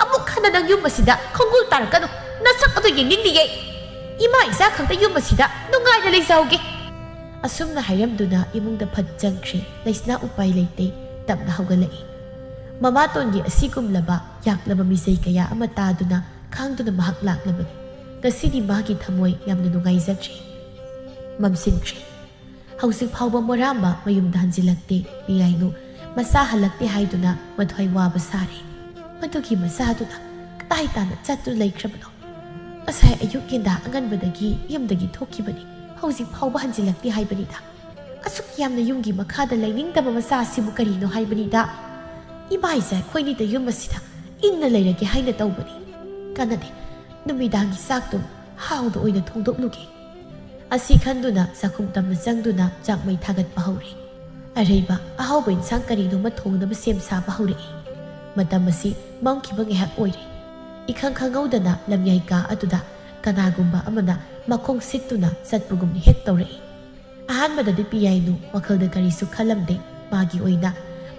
ꯑꯃꯨꯛ ꯍꯟꯅ ꯅꯪ ꯌꯨꯝ ꯑꯁꯤꯗ ꯈꯣꯡꯒꯨꯜ ꯇꯥꯔꯛꯀꯅꯨ! ꯅꯁꯛ ꯑꯗꯨ ꯌꯦꯡꯅꯤꯡꯗꯤꯌꯦ! ꯏꯃꯥ ꯏꯆꯥ ꯈꯛꯇ ꯌꯨꯝ ꯑꯁꯤꯗ ꯅꯨꯡꯉꯥꯏꯅ ꯂꯩꯖꯍꯧꯒꯦ!" ꯑꯁꯨꯝꯅ ꯍꯥꯏꯔꯝꯗꯨꯅ ꯏꯃꯨꯡꯗ ꯐꯠ ꯆꯪꯈ꯭ꯔꯦ꯫ ꯂꯩꯁꯅꯥ ꯎꯄꯥꯏ ꯂꯩꯇꯦ, ꯇꯞꯅ ꯍꯧꯒꯠꯂꯛꯏ꯫ ꯃꯃꯥꯇꯣꯟꯒꯤ ꯑꯁꯤꯒꯨꯝꯂꯕ ꯌꯥꯛꯂꯕ ꯃꯤꯖꯩ ꯀꯌꯥ ꯑꯃ ꯇꯥꯗꯨꯅ ꯈꯥꯡꯗꯨꯅ ꯃꯍꯥꯛ ꯂꯥꯛꯂꯕꯅꯤ꯫ ꯉꯁꯤꯗꯤ ꯃꯥꯒꯤ ꯊꯃꯣꯏ ꯌꯥꯝꯅ ꯅꯨꯡꯉꯥꯏꯖꯗ꯭ꯔꯦ꯫ ꯃꯝꯁꯤꯟꯈ꯭ꯔꯦ꯫ ꯍꯧꯖꯤꯛ ꯐꯥꯎꯕ ꯃꯣꯔꯥꯝꯕ ꯃꯌꯨꯝꯗ ꯍꯟꯖꯤꯜꯂꯛꯇꯦ꯫ ꯄꯤꯌꯥꯏꯅꯨ ꯃꯆꯥ ꯍꯜꯂꯛꯇꯦ ꯍꯥꯏꯗꯨꯅ ꯃꯊ꯭ꯋꯥꯏ ꯋꯥꯕ ꯁꯥꯔꯦ꯫ ꯃꯗꯨꯒꯤ ꯃꯆꯥꯗꯨꯅ ꯀꯗꯥꯏ ꯇꯥꯅ ꯆꯠꯇꯨꯅ ꯂꯩꯈ꯭ꯔꯕꯅꯣ? ꯉꯁꯥꯏ ꯑꯌꯨꯛ ꯌꯦꯟꯗꯥ ꯑꯉꯟꯕꯗꯒꯤ ꯌꯨꯝꯗꯒꯤ ꯊꯣꯛꯈꯤꯕꯅꯤ꯫ ꯍꯧꯖꯤꯛ ꯐꯥꯎꯕ ꯍꯟꯖꯤꯜꯂꯛꯇꯦ ꯍꯥꯏꯕꯅꯤꯗ꯫ ꯑꯁꯨꯛ ꯌꯥꯝꯅ ꯌꯨꯝꯒꯤ ꯃꯈꯥꯗ ꯂꯩꯅꯤꯡꯗꯕ ꯃꯆꯥ ꯑꯁꯤꯕꯨ ꯀꯔꯤꯅꯣ ꯍꯥꯏꯕꯅꯤꯗ꯫ ꯏꯃꯥ ꯏꯆꯥ ꯑꯩꯈꯣꯏꯅꯤꯗ ꯌꯨꯝ ꯑꯁꯤꯗ ꯏꯪꯅ ꯂꯩꯔꯒꯦ ꯍꯥꯏꯅ ꯇꯧꯕꯅꯤ꯫ ꯀꯥꯟꯅꯗꯦ, ꯅꯨꯃꯤꯗꯥꯡꯒꯤ ꯆꯥꯛꯇꯨ ꯍꯥꯎꯅ ꯑꯣꯏꯅ ꯊꯣꯡꯗꯣꯛꯂꯨꯒꯦ꯫ ꯑꯁꯤ ꯈꯟꯗꯨꯅ ꯆꯥꯛꯈꯨꯝ ꯇꯝꯅ ꯆꯪꯗꯨꯅ ꯆꯥꯛ ꯃꯩ ꯊꯥꯒꯠꯄ ꯍꯧꯔꯦ꯫ ꯑꯔꯩꯕ ꯑꯍꯥꯎꯕ ꯏꯟꯁꯥꯡ ꯀꯔꯤꯅꯣꯃ ꯊꯣꯡꯅꯕ ꯁꯦꯝ ꯁꯥꯕ ꯍꯧꯔꯛꯏ꯫ ꯃꯇꯝ ꯑꯁꯤ ꯃꯝꯈꯤꯕ ꯉꯥꯏꯍꯥꯛ ꯑꯣꯏꯔꯦ꯫ ꯏꯈꯪ ꯈꯪꯍꯧꯗꯅ ꯂꯝꯌꯥꯏ ꯀꯥ ꯑꯗꯨꯗ ꯀꯅꯥꯒꯨꯝꯕ ꯑꯃꯅ ꯃꯈꯣꯡ ꯁꯤꯠꯇꯨꯅ ꯆꯠꯄꯒꯨꯝ ꯍꯦꯛ ꯇꯧꯔꯛꯏ꯫ ꯑꯍꯥꯟꯕꯗꯗꯤ ꯄꯤꯌꯥꯏꯅꯨ ꯋꯥꯈꯜꯗ ꯀꯔꯤꯁꯨ ꯈꯜꯂꯝꯗꯦ꯫ ꯃꯥꯒꯤ ꯑꯣꯏꯅ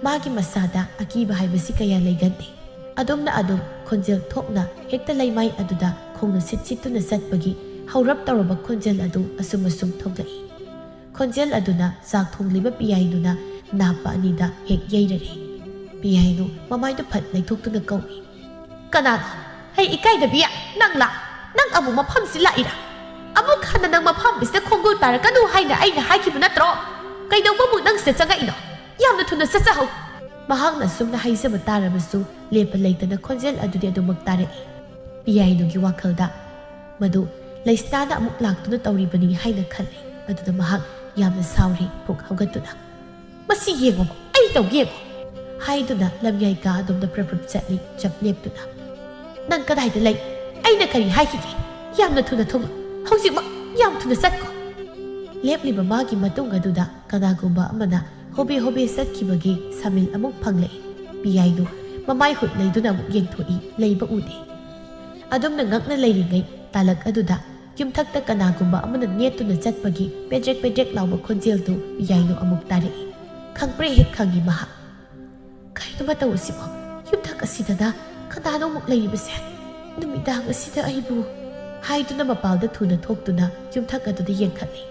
ꯃꯥꯒꯤ ꯃꯁꯥꯗ ꯑꯀꯤꯕ ꯍꯥꯏꯕꯁꯤ ꯀꯌꯥ ꯂꯩꯒꯟꯗꯦ꯫ ꯑꯗꯨꯝꯅ ꯑꯗꯨꯝ ꯈꯣꯟꯖꯦꯜ ꯊꯣꯛꯅ ꯍꯦꯛꯇ ꯂꯩꯃꯥꯏ ꯑꯗꯨꯗ ꯈꯣꯡꯅ ꯁꯤꯠ ꯁꯤꯠꯇꯨꯅ ꯆꯠꯄꯒꯤ ꯍꯧꯔꯞ ꯇꯧꯔꯕ ꯈꯣꯟꯖꯦꯜ ꯑꯗꯨ ꯑꯁꯨꯝ ꯑꯁꯨꯝ ꯊꯣꯛꯂꯛꯏ꯫ ꯈꯣꯟꯖꯦꯜ ꯑꯗꯨꯅ ꯆꯥꯛ ꯊꯣꯡꯂꯤꯕ ꯄꯤꯌꯥꯏꯅꯨꯅ ꯅꯥꯞꯄ ꯑꯅꯤꯗ ꯍꯦꯛ ꯌꯩꯔꯔꯦ꯫ ꯄꯤꯌꯥꯏꯅꯨ ꯃꯃꯥꯏꯗꯨ ꯐꯠ ꯂꯩꯊꯣꯛꯇꯨꯅ ꯀꯧꯏ꯫ "ꯀꯅꯥꯅꯣ? ꯍꯩ ꯏꯀꯥꯏꯗꯕꯤ, ꯅꯪꯂꯥ? ꯅꯪ ꯑꯃꯨꯛ ꯃꯐꯝꯁꯤ ꯂꯥꯛꯏꯔꯥ? ꯑꯃꯨꯛ ꯍꯟꯅ ꯅꯪ ꯃꯐꯝꯁꯤꯗ ꯈꯣꯡꯒꯨꯜ ꯇꯥꯔꯛꯀꯅꯨ ꯍꯥꯏꯅ ꯑꯩꯅ ꯍꯥꯏꯈꯤꯕ ꯅꯠꯇ꯭ꯔꯣ? ꯀꯩꯗꯧꯕ ꯑꯃꯨꯛ ꯅꯪ ꯁꯤꯗ ꯆꯪꯉꯛꯏꯅꯣ? ꯌꯥꯝꯅ ꯊꯨꯅ ꯆꯠꯆꯍꯧ!" ꯃꯍꯥꯛꯅ ꯑꯁꯨꯝꯅ ꯍꯥꯏꯖꯕ ꯇꯥꯔꯕꯁꯨ ꯂꯦꯞꯄ ꯂꯩꯇꯅ ꯈꯣꯟꯖꯦꯜ ꯑꯗꯨꯗꯤ ꯑꯗꯨꯃꯛ ꯇꯥꯔꯛꯏ꯫ ꯄꯤꯌꯥꯏꯅꯨꯒꯤ ꯋꯥꯈꯜꯗ ꯃꯗꯨ ꯂꯩꯁꯅꯥꯅ ꯑꯃꯨꯛ ꯂꯥꯛꯇꯨꯅ ꯇꯧꯔꯤꯕꯅꯤ ꯍꯥꯏꯅ ꯈꯜꯂꯤ꯫ ꯑꯗꯨꯗ ꯃꯍꯥꯛ ꯌꯥꯝꯅ ꯁꯥꯎꯔꯤ꯫ ꯄꯨꯛ ꯍꯧꯒꯠꯇꯨꯅ, "ꯃꯁꯤ ꯌꯦꯡꯉꯣ, ꯑꯩ ꯇꯧꯒꯦ ꯌꯦꯡꯉꯣ!" ꯍꯥꯏꯗꯨꯅ ꯂꯝꯌꯥꯏ ꯀꯥ ꯑꯗꯣꯝꯗ ꯄ꯭ꯔꯞ ꯄ꯭ꯔꯞ ꯆꯠꯂꯤ, ꯆꯞ ꯂꯦꯞꯇꯨꯅ꯫ "ꯅꯪ ꯀꯗꯥꯏꯗ ꯂꯩ? ꯑꯩꯅ ꯀꯔꯤ ꯍꯥꯏꯈꯤꯒꯦ? ꯌꯥꯝꯅ ꯊꯨꯅ ꯊꯣꯛꯂꯛꯎ꯫ ꯍꯧꯖꯤꯛꯃꯛ ꯌꯥꯝ ꯊꯨꯅ ꯆꯠꯈꯣ!" ꯂꯦꯞꯂꯤꯕ ꯃꯥꯒꯤ ꯃꯇꯨꯡ ꯑꯗꯨꯗ ꯀꯅꯥꯒꯨꯝꯕ ꯑꯃꯅ ꯍꯣꯕꯦ ꯍꯣꯕꯦ ꯆꯠꯈꯤꯕꯒꯤ ꯁꯃꯤꯜ ꯑꯃꯨꯛ ꯐꯪꯂꯛꯏ꯫ ꯄꯤꯌꯥꯏꯗꯨ ꯃꯃꯥꯏ ꯍꯨꯠ ꯂꯩꯗꯨꯅ ꯑꯃꯨꯛ ꯌꯦꯡꯊꯣꯛꯏ, ꯂꯩꯕ ꯎꯗꯦ꯫ ꯑꯗꯨꯝꯅ ꯉꯛꯅ ꯂꯩꯔꯤꯉꯩ ꯇꯥꯂꯛ ꯑꯗꯨꯗ ꯌꯨꯝꯊꯛꯇ ꯀꯅꯥꯒꯨꯝꯕ ꯑꯃꯅ ꯅꯦꯠꯇꯨꯅ ꯆꯠꯄꯒꯤ ꯄꯦꯗ꯭ꯔꯦꯛ ꯄꯦꯗ꯭ꯔꯦꯛ ꯂꯥꯎꯕ ꯈꯣꯟꯖꯦꯜꯗꯨ ꯄꯤꯌꯥꯏꯅꯨ ꯑꯃꯨꯛ ꯇꯥꯔꯛꯏ꯫ ꯈꯪꯄ꯭ꯔꯦ ꯍꯦꯛ ꯈꯪꯏ ꯃꯍꯥꯛ꯫ "ꯀꯩꯅꯣ ꯃꯇꯧ ꯑꯁꯤꯕꯣ? ꯌꯨꯝꯊꯛ ꯑꯁꯤꯗꯅ ꯀꯅꯥꯅꯣ ꯑꯃꯨꯛ ꯂꯩꯔꯤꯕꯁꯦ? ꯅꯨꯃꯤꯗꯥꯡ ꯑꯁꯤꯗ ꯑꯩꯕꯨ?" ꯍꯥꯏꯗꯨꯅ ꯃꯄꯥꯜꯗ ꯊꯨꯅ ꯊꯣꯛꯇꯨꯅ ꯌꯨꯝꯊꯛ ꯑꯗꯨꯗ ꯌꯦꯡꯈꯠꯂꯤ꯫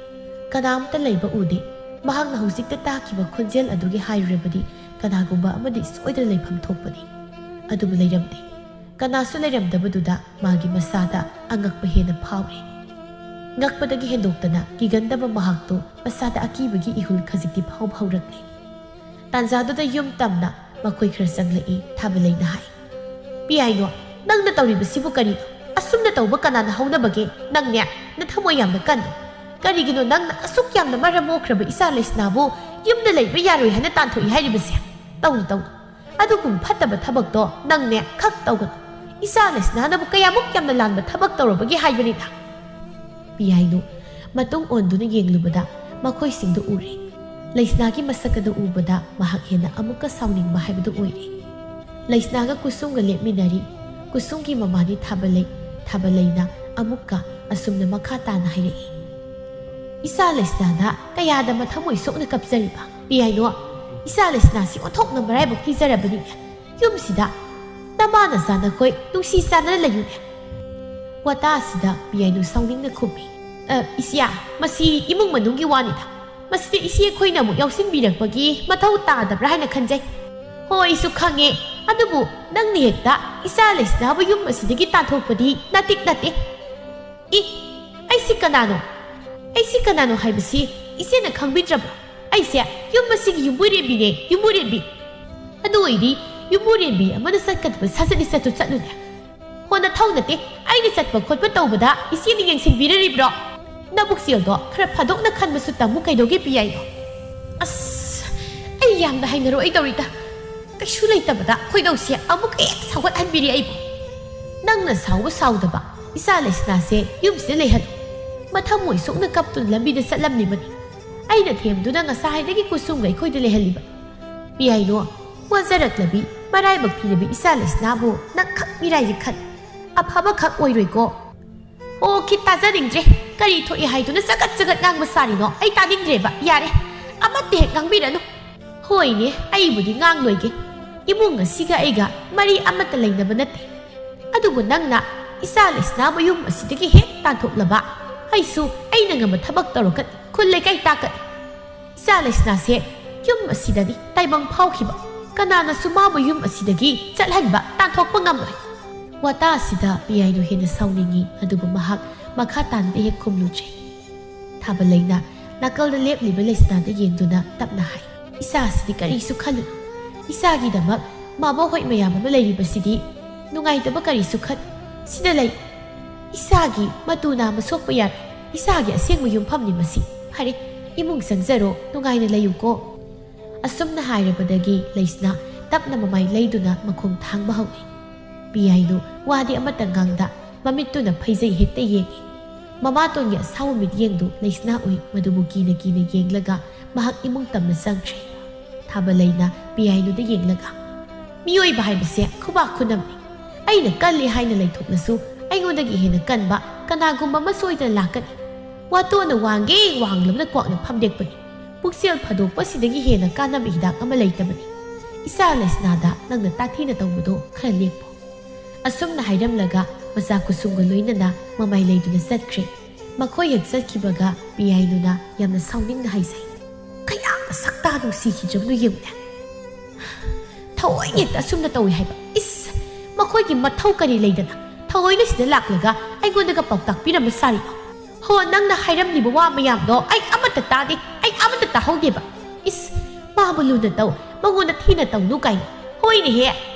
ꯀꯅꯥꯝꯇ ꯂꯩꯕ ꯎꯗꯦ꯫ ꯃꯍꯥꯛꯅ ꯍꯧꯖꯤꯛꯇ ꯇꯥꯈꯤꯕ ꯈꯣꯟꯖꯦꯜ ꯑꯗꯨꯒꯤ ꯍꯥꯏꯔꯨꯔꯕꯗꯤ ꯀꯅꯥꯒꯨꯝꯕ ꯑꯃꯗꯤ ꯁꯣꯏꯗꯅ ꯂꯩꯐꯝ ꯊꯣꯛꯄꯅꯤ꯫ ꯑꯗꯨꯕꯨ ꯂꯩꯔꯝꯗꯦ꯫ ꯀꯅꯥꯁꯨ ꯂꯩꯔꯝꯗꯕꯗꯨꯗ ꯃꯥꯒꯤ ꯃꯁꯥꯗ ꯑꯉꯛꯄ ꯍꯦꯟꯅ ꯐꯥꯎꯔꯦ꯫ ꯉꯛꯄꯗꯒꯤ ꯍꯦꯟꯗꯣꯛꯇꯅ ꯀꯤꯒꯟꯗꯕ ꯃꯍꯥꯛꯇꯨ ꯃꯁꯥꯗ ꯑꯀꯤꯕꯒꯤ ꯏꯍꯨꯜ ꯈꯖꯤꯛꯇꯤ ꯐꯥꯎꯕ ꯍꯧꯔꯛꯂꯦ꯫ ꯇꯥꯟꯖꯥꯗꯨꯗ ꯌꯨꯝ ꯇꯝꯅ ꯃꯈꯣꯏ ꯈꯔ ꯆꯪꯂꯛꯏ꯫ ꯊꯥꯕꯂꯩꯅ ꯍꯥꯏ, "ꯄꯤꯌꯥꯏꯅꯣ, ꯅꯪꯅ ꯇꯧꯔꯤꯕꯁꯤꯕꯨ ꯀꯔꯤꯅꯣ? ꯑꯁꯨꯝꯅ ꯇꯧꯕ ꯀꯅꯥꯅ ꯍꯧꯅꯕꯒꯦ? ꯅꯪꯅꯦ, ꯅꯊꯃꯣꯏ ꯌꯥꯝꯅ ꯀꯟꯅ꯫ ꯀꯔꯤꯒꯤꯅꯣ ꯅꯪꯅ ꯑꯁꯨꯛ ꯌꯥꯝꯅ ꯃꯔꯝ ꯃꯣꯛꯈ꯭ꯔꯕ ꯏꯆꯥ ꯂꯩꯁꯅꯥꯕꯨ ꯌꯨꯝꯗ ꯂꯩꯕ ꯌꯥꯔꯣꯏ ꯍꯥꯏꯅ ꯇꯥꯟꯊꯣꯛꯏ ꯍꯥꯏꯔꯤꯕꯁꯦ? ꯇꯧꯅꯨ, ꯇꯧꯅꯨ꯫ ꯑꯗꯨꯒꯨꯝꯕ ꯐꯠꯇꯕ ꯊꯕꯛꯇꯣ ꯅꯪꯅꯦ ꯈꯛ ꯇꯧꯒꯅꯨ꯫ ꯏꯆꯥ ꯂꯩꯁꯅꯥꯅꯕꯨ ꯀꯌꯥꯃꯨꯛ ꯌꯥꯝꯅ ꯂꯥꯟꯕ ꯊꯕꯛ ꯇꯧꯔꯕꯒꯦ ꯍꯥꯏꯕꯅꯤꯗ?" ꯄꯤꯌꯥꯏꯅꯨ ꯃꯇꯨꯡ ꯑꯣꯟꯗꯨꯅ ꯌꯦꯡꯂꯨꯕꯗ ꯃꯈꯣꯏꯁꯤꯡꯗꯨ ꯎꯔꯦ꯫ ꯂꯩꯁꯅꯥꯒꯤ ꯃꯁꯛ ꯑꯗꯨ ꯎꯕꯗ ꯃꯍꯥꯛ ꯍꯦꯟꯅ ꯑꯃꯨꯛꯀ ꯁꯥꯎꯅꯤꯡꯕ ꯍꯥꯏꯕꯗꯨ ꯑꯣꯏꯔꯦ꯫ ꯂꯩꯁꯅꯥꯒ ꯀꯨꯁꯨꯝꯒ ꯂꯦꯞꯃꯤꯟꯅꯔꯤ꯫ ꯀꯨꯁꯨꯝꯒꯤ ꯃꯃꯥꯅꯤ ꯊꯥꯕꯂꯩ꯫ ꯊꯥꯕꯂꯩꯅ ꯑꯃꯨꯛꯀ ꯑꯁꯨꯝꯅ ꯃꯈꯥ ꯇꯥꯅ ꯍꯥꯏꯔꯛꯏ, "ꯏꯆꯥ ꯂꯩꯁꯅꯥꯗ ꯀꯌꯥꯗ ꯃꯊꯃꯣꯏ ꯁꯣꯛꯅ ꯀꯞꯆꯔꯤꯕ ꯄꯤꯌꯥꯏꯅꯣ? ꯏꯆꯥ ꯂꯩꯁꯅꯥꯁꯤ ꯑꯣꯟꯊꯣꯛꯅ ꯃꯔꯥꯏꯕꯛ ꯊꯤꯖꯔꯕꯅꯤꯅꯦ꯫ ꯌꯨꯝꯁꯤꯗ ꯅꯃꯥ ꯅꯆꯥ ꯅꯈꯣꯏ ꯅꯨꯡꯁꯤ ꯆꯥꯟꯅꯅ ꯂꯩꯌꯨꯅꯦ꯫ ꯋꯥꯇꯥ ꯑꯁꯤꯗ ꯄꯤꯌꯥꯏꯅꯨ ꯁꯥꯎꯅꯤꯡꯅ ꯈꯨꯝꯃꯤ꯫ "ꯑ, ꯏꯆꯦ, ꯃꯁꯤ ꯏꯃꯨꯡ ꯃꯅꯨꯡꯒꯤ ꯋꯥꯅꯤꯗ꯫ ꯃꯁꯤꯗ ꯏꯆꯦ ꯑꯩꯈꯣꯏꯅ ꯑꯃꯨꯛ ꯌꯥꯎꯁꯤꯟꯕꯤꯔꯛꯄꯒꯤ ꯃꯊꯧ ꯇꯥꯗꯕ꯭ꯔꯥ ꯍꯥꯏꯅ ꯈꯟꯖꯩ꯫ ꯍꯣꯏ, ꯑꯩꯁꯨ ꯈꯪꯉꯦ꯫ ꯑꯗꯨꯕꯨ ꯅꯪꯅ ꯍꯦꯛꯇ ꯏꯆꯥ ꯂꯩꯁꯅꯥꯕꯨ ꯌꯨꯝ ꯑꯁꯤꯗꯒꯤ ꯇꯥꯟꯊꯣꯛꯄꯗꯤ ꯅꯥꯇꯤꯛ ꯅꯠꯇꯦ꯫" "ꯏ, ꯑꯩꯁꯤ ꯀꯅꯥꯅꯣ? ꯑꯩꯁꯤ ꯀꯅꯥꯅꯣ ꯍꯥꯏꯕꯁꯤ ꯏꯆꯦꯅ ꯈꯪꯕꯤꯗ꯭ꯔꯕ꯭ꯔꯣ? ꯑꯩꯁꯦ ꯌꯨꯝ ꯑꯁꯤꯒꯤ ꯌꯨꯝꯕꯨꯔꯦꯝꯕꯤꯅꯦ, ꯌꯨꯝꯕꯨꯔꯦꯝꯕꯤ꯫" "ꯑꯗꯨ ꯑꯣꯏꯗꯤ ꯌꯨꯝꯕꯨꯔꯦꯝꯕꯤ ꯑꯃꯅ ꯆꯠꯀꯗꯕ ꯁꯥꯖꯠꯅꯤ, ꯆꯠꯇꯨ ꯆꯠꯂꯨꯅꯦ꯫" "ꯍꯣ, ꯅꯊꯧ ꯅꯠꯇꯦ, ꯑꯩꯅ ꯆꯠꯄ ꯈꯣꯠꯄ ꯇꯧꯕꯗ ꯏꯆꯦꯅ ꯌꯦꯡꯁꯤꯟꯕꯤꯔꯔꯤꯕ꯭ꯔꯣ? ꯅꯕꯨꯛꯆꯦꯜꯗꯣ ꯈꯔ ꯐꯥꯗꯣꯛꯅ ꯈꯟꯕꯁꯨ ꯇꯝꯃꯨ ꯀꯩꯗꯧꯒꯦ, ꯄꯤꯌꯥꯏꯅꯣ?" "ꯑꯁ, ꯑꯩ ꯌꯥꯝꯅ ꯍꯩꯅꯔꯣꯏ ꯇꯧꯔꯤꯗ꯫ ꯀꯩꯁꯨ ꯂꯩꯇꯕꯗ ꯈꯣꯏꯗꯧꯁꯦ ꯑꯃꯨꯛ ꯍꯦꯛ ꯁꯥꯎꯒꯠꯍꯟꯕꯤꯔꯤ ꯑꯩꯕꯨ꯫" "ꯅꯪꯅ ꯁꯥꯎꯕ ꯁꯥꯎꯗꯕ, ꯏꯆꯥ ꯂꯩꯁꯅꯥꯁꯦ ꯌꯨꯝꯁꯤꯗ ꯂꯩꯍꯜꯂꯨ꯫ ꯃꯊꯃꯣꯏ ꯁꯣꯛꯅ ꯀꯞꯇꯨꯅ ꯂꯝꯕꯤꯗ ꯆꯠꯂꯝꯂꯤꯕꯅꯤ꯫ ꯑꯩꯅ ꯊꯦꯝꯗꯨꯅ ꯉꯁꯥꯏꯗꯒꯤ ꯀꯨꯁꯨꯝꯒ ꯑꯩꯈꯣꯏꯗ ꯂꯩꯍꯜꯂꯤꯕ꯫ ꯄꯤꯌꯥꯏꯅꯣ, ꯋꯥꯖꯔꯛꯂꯕꯤ, ꯃꯔꯥꯏꯕꯛ ꯊꯤꯔꯕꯤ ꯏꯆꯥ ꯂꯩꯁꯅꯥꯕꯨ ꯅꯪꯈꯛ ꯃꯤꯔꯥꯏꯒꯤ ꯈꯟ꯫ ꯑꯐꯕꯈꯛ ꯑꯣꯏꯔꯣꯏꯀꯣ꯫" "ꯑꯣ, ꯈꯤꯠ ꯇꯥꯖꯅꯤꯡꯗ꯭ꯔꯦ꯫ ꯀꯔꯤ ꯊꯣꯛꯏ ꯍꯥꯏꯗꯨꯅ ꯆꯒꯠ ꯆꯒꯠ ꯉꯥꯡꯕ ꯁꯥꯔꯤꯅꯣ? ꯑꯩ ꯇꯥꯅꯤꯡꯗ꯭ꯔꯦꯕ꯫ ꯌꯥꯔꯦ, ꯑꯃꯠꯇ ꯍꯦꯛ ꯉꯥꯡꯕꯤꯔꯅꯨ꯫" "ꯍꯣꯏꯅꯦ, ꯑꯩꯕꯨꯗꯤ ꯉꯥꯡꯂꯣꯏꯒꯦ꯫ ꯏꯃꯨꯡ ꯑꯁꯤꯒ ꯑꯩꯒ ꯃꯔꯤ ꯑꯃꯠꯇ ꯂꯩꯅꯕ ꯅꯠꯇꯦ꯫ ꯑꯗꯨꯕꯨ ꯅꯪꯅ ꯏꯆꯥ ꯂꯩꯁꯅꯥꯕꯨ ꯌꯨꯝ ꯑꯁꯤꯗꯒꯤ ꯍꯦꯛ ꯇꯥꯟꯊꯣꯛꯂꯕ, ꯑꯩꯁꯨ ꯑꯩꯅ ꯉꯝꯕ ꯊꯕꯛ ꯇꯧꯔꯛꯀꯅꯤ, ꯈꯨꯜ ꯂꯩꯀꯥꯏ ꯇꯥꯛꯀꯅꯤ꯫ ꯏꯆꯥ ꯂꯩꯁꯅꯥꯁꯦ ꯌꯨꯝ ꯑꯁꯤꯗꯅꯤ ꯇꯥꯏꯕꯪ ꯐꯥꯎꯈꯤꯕ꯫ ꯀꯅꯥꯅꯁꯨ ꯃꯥꯕꯨ ꯌꯨꯝ ꯑꯁꯤꯗꯒꯤ ꯆꯠꯍꯟꯕ, ꯇꯥꯟꯊꯣꯛꯄ ꯉꯝꯂꯣꯏ꯫" ꯋꯥꯇꯥ ꯑꯁꯤꯗ ꯄꯤꯌꯥꯏꯅꯨ ꯍꯦꯟꯅ ꯁꯥꯎꯅꯤꯡꯉꯤ, ꯑꯗꯨꯕꯨ ꯃꯍꯥꯛ ꯃꯈꯥ ꯇꯥꯅꯗꯤ ꯍꯦꯛ ꯈꯨꯝꯂꯨꯗ꯭ꯔꯦ꯫ ꯊꯥꯕꯂꯩꯅ ꯅꯥꯀꯜꯗ ꯂꯦꯞꯂꯤꯕ ꯂꯩꯁꯅꯥꯗ ꯌꯦꯡꯗꯨꯅ ꯇꯞꯅ ꯍꯥꯏ, "ꯏꯆꯥꯁꯤꯗꯤ ꯀꯔꯤꯁꯨ ꯈꯜꯂꯨꯅꯨ꯫ ꯏꯆꯥꯒꯤꯗꯃꯛ ꯃꯥꯕꯣꯛ ꯍꯣꯏ ꯃꯌꯥꯝ ꯑꯃ ꯂꯩꯔꯤꯕꯁꯤꯗꯤ ꯅꯨꯡꯉꯥꯏꯇꯕ ꯀꯔꯤꯁꯨ ꯈꯟ꯫ ꯁꯤꯗ ꯂꯩ꯫ ꯏꯆꯥꯒꯤ ꯃꯇꯨ ꯅꯥꯝꯃ ꯁꯣꯛꯄ ꯌꯥꯔꯣꯏ꯫ ꯏꯆꯥꯒꯤ ꯑꯁꯦꯡꯕ ꯌꯨꯝꯐꯝꯅꯤ ꯃꯁꯤ꯫ ꯐꯔꯦ, ꯏꯃꯨꯡ ꯆꯪꯖꯔꯣ, ꯅꯨꯡꯉꯥꯏꯅ ꯂꯩꯌꯨꯀꯣ꯫" ꯑꯁꯨꯝꯅ ꯍꯥꯏꯔꯕꯗꯒꯤ ꯂꯩꯁꯅꯥ ꯇꯞꯅ ꯃꯃꯥꯏ ꯂꯩꯗꯨꯅ ꯃꯈꯣꯡ ꯊꯥꯡꯕ ꯍꯧꯏ꯫ ꯄꯤꯌꯥꯏꯅꯨ ꯋꯥꯗꯤ ꯑꯃꯠꯇ ꯉꯥꯡꯗ ꯃꯃꯤꯠꯇꯨꯅ ꯐꯩꯖꯩ ꯍꯦꯛꯇ ꯌꯦꯡꯏ꯫ ꯃꯃꯥꯇꯣꯟꯒꯤ ꯑꯁꯥꯎꯕ ꯃꯤꯠꯌꯦꯡꯗꯨ ꯂꯩꯁꯅꯥ ꯎꯏ, ꯃꯗꯨꯕꯨ ꯀꯤꯅ ꯀꯤꯅ ꯌꯦꯡꯂꯒ ꯃꯍꯥꯛ ꯏꯃꯨꯡ ꯇꯝꯅ ꯆꯪꯈ꯭ꯔꯦ꯫ ꯊꯥꯕꯂꯩꯅ ꯄꯤꯌꯥꯏꯅꯨꯗ ꯌꯦꯡꯂꯒ, "ꯃꯤꯑꯣꯏꯕ ꯍꯥꯏꯕꯁꯦ ꯈꯨꯕꯥꯛ ꯈꯨꯅꯝꯅꯤ꯫ ꯑꯩꯅ ꯀꯜꯂꯤ ꯍꯥꯏꯅ ꯂꯩꯊꯣꯛꯂꯁꯨ ꯑꯩꯉꯣꯟꯗꯒꯤ ꯍꯦꯟꯅ ꯀꯟꯕ ꯀꯅꯥꯒꯨꯝꯕ ꯑꯃ ꯁꯣꯏꯗꯅ ꯂꯥꯛꯀꯅꯤ꯫ ꯋꯥꯇꯣꯟꯅ ꯋꯥꯡꯒꯦ ꯋꯥꯡꯂꯕꯗ ꯀ꯭ꯋꯥꯛꯅ ꯐꯝꯗꯦꯛꯄꯅꯤ꯫ ꯄꯨꯛꯆꯦꯜ ꯐꯥꯗꯣꯛꯄꯁꯤꯗꯒꯤ ꯍꯦꯟꯅ ꯀꯥꯟꯅꯕ ꯍꯤꯗꯥꯛ ꯑꯃ ꯂꯩꯇꯕꯅꯤ꯫ "ꯏꯆꯥ ꯂꯩꯁꯅꯥꯗ ꯅꯪꯅ ꯇꯥꯊꯤꯅ ꯇꯧꯕꯗꯣ ꯈꯔ ꯂꯦꯞꯄꯣ"꯫ ꯑꯁꯨꯝꯅ ꯍꯥꯏꯔꯝꯂꯒ ꯃꯆꯥ ꯀꯨꯁꯨꯝꯒ ꯂꯣꯏꯅꯅ ꯃꯃꯥꯏ ꯂꯩꯗꯨꯅ ꯆꯠꯈ꯭ꯔꯦ꯫ ꯃꯈꯣꯏ ꯍꯦꯛ ꯆꯠꯈꯤꯕꯒ ꯄꯤꯌꯥꯏꯅꯨꯅ ꯌꯥꯝꯅ ꯁꯥꯎꯅꯤꯡꯅ ꯍꯥꯏꯖꯩ, "ꯀꯌꯥꯝꯅ ꯁꯛꯇꯥ ꯅꯨꯡꯁꯤꯈꯤꯗ꯭ꯔꯕꯅꯣ ꯌꯦꯡꯉꯨꯅꯦ꯫ ꯊꯑꯣꯏꯅ ꯍꯦꯛꯇ ꯑꯁꯨꯝꯅ ꯇꯧꯏ ꯍꯥꯏꯕ꯫ ꯏꯁ! ꯃꯈꯣꯏꯒꯤ ꯃꯊꯧ ꯀꯔꯤ ꯂꯩꯗꯅ ꯊꯑꯣꯏꯅ ꯁꯤꯗ ꯂꯥꯛꯂꯒ ꯑꯩꯉꯣꯟꯗꯒ ꯄꯥꯎꯇꯥꯛ ꯄꯤꯔꯝꯕ ꯁꯥꯔꯤꯅꯣ? ꯍꯣ, ꯅꯪꯅ ꯍꯥꯏꯔꯝꯂꯤꯕ ꯋꯥ ꯃꯌꯥꯝꯗꯣ ꯑꯩ ꯑꯃꯠꯇ ꯇꯥꯗꯦ, ꯑꯩ ꯑꯃꯠꯇ ꯇꯥꯍꯧꯗꯦꯕ꯫ ꯏꯁ! ꯃꯥꯕꯨ ꯂꯨꯅ ꯇꯧ, ꯃꯉꯣꯟꯗ ꯊꯤꯅ ꯇꯧꯅꯨ" ꯀꯥꯏꯅ꯫ ꯍꯣꯏꯅꯦꯍꯦ,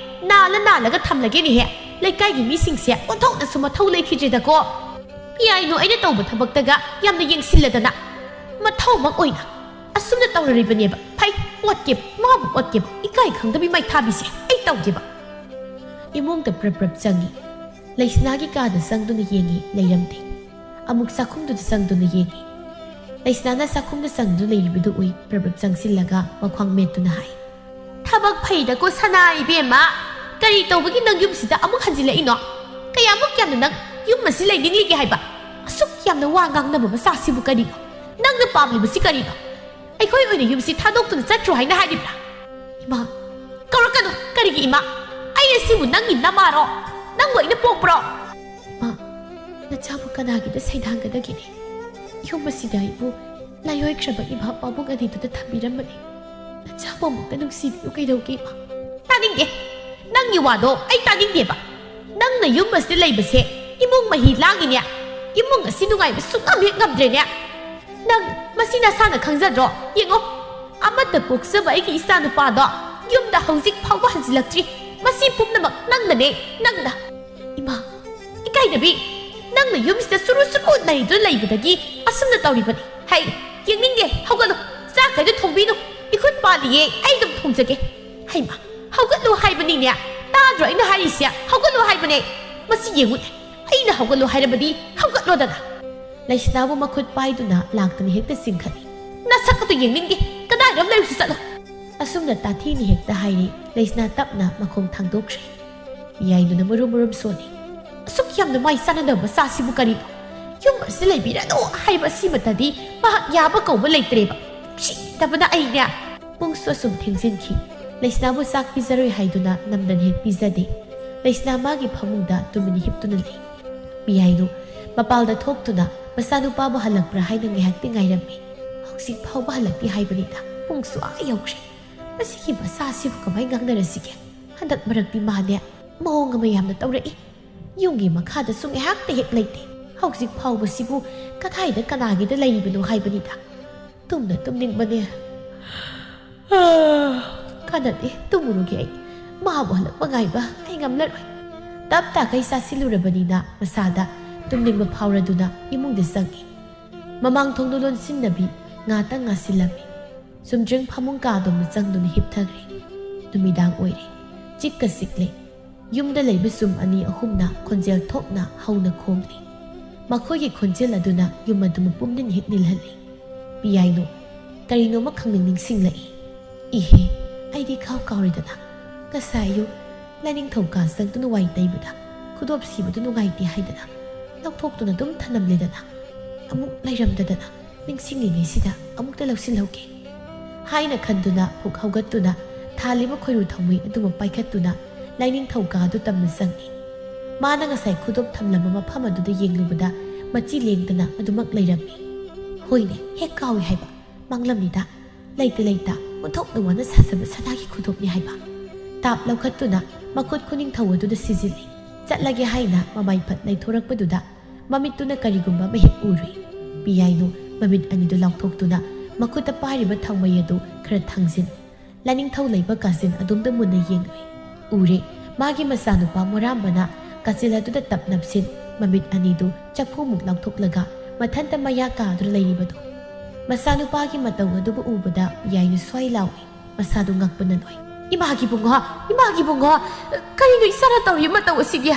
ꯅꯥꯜꯂ ꯅꯥꯜꯂꯒ ꯊꯝꯂꯒꯦꯅꯦꯍꯦ꯫ ꯂꯩꯀꯥꯏꯒꯤ ꯃꯤꯁꯤꯡꯁꯦ ꯑꯣꯟꯊꯣꯛꯅꯁꯨ ꯃꯊꯧ ꯂꯩꯈꯤꯗ꯭ꯔꯦꯗꯀꯣ꯫ ꯄꯤꯌꯥꯏꯅꯨ ꯑꯩꯅ ꯇꯧꯕ ꯊꯕꯛꯇꯒ ꯌꯥꯝꯅ ꯌꯦꯡꯁꯤꯜꯂꯗꯅ꯫ ꯃꯊꯧꯃꯛ ꯑꯣꯏꯅ ꯑꯁꯨꯝꯅ ꯇꯧꯔꯔꯤꯕꯅꯦꯕ꯫ ꯐꯩ, ꯑꯣꯠꯀꯦꯕ, ꯃꯥꯕꯨ ꯑꯣꯠꯀꯦꯕ꯫ ꯏꯀꯥꯏ ꯈꯪꯗꯕꯤ ꯃꯩꯊꯥꯕꯤꯁꯦ ꯑꯩ ꯇꯧꯒꯦꯕ꯫ ꯏꯃꯨꯡꯗ ꯄ꯭ꯔꯞ ꯄ꯭ꯔꯞ ꯆꯪꯉꯤ꯫ ꯂꯩꯁꯅꯥꯒꯤ ꯀꯥꯗ ꯆꯪꯗꯨꯅ ꯌꯦꯡꯉꯤ, ꯂꯩꯔꯝꯗꯦ꯫ ꯑꯃꯨꯛ ꯆꯥꯛꯈꯨꯝꯗꯨꯗ ꯆꯪꯗꯨꯅ ꯌꯦꯡꯉꯤ꯫ ꯂꯩꯁꯅꯥꯅ ꯆꯥꯛꯈꯨꯝꯗ ꯆꯪꯗꯨꯅ ꯂꯩꯔꯤꯕꯗꯨ ꯎꯏ, ꯄ꯭ꯔꯞ ꯄ꯭ꯔꯞ ꯆꯪꯁꯤꯜꯂꯒ ꯃꯈ꯭ꯋꯥꯡ ꯃꯦꯠꯇꯨꯅ ꯍꯥꯏ, "ꯊꯕꯛ ꯐꯩꯗꯀꯣ ꯁꯅꯥ ꯏꯕꯦꯝꯃ꯫ ꯀꯔꯤ ꯇꯧꯕꯒꯤ ꯅꯪ ꯌꯨꯝꯁꯤꯗ ꯑꯃꯨꯛ ꯍꯟꯖꯤꯜꯂꯛꯏꯅꯣ? ꯀꯌꯥꯃꯨꯛ ꯌꯥꯝꯅ ꯅꯪ ꯌꯨꯝ ꯑꯁꯤ ꯂꯩꯅꯤꯡꯂꯤꯒꯦ ꯍꯥꯏꯕ? ꯑꯁꯨꯛ ꯌꯥꯝꯅ ꯋꯥ ꯉꯥꯡꯅꯕ ꯃꯆꯥꯁꯤꯕꯨ ꯀꯔꯤꯅꯣ? ꯅꯪꯅ ꯄꯥꯝꯂꯤꯕꯁꯤ ꯀꯔꯤꯅꯣ? ꯑꯩꯈꯣꯏ ꯑꯣꯏꯅ ꯌꯨꯝꯁꯤ ꯊꯥꯗꯣꯛꯇꯨꯅ ꯆꯠꯈ꯭ꯔꯣ ꯍꯥꯏꯅ ꯍꯥꯏꯔꯤꯕ꯭ꯔꯥ?" "ꯏꯃꯥ!" "ꯀꯧꯔꯛꯀꯅꯨ꯫ ꯀꯔꯤꯒꯤ ꯏꯃꯥ? ꯑꯩ ꯑꯁꯤꯕꯨ ꯅꯪꯒꯤ ꯅꯃꯥꯔꯣ? ꯅꯪꯕꯨ ꯑꯩꯅ ꯄꯣꯛꯄ꯭ꯔꯣ?" "ꯏꯃꯥ, ꯅꯆꯥꯕꯨ ꯀꯅꯥꯒꯤꯗ ꯁꯩꯗꯥꯡꯒꯗꯒꯦꯅꯦ? ꯌꯨꯝ ꯑꯁꯤꯗ ꯑꯩꯕꯨ ꯂꯥꯏꯑꯣꯏꯈ꯭ꯔꯕ ꯏꯃꯥ ꯄꯥꯕꯨꯡ ꯑꯅꯤꯗꯨꯗ ꯊꯝꯕꯤꯔꯝꯕꯅꯤ꯫ ꯅꯆꯥꯕꯨ ꯑꯃꯨꯛꯇ ꯅꯨꯡꯁꯤꯕꯤꯌꯨ ꯀꯩꯗꯧꯒꯦ, ꯏꯃꯥ?" "ꯇꯥꯅꯤꯡꯗꯦ꯫ ꯅꯪꯒꯤ ꯋꯥꯗꯣ ꯑꯩ ꯇꯥꯅꯤꯡꯗꯦꯕ꯫ ꯅꯪꯅ ꯌꯨꯝ ꯑꯁꯤꯗ ꯂꯩꯕꯁꯦ ꯏꯃꯨꯡ ꯃꯍꯤ ꯂꯥꯡꯉꯤꯅꯦ꯫ ꯏꯃꯨꯡ ꯑꯁꯤ ꯅꯨꯡꯉꯥꯏꯕ ꯁꯨꯡꯉꯝ ꯍꯦꯛ ꯉꯝꯗ꯭ꯔꯦꯅꯦ꯫ ꯅꯪ ꯃꯁꯤ ꯅꯁꯥꯅ ꯈꯪꯖꯗ꯭ꯔꯣ? ꯌꯦꯡꯉꯣ, ꯑꯃꯠꯇ ꯄꯣꯛꯆꯕ ꯑꯩꯒꯤ ꯏꯆꯥꯅꯨꯄꯥꯗꯣ ꯌꯨꯝꯗ ꯍꯧꯖꯤꯛ ꯐꯥꯎꯕ ꯍꯟꯖꯤꯜꯂꯛꯇ꯭ꯔꯤ꯫ ꯃꯁꯤ ꯄꯨꯝꯅꯃꯛ ꯅꯪꯅꯅꯦ, ꯅꯪꯅ꯫" "ꯏꯃꯥ, ꯏꯀꯥꯏꯗꯕꯤ, ꯅꯪꯅ ꯌꯨꯝꯁꯤꯗ ꯆꯨꯔꯨ ꯆꯨꯔꯨ ꯅꯩꯗꯨꯅ ꯂꯩꯕꯗꯒꯤ ꯑꯁꯨꯝꯅ ꯇꯧꯔꯤꯕꯅꯤ꯫ ꯍꯩ, ꯌꯦꯡꯅꯤꯡꯗꯦ, ꯍꯧꯒꯠꯂꯨ, ꯆꯥꯛ ꯀꯩꯗꯣ ꯊꯣꯡꯕꯤꯅꯨ, ꯏꯈꯨꯠ ꯄꯥꯜꯂꯤꯌꯦ, ꯑꯩ ꯑꯗꯨꯝ ꯊꯣꯡꯖꯒꯦ꯫ ꯍꯩꯃꯥ, ꯍꯧꯒꯠꯂꯨ ꯍꯥꯏꯕꯅꯤꯅꯦ, ꯇꯥꯗ꯭ꯔꯣ ꯑꯩꯅ ꯍꯥꯏꯔꯤꯁꯦ? ꯍꯧꯒꯠꯂꯨ ꯍꯥꯏꯕꯅꯦ꯫ ꯃꯁꯤ ꯌꯦꯡꯉꯨꯅꯦ, ꯑꯩꯅ ꯍꯧꯒꯠꯂꯨ ꯍꯥꯏꯔꯕꯗꯤ ꯍꯧꯒꯠꯂꯣꯗꯅ꯫" ꯂꯩꯁꯅꯥꯕꯨ ꯃꯈꯨꯠ ꯄꯥꯏꯗꯨꯅ ꯂꯥꯛꯇꯅ ꯍꯦꯛꯇ ꯆꯤꯡꯈꯠꯂꯤ꯫ "ꯅꯁꯛ ꯑꯗꯨ ꯌꯦꯡꯅꯤꯡꯗꯦ, ꯀꯗꯥꯏꯗ ꯑꯃ ꯂꯩꯔꯨꯁꯤ ꯆꯠꯂꯣ꯫" ꯑꯁꯨꯝꯅ ꯇꯥꯊꯤꯅ ꯍꯦꯛꯇ ꯍꯥꯏꯔꯤ꯫ ꯂꯩꯁꯅꯥ ꯇꯞꯅ ꯃꯈꯣꯡ ꯊꯥꯡꯗꯣꯛꯈ꯭ꯔꯦ꯫ ꯌꯥꯏꯗꯨꯅ ꯃꯔꯨꯝ ꯃꯔꯨꯝ ꯁꯣꯜꯂꯤ꯫ "ꯑꯁꯨꯛ ꯌꯥꯝꯅ ꯃꯥꯏ ꯆꯥꯟꯅꯗꯕ ꯃꯆꯥꯁꯤꯕꯨ ꯀꯔꯤꯅꯣ? ꯌꯨꯝ ꯑꯁꯤꯗ ꯂꯩꯕꯤꯔꯅꯨ ꯍꯥꯏꯕ ꯑꯁꯤꯃꯇꯗꯤ ꯃꯍꯥꯛ ꯌꯥꯕ ꯀꯧꯕ ꯂꯩꯇ꯭ꯔꯦꯕ꯫ ꯅꯨꯡꯁꯤꯗꯕꯅ ꯑꯩꯅꯦ꯫" ꯄꯨꯡꯁꯨ ꯑꯁꯨꯝ ꯊꯦꯡꯖꯤꯟꯈꯤ꯫ ꯂꯩꯁꯅꯥꯕꯨ ꯆꯥꯛ ꯄꯤꯖꯔꯣꯏ ꯍꯥꯏꯗꯨꯅ ꯅꯝꯗꯅ ꯍꯦꯛ ꯄꯤꯖꯗꯦ꯫ ꯂꯩꯁꯅꯥ ꯃꯥꯒꯤ ꯐꯃꯨꯡꯗ ꯇꯨꯃꯤꯟ ꯍꯤꯞꯇꯨꯅ ꯂꯩ꯫ ꯄꯤꯌꯥꯏꯅꯨ ꯃꯄꯥꯜꯗ ꯊꯣꯛꯇꯨꯅ ꯃꯆꯥꯅꯨꯄꯥꯕꯨ ꯍꯜꯂꯛꯄ꯭ꯔꯥ ꯍꯥꯏꯅ ꯉꯥꯏꯍꯥꯛꯇꯤ ꯉꯥꯏꯔꯝꯃꯤ꯫ ꯍꯧꯖꯤꯛ ꯐꯥꯎꯕ ꯍꯜꯂꯛꯇꯦ ꯍꯥꯏꯕꯅꯤꯗ꯫ ꯄꯨꯡꯁꯨ ꯑꯥ ꯌꯧꯈ꯭ꯔꯦ꯫ ꯃꯁꯤꯒꯤ ꯃꯆꯥꯁꯤꯕꯨ ꯀꯃꯥꯏ ꯉꯥꯡꯅꯔꯁꯤꯒꯦ? ꯍꯟꯗꯛ ꯃꯔꯛꯇꯤ ꯃꯥꯅꯦ ꯃꯑꯣꯡ ꯑꯃ ꯌꯥꯝꯅ ꯇꯧꯔꯛꯏ꯫ ꯌꯨꯝꯒꯤ ꯃꯈꯥꯗꯁꯨ ꯉꯥꯏꯍꯥꯛꯇ ꯍꯦꯛ ꯂꯩꯇꯦ꯫ ꯍꯧꯖꯤꯛ ꯐꯥꯎꯕꯁꯤꯕꯨ ꯀꯗꯥꯏꯗ ꯀꯅꯥꯒꯤꯗ ꯂꯩꯔꯤꯕꯅꯣ ꯍꯥꯏꯕꯅꯤꯗ꯫ ꯇꯨꯝꯅ ꯇꯨꯝꯅꯤꯡꯕꯅꯦ꯫ ꯀꯥꯟꯅꯗꯦ, ꯇꯨꯝꯃꯨꯔꯨꯒꯦ ꯑꯩ꯫ ꯃꯥꯕꯨ ꯍꯜꯂꯛꯄ ꯉꯥꯏꯕ ꯑꯩ ꯉꯝꯂꯔꯣꯏ꯫ ꯇꯞ ꯇꯥꯈꯩ ꯆꯥꯁꯤꯜꯂꯨꯔꯕꯅꯤꯅ ꯃꯁꯥꯗ ꯇꯨꯝꯅꯤꯡꯕ ꯐꯥꯎꯔꯗꯨꯅ ꯏꯃꯨꯡꯗ ꯆꯪꯏ꯫ ꯃꯃꯥꯡ ꯊꯣꯡꯗꯨ ꯂꯣꯟꯁꯤꯟꯗꯕꯤ ꯉꯥꯇꯪ ꯉꯥꯁꯤꯜꯂꯝꯃꯤ꯫ ꯆꯨꯝꯗ꯭ꯔꯤꯡ ꯐꯃꯨꯡ ꯀꯥꯗꯣꯝꯗ ꯆꯪꯗꯨꯅ ꯍꯤꯞꯊꯈ꯭ꯔꯦ꯫ ꯅꯨꯃꯤꯗꯥꯡ ꯑꯣꯏꯔꯦ꯫ ꯆꯤꯛꯀ ꯆꯤꯛꯂꯦ꯫ ꯌꯨꯝꯗ ꯂꯩꯕ ꯆꯨꯝ ꯑꯅꯤ ꯑꯍꯨꯝꯅ ꯈꯣꯟꯖꯦꯜ ꯊꯣꯛꯅ ꯍꯧꯅ ꯈꯣꯡꯂꯤ꯫ ꯃꯈꯣꯏꯒꯤ ꯈꯣꯟꯖꯦꯜ ꯑꯗꯨꯅ ꯌꯨꯝ ꯑꯗꯨ ꯃꯄꯨꯝ ꯅꯤꯜ ꯍꯦꯛ ꯅꯤꯜꯍꯜꯂꯤ꯫ ꯄꯤꯌꯥꯏꯅꯨ ꯀꯔꯤꯅꯣꯃ ꯈꯪꯅꯤꯡ ꯅꯤꯡꯁꯤꯡꯂꯛꯏ꯫ ꯏꯍꯦ, ꯑꯩꯗꯤ ꯈꯥꯎ ꯀꯥꯎꯔꯦꯗꯅ꯫ ꯉꯁꯥꯏ ꯑꯌꯨꯛ ꯂꯥꯏꯅꯤꯡꯊꯧ ꯀꯥ ꯆꯪꯗꯨꯅ ꯋꯥꯏ ꯇꯩꯕꯗ ꯈꯨꯗꯣꯞ ꯁꯤꯕꯗꯨ ꯅꯨꯡꯉꯥꯏꯇꯦ ꯍꯥꯏꯗꯅ ꯂꯧꯊꯣꯛꯇꯨꯅ ꯑꯗꯨꯝ ꯊꯅꯝꯂꯦꯗꯅ꯫ ꯑꯃꯨꯛ ꯂꯩꯔꯝꯗꯗꯅ ꯅꯤꯡꯁꯤꯡꯂꯤꯉꯩꯁꯤꯗ ꯑꯃꯨꯛꯇ ꯂꯧꯁꯤꯜꯍꯧꯒꯦ ꯍꯥꯏꯅ ꯈꯟꯗꯨꯅ ꯐꯨꯛ ꯍꯧꯒꯠꯇꯨꯅ ꯊꯥꯜꯂꯤꯕ ꯈꯣꯏꯔꯨ ꯊꯥꯎꯃꯩ ꯑꯗꯨꯃꯛ ꯄꯥꯏꯈꯠꯇꯨꯅ ꯂꯥꯏꯅꯤꯡꯊꯧ ꯀꯥ ꯑꯗꯨ ꯇꯝꯅ ꯆꯪꯏ꯫ ꯃꯥꯅ ꯉꯁꯥꯏ ꯈꯨꯗꯣꯞ ꯊꯝꯂꯝꯕ ꯃꯐꯝ ꯑꯗꯨꯗ ꯌꯦꯡꯂꯨꯕꯗ ꯃꯆꯤ ꯂꯦꯡꯗꯅ ꯑꯗꯨꯃꯛ ꯂꯩꯔꯝꯃꯤ꯫ ꯍꯣꯏꯅꯦ, ꯍꯦꯛ ꯀꯥꯎꯏ ꯍꯥꯏꯕ꯫ ꯃꯥꯡꯂꯝꯂꯤꯗ ꯂꯩꯇ ꯂꯩꯇ ꯑꯣꯟꯊꯣꯛꯅ ꯋꯥꯅ ꯁꯥꯖꯕ ꯁꯅꯥꯒꯤ ꯈꯨꯗꯣꯞꯅꯤ ꯍꯥꯏꯕ꯫ ꯇꯥꯞ ꯂꯧꯈꯠꯇꯨꯅ ꯃꯈꯨꯠ ꯈꯨꯅꯤꯡꯊꯧ ꯑꯗꯨꯗ ꯁꯤꯖꯤꯜꯂꯤ꯫ ꯆꯠꯂꯒꯦ ꯍꯥꯏꯅ ꯃꯃꯥꯏ ꯐꯠ ꯂꯩꯊꯣꯔꯛꯄꯗꯨꯗ ꯃꯃꯤꯠꯇꯨꯅ ꯀꯔꯤꯒꯨꯝꯕ ꯑꯃ ꯍꯦꯛ ꯎꯔꯨꯏ꯫ ꯄꯤꯌꯥꯏꯅꯨ ꯃꯃꯤꯠ ꯑꯅꯤꯗꯨ ꯂꯥꯎꯊꯣꯛꯇꯨꯅ ꯃꯈꯨꯠꯇ ꯄꯥꯏꯔꯤꯕ ꯊꯥꯎꯃꯩ ꯑꯗꯨ ꯈꯔ ꯊꯥꯡꯖꯤꯟ꯫ ꯂꯥꯏꯅꯤꯡꯊꯧ ꯂꯩꯕ ꯀꯥꯆꯤꯟ ꯑꯗꯣꯝꯗ ꯃꯨꯟꯅ ꯌꯦꯡꯂꯨꯏ꯫ ꯎꯔꯦ, ꯃꯥꯒꯤ ꯃꯆꯥꯅꯨꯄꯥ ꯃꯣꯔꯥꯝꯕꯅ ꯀꯥꯆꯤꯟ ꯑꯗꯨꯗ ꯇꯞ ꯅꯞꯁꯤꯟ ꯃꯃꯤꯠ ꯑꯅꯤꯗꯨ ꯆꯐꯨꯃꯨꯛ ꯂꯥꯎꯊꯣꯛꯂꯒ ꯃꯊꯟꯇ ꯃꯌꯥ ꯀꯥꯗꯨꯅ ꯂꯩꯔꯤꯕꯗꯨ꯫ ꯃꯆꯥꯅꯨꯄꯥꯒꯤ ꯃꯇꯧ ꯑꯗꯨꯕꯨ ꯎꯕꯗ ꯄꯤꯌꯥꯏꯅꯨ ꯁ꯭ꯋꯥꯏ ꯂꯥꯎꯏ꯫ ꯃꯁꯥꯗꯨ ꯉꯛꯄꯅ ꯂꯣꯏ꯫ "ꯏꯃꯥꯒꯤ ꯏꯕꯨꯡꯉꯣ, ꯏꯃꯥꯒꯤ ꯏꯕꯨꯡꯉꯣ, ꯀꯔꯤꯅꯣ ꯏꯆꯥꯅ ꯇꯧꯔꯤꯕ ꯃꯇꯧ ꯑꯁꯤꯗꯤ?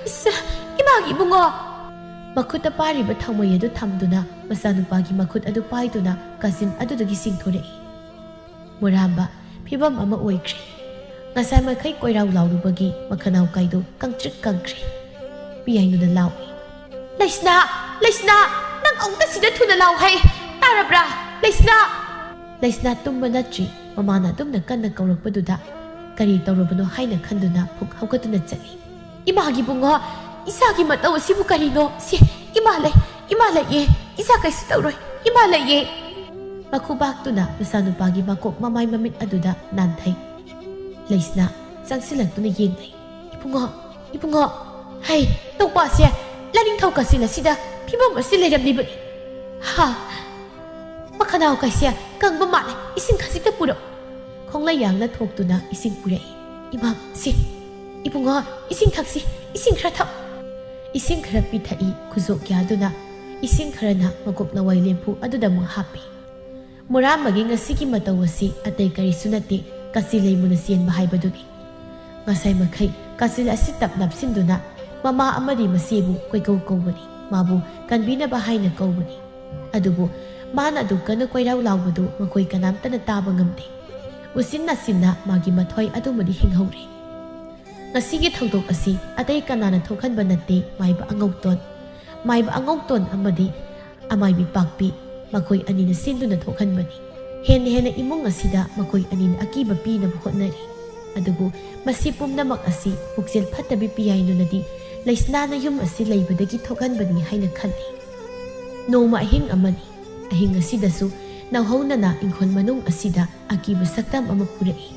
ꯏꯁ, ꯏꯃꯥꯒꯤ ꯏꯕꯨꯡꯉꯣ!" ꯃꯈꯨꯠꯇ ꯄꯥꯏꯔꯤꯕ ꯊꯥꯎꯃꯩ ꯑꯗꯨ ꯊꯝꯗꯨꯅ ꯃꯆꯥꯅꯨꯄꯥꯒꯤ ꯃꯈꯨꯠ ꯑꯗꯨ ꯄꯥꯏꯗꯨꯅ ꯀꯥꯆꯤꯟ ꯑꯗꯨꯗꯒꯤ ꯆꯤꯡꯊꯣꯔꯛꯏ꯫ ꯃꯣꯔꯥꯝꯕ ꯐꯤꯕꯝ ꯑꯃ ꯑꯣꯏꯈ꯭ꯔꯦ꯫ ꯉꯁꯥꯏ ꯃꯈꯩ ꯀꯣꯏꯔꯥꯎ ꯂꯥꯎꯔꯨꯕꯒꯤ ꯃꯈꯅꯥꯎ ꯀꯥꯏꯗꯨ ꯀꯪꯇ꯭ꯔꯤꯛ ꯀꯪꯈ꯭ꯔꯦ꯫ ꯄꯤꯌꯥꯏꯅꯨꯅ ꯂꯥꯎꯏ, "ꯂꯩꯁꯅꯥ! ꯂꯩꯁꯅꯥ! ꯅꯪ ꯑꯃꯨꯛꯇ ꯁꯤꯗ ꯊꯨꯅ ꯂꯥꯎ ꯍꯥꯏ! ꯇꯥꯔꯕ꯭ꯔꯥ? ꯂꯩꯁꯅꯥ!" ꯂꯩꯁꯅꯥ ꯇꯨꯝꯕ ꯅꯠꯇ꯭ꯔꯤ꯫ ꯃꯃꯥꯅ ꯑꯗꯨꯝꯅ ꯀꯟꯅ ꯀꯧꯔꯛꯄꯗꯨꯗ ꯀꯔꯤ ꯇꯧꯔꯕꯅꯣ ꯍꯥꯏꯅ ꯈꯟꯗꯨꯅ ꯐꯨꯛ ꯍꯧꯒꯠꯇꯨꯅ ꯆꯠꯂꯤ꯫ "ꯏꯃꯥꯒꯤ ꯕꯨꯡꯉꯣ, ꯏꯆꯥꯒꯤ ꯃꯇꯧ ꯑꯁꯤꯕꯨ ꯀꯔꯤꯅꯣ? ꯁꯤ, ꯏꯃꯥ ꯂꯩ, ꯏꯃꯥ ꯂꯩꯌꯦ, ꯏꯆꯥ ꯀꯩꯁꯨ ꯇꯧꯔꯣꯏ, ꯏꯃꯥ ꯂꯩꯌꯦ"꯫ ꯃꯈꯨꯕꯥꯛꯇꯨꯅ ꯃꯆꯥꯅꯨꯄꯥꯒꯤ ꯃꯀꯣꯛ ꯃꯃꯥꯏ ꯃꯃꯤꯠ ꯑꯗꯨꯗ ꯅꯥꯟꯊꯩ꯫ ꯂꯩꯁꯅꯥ ꯆꯪꯁꯤꯜꯂꯛꯇꯨꯅ ꯌꯦꯡꯂꯩ꯫ "ꯏꯕꯨꯡꯉꯣ, ꯏꯕꯨꯡꯉꯣ, ꯍꯩ, ꯇꯧꯕꯥꯁꯦ, ꯂꯥꯏꯅꯤꯡꯊꯧ ꯀꯥꯆꯤꯟ ꯑꯁꯤꯗ ꯐꯤꯕꯝ ꯑꯁꯤ ꯂꯩꯔꯝꯂꯤꯕꯅꯤ꯫ ꯍꯥ, ꯃꯈꯅꯥꯎ ꯀꯩꯁꯦ ꯀꯪꯕ ꯃꯥꯜꯂꯦ, ꯏꯁꯤꯡ ꯈꯖꯤꯛꯇ ꯄꯨꯔꯛꯎ"꯫ ꯈꯣꯡꯂꯩ ꯌꯥꯡꯅ ꯊꯣꯛꯇꯨꯅ ꯏꯁꯤꯡ ꯄꯨꯔꯛꯏ꯫ "ꯏꯃꯥ, ꯁꯤ, ꯏꯕꯨꯡꯉꯣ, ꯏꯁꯤꯡ ꯊꯛꯁꯤ, ꯏꯁꯤꯡ ꯈꯔ ꯊꯛ"꯫ ꯏꯁꯤꯡ ꯈꯔ ꯄꯤꯊꯛꯏ ꯈꯨꯖꯣꯛ ꯌꯥꯗꯨꯅ꯫ ꯏꯁꯤꯡ ꯈꯔꯅ ꯃꯀꯣꯛ ꯂꯋꯥꯏ ꯂꯦꯝꯐꯨ ꯑꯗꯨꯗ ꯑꯃꯨꯛ ꯍꯥꯞꯄꯤ꯫ ꯃꯨꯔꯥꯟꯕꯒꯤ ꯉꯁꯤꯒꯤ ꯃꯇꯧ ꯑꯁꯤ ꯑꯇꯩ ꯀꯔꯤꯁꯨ ꯅꯠꯇꯦ, ꯀꯥꯆꯤꯜ ꯂꯩꯃꯨꯅ ꯆꯦꯟꯕ ꯍꯥꯏꯕꯗꯨꯅꯤ꯫ ꯉꯁꯥꯏ ꯃꯈꯩ ꯀꯥꯆꯤꯜ ꯑꯁꯤ ꯇꯞ ꯅꯞꯁꯤꯟꯗꯨꯅ ꯃꯃꯥ ꯑꯃꯗꯤ ꯃꯆꯦꯕꯨ ꯀꯣꯏꯀꯧ ꯀꯧꯕꯅꯤ, ꯃꯥꯕꯨ ꯀꯟꯕꯤꯅꯕ ꯍꯥꯏꯅ ꯀꯧꯕꯅꯤ꯫ ꯑꯗꯨꯕꯨ ꯃꯥꯅ ꯑꯗꯨꯛ ꯀꯟꯅ ꯀꯣꯏꯔꯥꯎ ꯂꯥꯎꯕꯗꯨ ꯃꯈꯣꯏ ꯀꯅꯥꯝꯇꯅ ꯇꯥꯕ ꯉꯝꯗꯦ꯫ ꯎꯆꯤꯟ ꯅꯥꯆꯤꯟꯅ ꯃꯥꯒꯤ ꯃꯊ꯭ꯋꯥꯏ ꯑꯗꯨꯃꯗꯤ ꯍꯤꯡꯍꯧꯔꯦ꯫ ꯉꯁꯤꯒꯤ ꯊꯧꯗꯣꯛ ꯑꯁꯤ ꯑꯇꯩ ꯀꯅꯥꯅ ꯊꯣꯛꯍꯟꯕ ꯅꯠꯇꯦ, ꯃꯥꯏꯕ ꯑꯉꯧꯇꯣꯟ꯫ ꯃꯥꯏꯕ ꯑꯉꯧꯇꯣꯟ ꯑꯃꯗꯤ ꯑꯃꯥꯏꯕꯤ ꯄꯥꯛꯄꯤ, ꯃꯈꯣꯏ ꯑꯅꯤꯅ ꯁꯤꯟꯗꯨꯅ ꯊꯣꯛꯍꯟꯕꯅꯤ꯫ ꯍꯦꯟꯅ ꯍꯦꯟꯅ ꯏꯃꯨꯡ ꯑꯁꯤꯗ ꯃꯈꯣꯏ ꯑꯅꯤꯅ ꯑꯀꯤꯕ ꯄꯤꯅꯕ ꯍꯣꯠꯅꯔꯤ꯫ ꯑꯗꯨꯕꯨ ꯃꯁꯤ ꯄꯨꯝꯅꯃꯛ ꯑꯁꯤ ꯄꯨꯛꯆꯦꯜ ꯐꯠꯇꯕꯤ ꯄꯤꯌꯥꯏꯅꯨꯅꯗꯤ ꯂꯩꯁꯅꯥꯅ ꯌꯨꯝ ꯑꯁꯤ ꯂꯩꯕꯗꯒꯤ ꯊꯣꯛꯍꯟꯕꯅꯤ ꯍꯥꯏꯅ ꯈꯜꯂꯤ꯫ ꯅꯣꯡꯃ ꯑꯍꯤꯡ ꯑꯃꯅꯤ꯫ ꯑꯍꯤꯡ ꯑꯁꯤꯗꯁꯨ ꯅꯧꯍꯧꯅꯅ ꯏꯪꯈꯣꯜ ꯃꯅꯨꯡ ꯑꯁꯤꯗ ꯑꯀꯤꯕ ꯁꯛꯇꯝ ꯑꯃ ꯄꯨꯔꯛꯏ꯫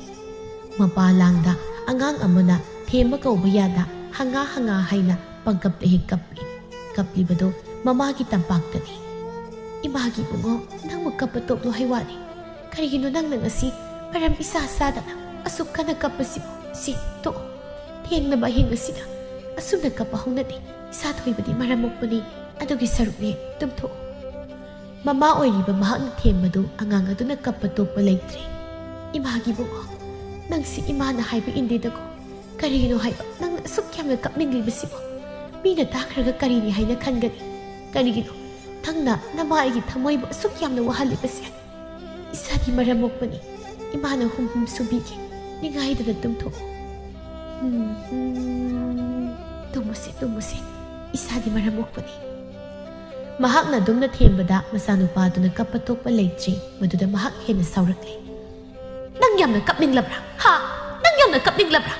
ꯃꯄꯥ ꯂꯥꯡꯗ ꯑꯉꯥꯡ ꯑꯃꯅ ꯊꯦꯝꯕ ꯀꯧꯕ ꯌꯥꯗ ꯍꯪꯉꯥ ꯍꯪꯉꯥ ꯍꯥꯏꯅ ꯄꯪꯀꯞꯇ ꯍꯦꯛ ꯀꯞꯄꯤ꯫ ꯀꯞꯂꯤꯕꯗꯨ ꯃꯃꯥꯒꯤ ꯇꯝꯄꯥꯛꯇꯅꯤ꯫ "ꯏꯃꯥꯒꯤ ꯏꯕꯨꯡꯉꯣ, ꯅꯪꯕꯨ ꯀꯞꯄ ꯇꯣꯛꯂꯣ ꯍꯥꯏ ꯋꯥꯅꯤ꯫ ꯀꯔꯤꯒꯤꯅꯣ ꯅꯪꯅ ꯉꯁꯤ ꯃꯔꯝ ꯏꯆꯥ ꯆꯥꯗꯅ ꯑꯁꯨꯛ ꯀꯟꯅ ꯀꯞꯄꯁꯤꯕꯨ? ꯁꯤ ꯇꯣꯛꯑꯣ꯫ ꯊꯦꯡꯂꯕ ꯑꯍꯤꯡ ꯑꯁꯤꯗ ꯑꯁꯨꯝꯅ ꯀꯞꯄ ꯍꯧꯅꯗꯦ꯫ ꯏꯆꯥ ꯊꯣꯏꯕꯗꯤ ꯃꯔꯝ ꯃꯣꯛꯄꯅꯤ, ꯑꯗꯨꯒꯤ ꯁꯔꯨꯛꯅꯦ, ꯇꯨꯝꯊꯣꯛꯑꯣ"꯫ ꯃꯃꯥ ꯑꯣꯏꯔꯤꯕ ꯃꯍꯥꯛꯅ ꯊꯦꯝꯕꯗꯨ ꯑꯉꯥꯡ ꯑꯗꯨꯅ ꯀꯞꯄ ꯇꯣꯛꯄ ꯂꯩꯇ꯭ꯔꯦ꯫ "ꯏꯃꯥꯒꯤ ꯏꯕꯨꯡꯉꯣ, ꯅꯪꯁꯤ ꯏꯃꯥꯅ ꯍꯥꯏꯕ ꯏꯟꯗꯦꯗꯀꯣ꯫ ꯀꯔꯤꯒꯤꯅꯣ ꯍꯥꯏꯕ ꯅꯪꯅ ꯑꯁꯨꯛ ꯌꯥꯝꯅ ꯀꯞꯅꯤꯡꯂꯤꯕꯁꯤꯕꯣ? ꯃꯤꯅ ꯇꯥꯈ꯭ꯔꯒ ꯀꯔꯤꯅꯤ ꯍꯥꯏꯅ ꯈꯟꯒꯅꯤ? ꯀꯔꯤꯒꯤꯅꯣ ꯅꯪꯅ ꯅꯃꯥ ꯑꯩꯒꯤ ꯊꯃꯣꯏꯕꯨ ꯑꯁꯨꯛ ꯌꯥꯝꯅ ꯋꯥꯍꯜꯂꯤꯕꯁꯦ? ꯏꯁꯥꯗꯤ ꯃꯔꯝ ꯃꯣꯛꯄꯅꯤ꯫ ꯏꯃꯥꯅ ꯍꯨꯝ ꯍꯨꯝ ꯁꯨꯕꯤꯒꯦ꯫ ꯅꯤꯡꯉꯥꯏꯗꯅ ꯇꯨꯝꯊꯣꯛꯎ"꯫ "ꯍꯨꯝ, ꯍꯨꯝ꯫ ꯇꯨꯝꯃꯨꯁꯦ, ꯇꯨꯝꯃꯨꯁꯦ꯫ ꯏꯁꯥꯗꯤ ꯃꯔꯝ ꯃꯣꯛꯄꯅꯤ"꯫ ꯃꯍꯥꯛꯅ ꯑꯗꯨꯝꯅ ꯊꯦꯝꯕꯗ ꯃꯆꯥꯅꯨꯄꯥꯗꯨꯅ ꯀꯞꯄ ꯇꯣꯛꯄ ꯂꯩꯇ꯭ꯔꯦ꯫ ꯃꯗꯨꯗ ꯃꯍꯥꯛ ꯍꯦꯟꯅ ꯁꯥꯎꯔꯛꯂꯦ꯫ ꯅꯪ ꯌꯥꯝꯅ ꯀꯞꯅꯤꯡꯂꯕ꯭ꯔꯥ? ꯍꯥ? ꯅꯪ ꯌꯥꯝꯅ ꯀꯞꯅꯤꯡꯂꯕ꯭ꯔꯥ?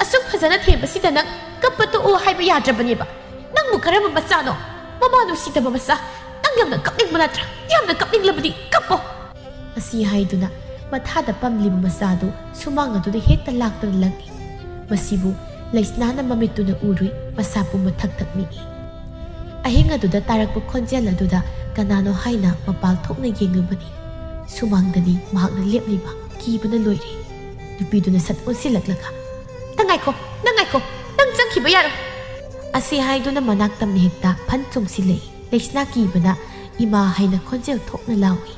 ꯑꯁꯨꯛ ꯐꯖꯅ ꯊꯦꯝꯕꯁꯤꯗ ꯅꯪ ꯀꯞꯄ ꯇꯣꯛꯑꯣ ꯍꯥꯏꯕ ꯌꯥꯗ꯭ꯔꯕꯅꯦꯕ꯫ ꯅꯪꯕꯨ ꯀꯔꯝꯕ ꯃꯆꯥꯅꯣ? ꯃꯃꯥ ꯅꯨꯡꯁꯤꯗꯕ ꯃꯆꯥ꯫ ꯅꯪ ꯌꯥꯝꯅ ꯀꯞꯅꯤꯡꯕ ꯅꯠꯇ꯭ꯔꯥ? ꯌꯥꯝꯅ ꯀꯞꯅꯤꯡꯂꯕꯗꯤ ꯀꯞꯄꯣ꯫ ꯑꯁꯤ ꯍꯥꯏꯗꯨꯅ ꯃꯊꯥꯗ ꯄꯝꯂꯤꯕ ꯃꯆꯥꯗꯨ ꯁꯨꯃꯥꯡ ꯑꯗꯨꯗ ꯍꯦꯛꯇ ꯂꯥꯛꯇꯨꯅ ꯂꯪꯏ꯫ ꯃꯁꯤꯕꯨ ꯂꯩꯁꯅꯥꯅ ꯃꯃꯤꯠꯇꯨꯅ ꯎꯔꯨꯏ, ꯃꯁꯥ ꯄꯨꯝꯕ ꯊꯛ ꯊꯛ ꯅꯤꯛꯏ꯫ ꯑꯍꯤꯡ ꯑꯗꯨꯗ ꯇꯥꯔꯛꯄ ꯈꯣꯟꯖꯦꯜ ꯑꯗꯨꯗ ꯀꯅꯥꯅꯣ ꯍꯥꯏꯅ ꯃꯄꯥꯜ ꯊꯣꯛꯅ ꯌꯦꯡꯂꯨꯕꯅꯤ꯫ ꯁꯨꯃꯥꯡꯗꯅꯤ ꯃꯍꯥꯛꯅ ꯂꯦꯞꯂꯤꯕ, ꯀꯤꯕꯅ ꯂꯣꯏꯔꯦ꯫ ꯅꯨꯄꯤꯗꯨꯅ ꯁꯠ ꯑꯣꯟꯁꯤꯜꯂꯛꯂꯒ, "ꯅꯪ ꯉꯥꯏꯈꯣ, ꯅꯪ ꯉꯥꯏꯈꯣ, ꯅꯪ ꯆꯪꯈꯤꯕ ꯌꯥꯔꯣꯏ!" ꯑꯁꯤ ꯍꯥꯏꯗꯨꯅ ꯃꯅꯥꯛ ꯇꯝꯅ ꯍꯦꯛꯇ ꯐꯟ ꯆꯣꯡꯁꯤꯜꯂꯛꯏ꯫ ꯂꯩꯁꯅꯥ ꯀꯤꯕꯅ ꯏꯃꯥ ꯍꯥꯏꯅ ꯈꯣꯟꯖꯦꯜ ꯊꯣꯛꯅ ꯂꯥꯎꯏ꯫